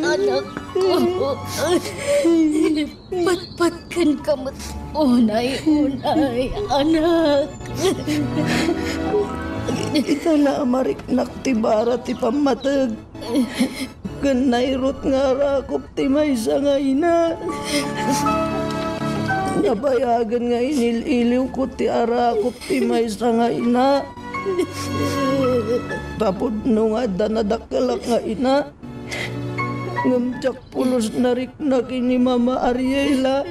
Anakko. Patpatgenka met unay, unay, anak. Ita la a mariknak ti bara ti pammateg. Ken nairut nga arakop ti maysa nga ina. Nabayagen nga inil-iliwko ti arakop ti maysa nga ina. Ta pudno nga adda nadakkelak nga ina. Ngem diak pulos narikna ken ni Mama Ariela.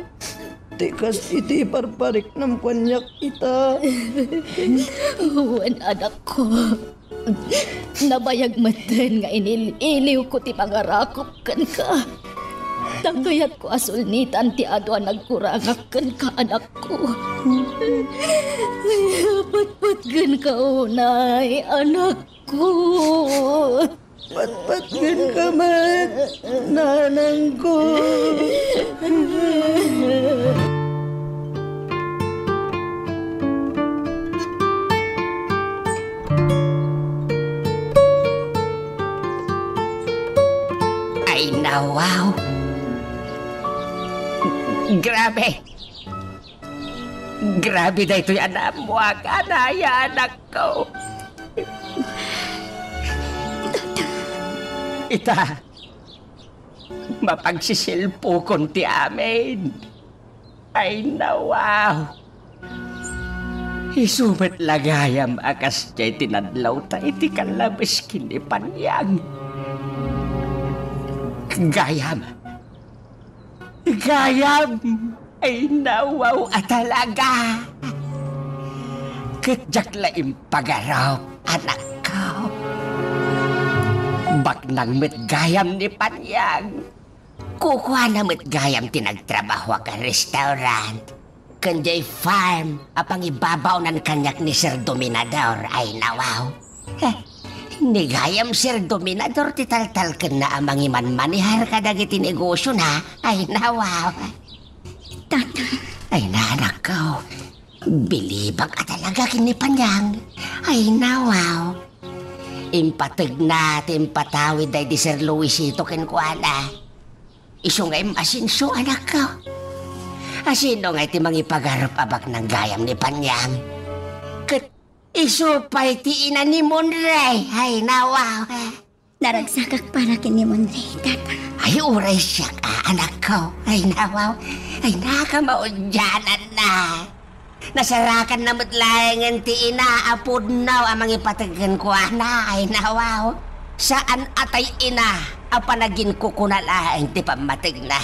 Ti kas iti iparpariknam kaniak ita. Wen, anakko. Nabayag metten nga inil-iliwko ti mangarakop kenka. Ta kayatko a sulnitan ti adu a nagkurangak kenka, anakko. Patpatgenka unay, anakko. Patpatgenka met, nanangko. Ay, nawaw. Grabe. Grabe daytoy a naammoak, anaya, anakko. Ita, mapagsisilpukon ti amin. Ay, nawaw. Isu met la gayam a kasdiay ti nadlawta iti kallabes ken ni Panyang. Gayam. Gayam. Ay, nawaw a talaga. Ket diak la impagarup, anakko. Baknang met gayam ni Panyang. Kukuana met gayam ti nagtrabahoak a restaurant. Ken diay farm a pangibabaonan kaniak ni Sir Dominador, ay nawaw. Heh, ni gayam Sir Dominador ti taltalkenna a mangimanmanehar kadagiti negosiona, ay nawaw. Tata. Ay, nanakko, bilibak a talaga ken ni Panyang. Ay nawaw. Impategna ti impatawid daydi Sir Luisito kenkuana. Isu nga immasinso, anakko. A sino ngay ti mangipagarup a baknang gayam ni Panyang? Ket isu pay ti ina ni Monrey. Ay, nawaw. Naragsakak para ken ni Monrey, tata. Ay, uray siak a, anakko. Ay, nawaw. Ay, nakamaudiananna. Nasarakanna met laengen ti ina a pudno a mangipateg kenkuana. Ay, nawaw. Saan a tay ina a panaginkukuna laeng ti pammategna.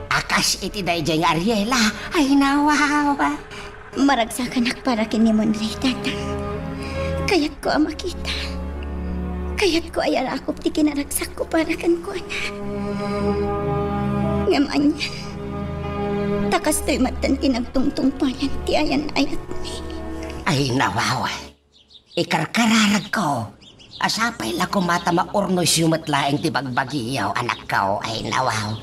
A kas iti daydiay nga Ariela, ay nawaw. Maragsakanak para ken ni Monre, Tatang. Kayatko a makita. Kayatko a yarakop ti kinaragsakko para kenkuana. Ngem ania, ta kastoy met ti nagtungtungpalan ti ayan-ayatmi. Ay, nawaw. Ikarkararagko a sapay la koma ta maurnosyo met laeng ti bagbagiyo, anakko, ay nawaw.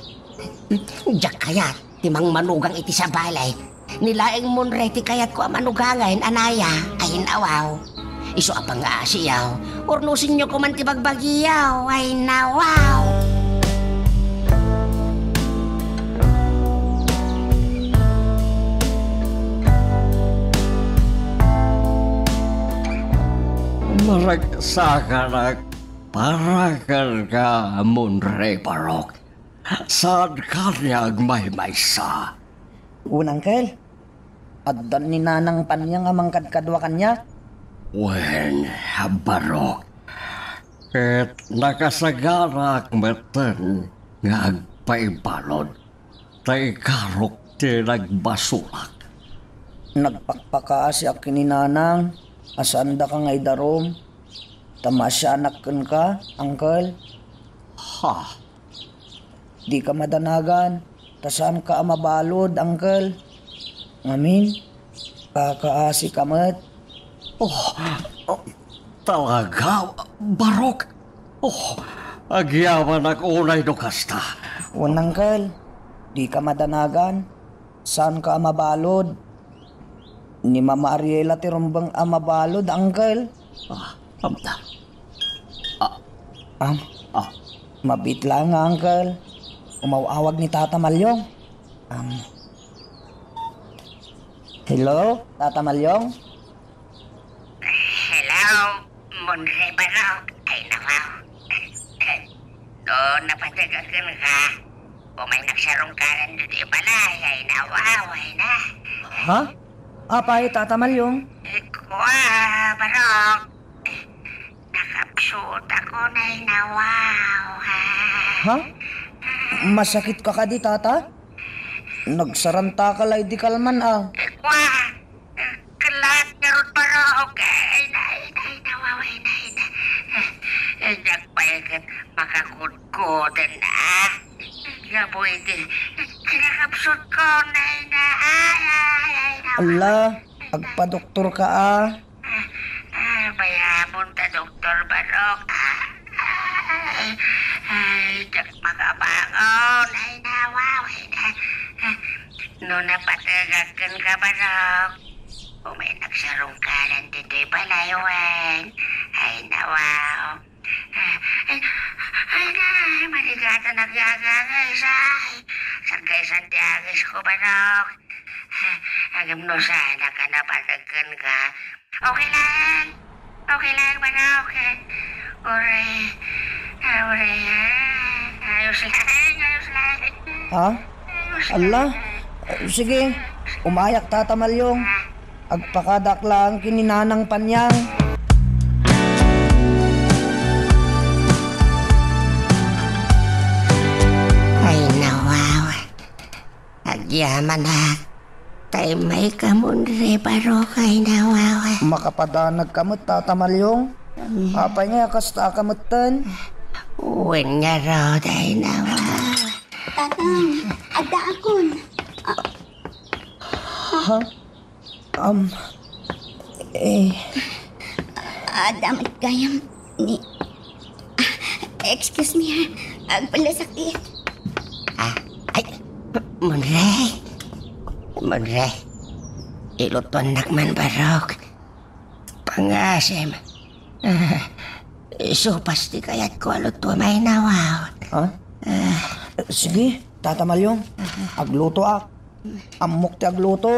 Diak kayat ti mangmanugang iti sabali. Ni laeng Monre ti kayatko a manugangen, anaya, ay nawaw. Isu a pangaasiyo, urnosenyo koman ti bagbagiyo, ay nawaw. Maragsakanak para kenka, Monre Barok. Saanka ania agmaymaysa? Wen, Uncle. Addan ni Nanang Panyang a mangkadkadua kaniak. Wen, Barok. Ket nakasagarak metten nga agpaibalud ta ikarok ti nagbasolak. Nagpakpakaasiak ken ni Nanang a saandaka nga idarum ta maasianak kenka, Uncle. Ha? Dika madanagan ta saanka a mabalud, Uncle. Ngamin, kakaasika met. Oh, oh, talaga, Barok? Oh, agyamanak unay no kasta. Wen, Uncle, dika madanagan. Saanka a mabalud. Ni Mama Ariela ti rumbeng a mabalud, Uncle. Ah, am, ah, Am, ah, mabiit laeng nga, Uncle. Umaw-awag ni Tata Malyong. Am, hello, Tata Malyong? Hello, Monre Barok. Ay, nawaw. No, napateg a kenka. Umaynak sarungkaran ditoy balay. Ay, nawaw, ay na. Ha? Apay, Tata Malyong? Eh, kua, Barok. Nakapsutakon, ay nawaw, ha? Ha? Masakitka kadi, Tata? Nagsarantaka la idi kalman, a. Eh, kua. Ket laeng ngarud, Barok. Ay, na, ay, na, ay, nawaw, ay, na, ay, na. Eh, diak pay ket makakudkuden, a. Gapu iti kinakapsutko, na, ay, na, ay, ay, nawaw. Ala, agpadoktorka, a. Ah, ah, bayamon ta, Doktor Barok. Ah, ay, ay, diak makabangon. Ay, nawaw, ay, na, ah, no napategak kenka, Barok, umaynak sarungkaran ditoy balay wen. Ay, nawaw. Ah, ay, ay, na, ay, marigatan agyaga, guys, ay. Sagaysan ti agisko, Barok. Ah, ngem no saanka a napateg kenka, okay lang. Okay lang, Barok. Uray, ah, uray, ah. Ayos lang, ayos lang. Ha? Ayos lang. Ala, eh, sige. Umayak, Tata Malyong. Ah. Agpakadak lang ken ni Nanang Panyang. Ay, nawaw. Agyamanak. Tay may kamon, Re Barok, ay nawaw. Makapadanagka met, Tata Malyong? Mm. Apay nga kasta ka metten? Wen ngarud, ay nawaw. Tatang, addaakon. Ah. Ha? Um, eh. Adda met gayam ni, ah, excuse me, ha. Agpalasakit. Ah, ay, Monre. Monre. Ilutuannak man, Barok. Pangasim. Ah, sopas ti kayatko a lutuam, ay nawaw. Ha? Ah. Sige, Tata Malyong. Aglutoak. Ammok ti agluto.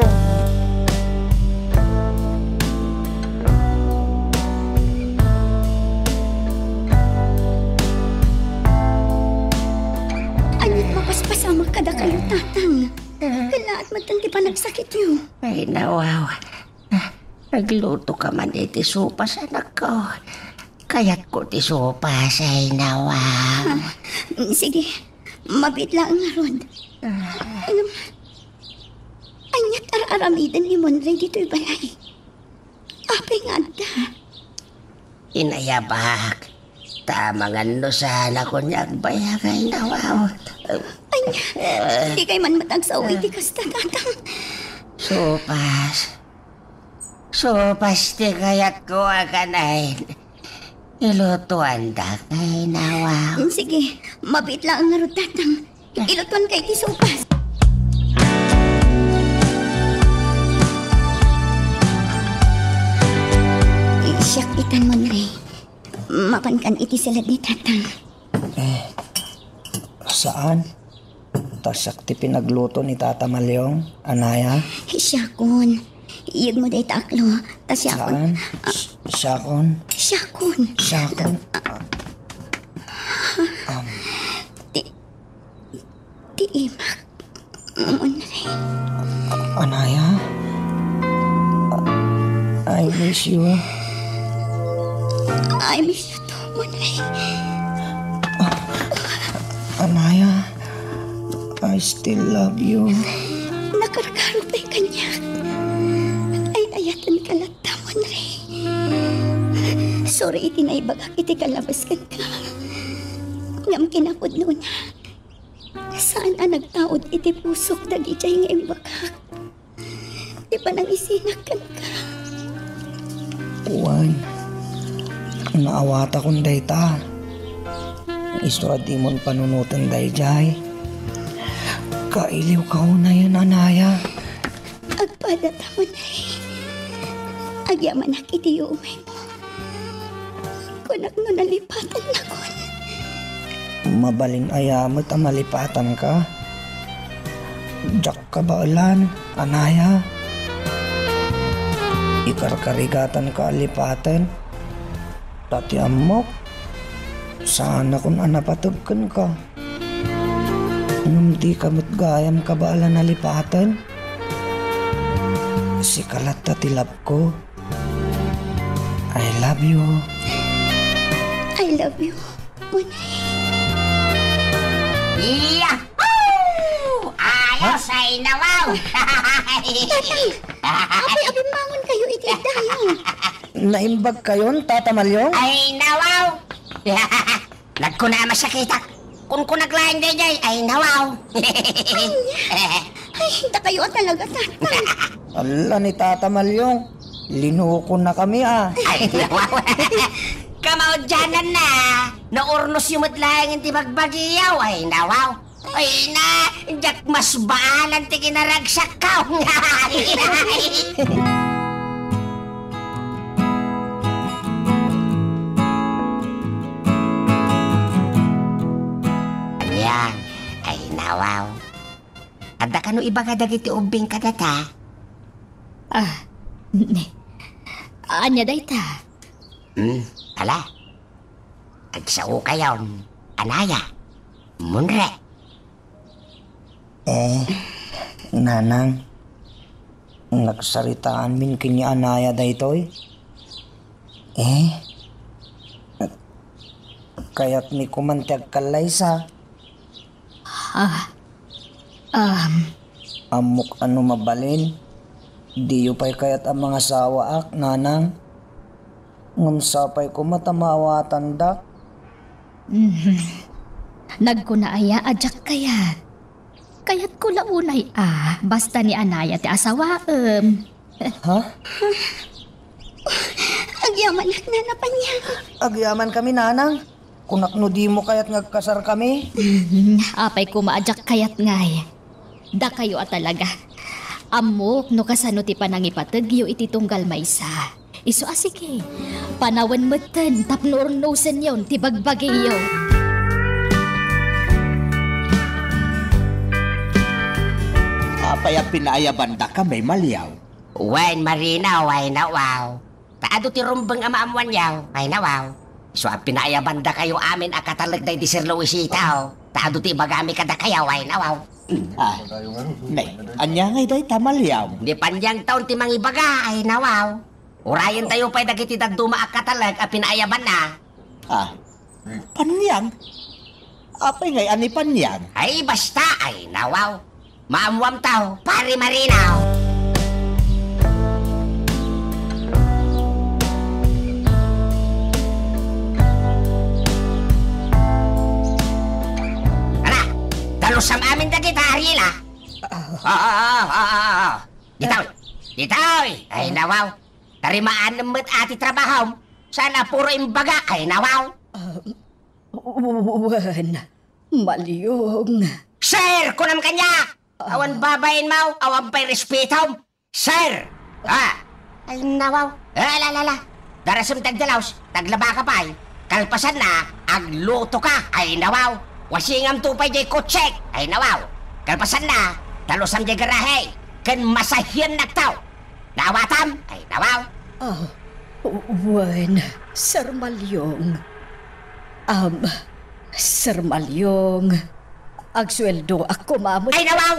Ania't mapaspasamak kadakayo, Tatang? Kallaat met ti panagsakityo. Ay, nawaw. Aglutoka man iti sopas, anakko. Kayatko ti sopas, ay nawa. Ah, sige, mabiit laeng ngarud. Ngem, aniat ar-aramiden ni Monray ditoy balay? Apay nga adda? Inayabak. Ta amangan no saan a kuniak bayag, ay nawa. Ay, dikay man met agsao iti kasta, Tatang. Sopas. Sopas ti kayatko a kanaen. Ilutuandak, ay nawa. Sige, mabiit laeng ngarud, Tatang. Ilutuanka iti sopas. Siak itan, Monray. Mapankan iti siled ni Tatang. Eh, saan? Ta siak ti pinagluto ni Tata Maliong, anaya? Siakon. Iyegmo dayta aklo, ta siakon. Saan? Ah. S-, siakon? Siakon. Siakon? Ah. Um. Ti, ti imak. Monray. Anaya? I miss you. I miss you too, Monray. Anaya, I still love you. Nakarkaro pay kaniak. Ay, ayatenka latta, Monray. Sorry iti naibagak iti kalabas kenka. Ngem kinapudnona, saan a nagtaud iti pusok dagidiay nga imbagak. Ti panangisinak kenka. Wen, naawatakon dayta. Isu a dimon panunoten daydiay. Kailiwka unayen, anaya. Agpadata, Monray. Agyamanak iti yumaymo. Kunak no nalipatannakon. Mabalin aya met a malipatanka? Diak kabaelan, anaya. Ikarkarigatanka a lipaten. Ta ti ammok, saanakon a napateg kenka. Ngem dika met gayam kabaelan a lipaten. Sika latta ti love ko. I love you. I love you, Monray. Yahoo! Ayos, ay nawaw! Tatang, apay a bimmangon kayo iti iddayo? Naimbag kayon, Tata Maliong? Ay nawaw! Nagkuna a masakitak. Kunkunak laeng daydiay, ay nawaw. Ania? Ay, dakayo a talaga, Tatang. Ala ni Tata Maliong, linukonna kami, a. Ay nawaw. Kamaudiananna, naurnusyo met laeng ti bagbagiyo, ay nawaw. Ay na, diak masbaalan ti kinaragsakko. Ania, ay nawaw. Adda kano ibaga dagiti ubbing kadata? Ah, ania dayta? Hmm, ala. Agsaokayon, anaya, Monray. Eh, nanang, nagsaritaanmin ken ni anaya daytoy? Eh, kayatmi koman ti agkallaysa. Ah, um. Ammok a no mabalin, diyo pay kayat a mangasawaak, nanang. Ngem sapay koma ta maawatandak. Mhm. Nagkuna aya a diak kayat? Kayatko la unay a, basta ni anaya ti asawaem. Ha? Agyamanak, Nana Panyang. Agyamankami, nanang. Kunak no dimo kayat nga agkasarkami. Mhm. Apay koma a diak kayat ngay. Dakayo a talaga. Ammok no kasano ti panangipategyo iti tunggal maysa. Isu a sige, panawen metten tapno urnosenyon ti bagbagiyo. Apay a pinaayabandakami, Maliaw? Wen, Marina, ay nawaw. Ta adu ti rumbeng a maammoanyo, ay nawaw. Isu a pinaayabandakayo amin a katalek daydi Sir Luisito. Ta adu ti ibagami kadakayo, ay nawaw. Ah, ne, ania ngay dayta, Maliaw? Ni Panyang taon ti mangibaga, ay nawaw. Urayentayo pay dagiti dadduma a katalek a pinaayabanna. Ah, Panyang? Apay ngay a ni Panyang? Ay, basta, ay, nawaw. Maammoam taw, Pari Marino. Ala, dalusam amin dagita, Ariela. Ah. Ah, ah, ah, ah, ah, ah. Ditoy, ditoy. Ay, nawaw. Tarimaan met a ti trabahom. Saan a puro imbaga, ay, nawaw. Ah, wen, Maliong. Sir, kunam kaniak. Awan babainmo, awan pay respetom. Sir! Ah! Ay, nawaw. Eh, la, la, la. Darasem ti agdalaus, taglabaka pay. Kalpasanna, aglutoka. Ay, nawaw. Wasingamto pay jay kotsek. Ay, nawaw. Kalpasanna, dalusam jay garahe. Ken masahiennakto. Naawatam? Ay, nawaw. Ah, wen, Sir Maliong. Am, Sir Maliong, agsueldoak koma met. Ay, nawaw!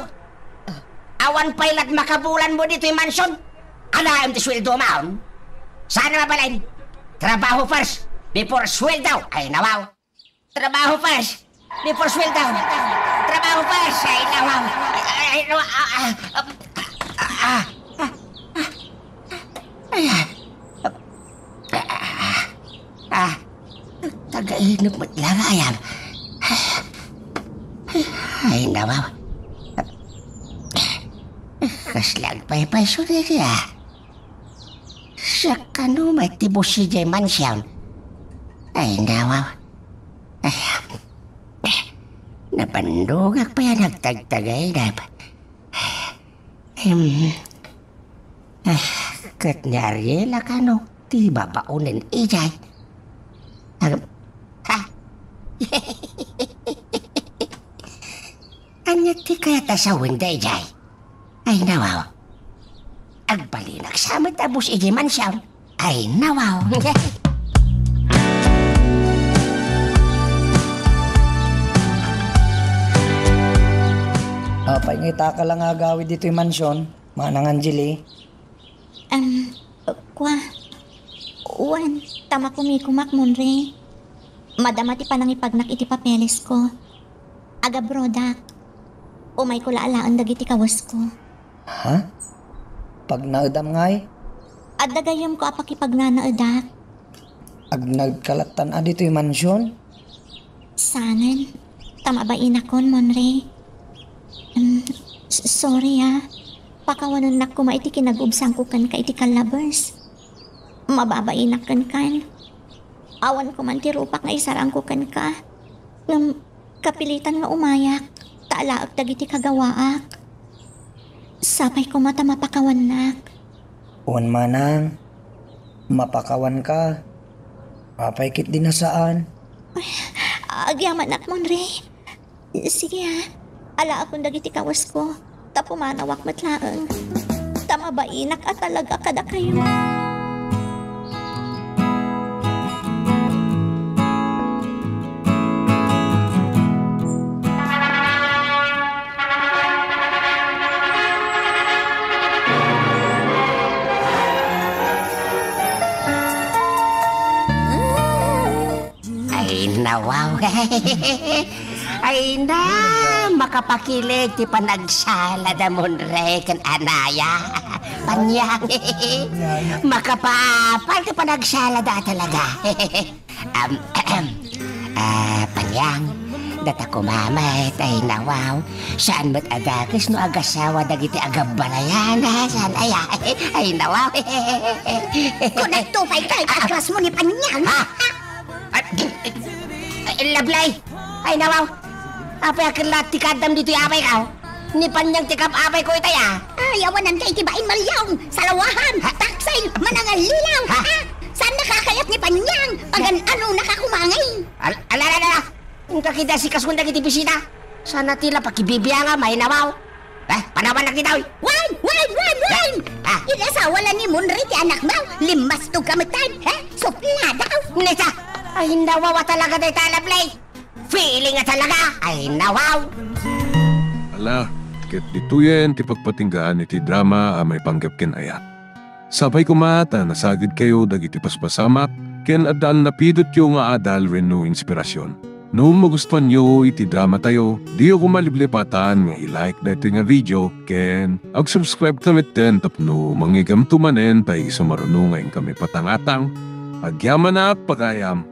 Awan pay lat makabulanmo ditoy mansion. Anaem ti sueldomon? Saan a mabalin? Trabaho first, before sueldo. Ay, nawaw. Trabaho first, before sueldo. Trabaho first. Ay, nawaw. Ay, ay, nawaw. Ah, ah, ah, ah, ah, ah, ah. Ay, ah. Ah, ah, tagainep met la nga ayam. Ay, nawaw. Kasla agpaypayso daydiay. Siak kano met ti boss idiay mansion. Ay, nawaw. Ay, nabannogak pay a nagtagtagainep. Em, ah, ket ni Ariela kano ti babaonen idiay? Ag-, ha? Ania ti kayat a sawen daydiay? Ay, nawaw. Agbalinak sa met a boss idiay mansion. Ay, nawaw. Apay nga itaka la nga agawid ditoy mansion, Manang Angeli? Em, kua, wen, ta makumikumak, Monre. Madama ti panangipagnak iti papelesko. Agabrodak. Umayko la alaen dagiti kawesko. Ha? Pagnaedam ngay? Adda gayyemko a pakipagnanaedak. Agnaedka lattan a ditoy mansion? Saanen, ta mabainakon, Monre. Em, s-, sorry, a. Pakawanennak koma iti kinagubsangko kenka iti kallabes. Mababainak kenkan. Awan koman ti rupak nga isarangko kenka. Ngem kapilitan nga umayak, ta alaek dagiti kagawaak. Sapay koma ta mapakawannak. Wen, manang, mapakawanka. Apay ketdi a saan? Ay, agyamanak, Monre. Sige, a. Alaekon dagiti kawesko. Ta pumanawak met laeng. Ta mabainak a talaga kadakayo. Ay, nawaw. Ay, na, makapakileg ti panagsala da Monre ken Anaya. Panyang. Makapaapal ti panagsala da talaga. Am, ah, Panyang, data koma met, ay, nawaw. Saan met a dakes no agasawa dagiti agabbalayan, a? Saan aya? Ay, nawaw. Kunatto pay kay aklasmo ni Panyang. Ha? Ay, ay, Lablay! Ay, nawaw! Apay a ket la ti kaaddam ditoy apayko? Ni Panyang ti kab-apayko itay, a. Ay, awananka iti bain, Maliong! Salawahan! Ha? Taksil! Manangallilaw! Ha? Ha? Saannaka a kayat ni Panyang? Pagan-anonaka koma ngay? Al-, ala, ala, ala! Inka ketdi a sikasuon dagiti bisita. Saan a ti la pakibibiangam, ay, nawaw! Eh, panawannak ditoy! Wen! Wen! Wen! Wen! Ah. Inasawa la ni Monre ti anakmo? Limmastogka metten, eh? Supladaw! Neta! Ay, nawaw a talaga dayta, Lablay! Feeling a talaga! Ay, nawaw! Ala, ket ditoyen ti pagpatinggaan iti drama a maipanggep ken ayat. Sapay koma ta nasagidkayo dagiti paspasamak ken adda a napidotyo nga adal wenno inspirasyon. No magustuanyo iti dramatayo, diyo koma liplipatan nga i-like daytoy nga video ken ag-subscribe ta metten tapno mangigamto manen ta isu maruno nga inkami patangatang. Agyamanak pagayam!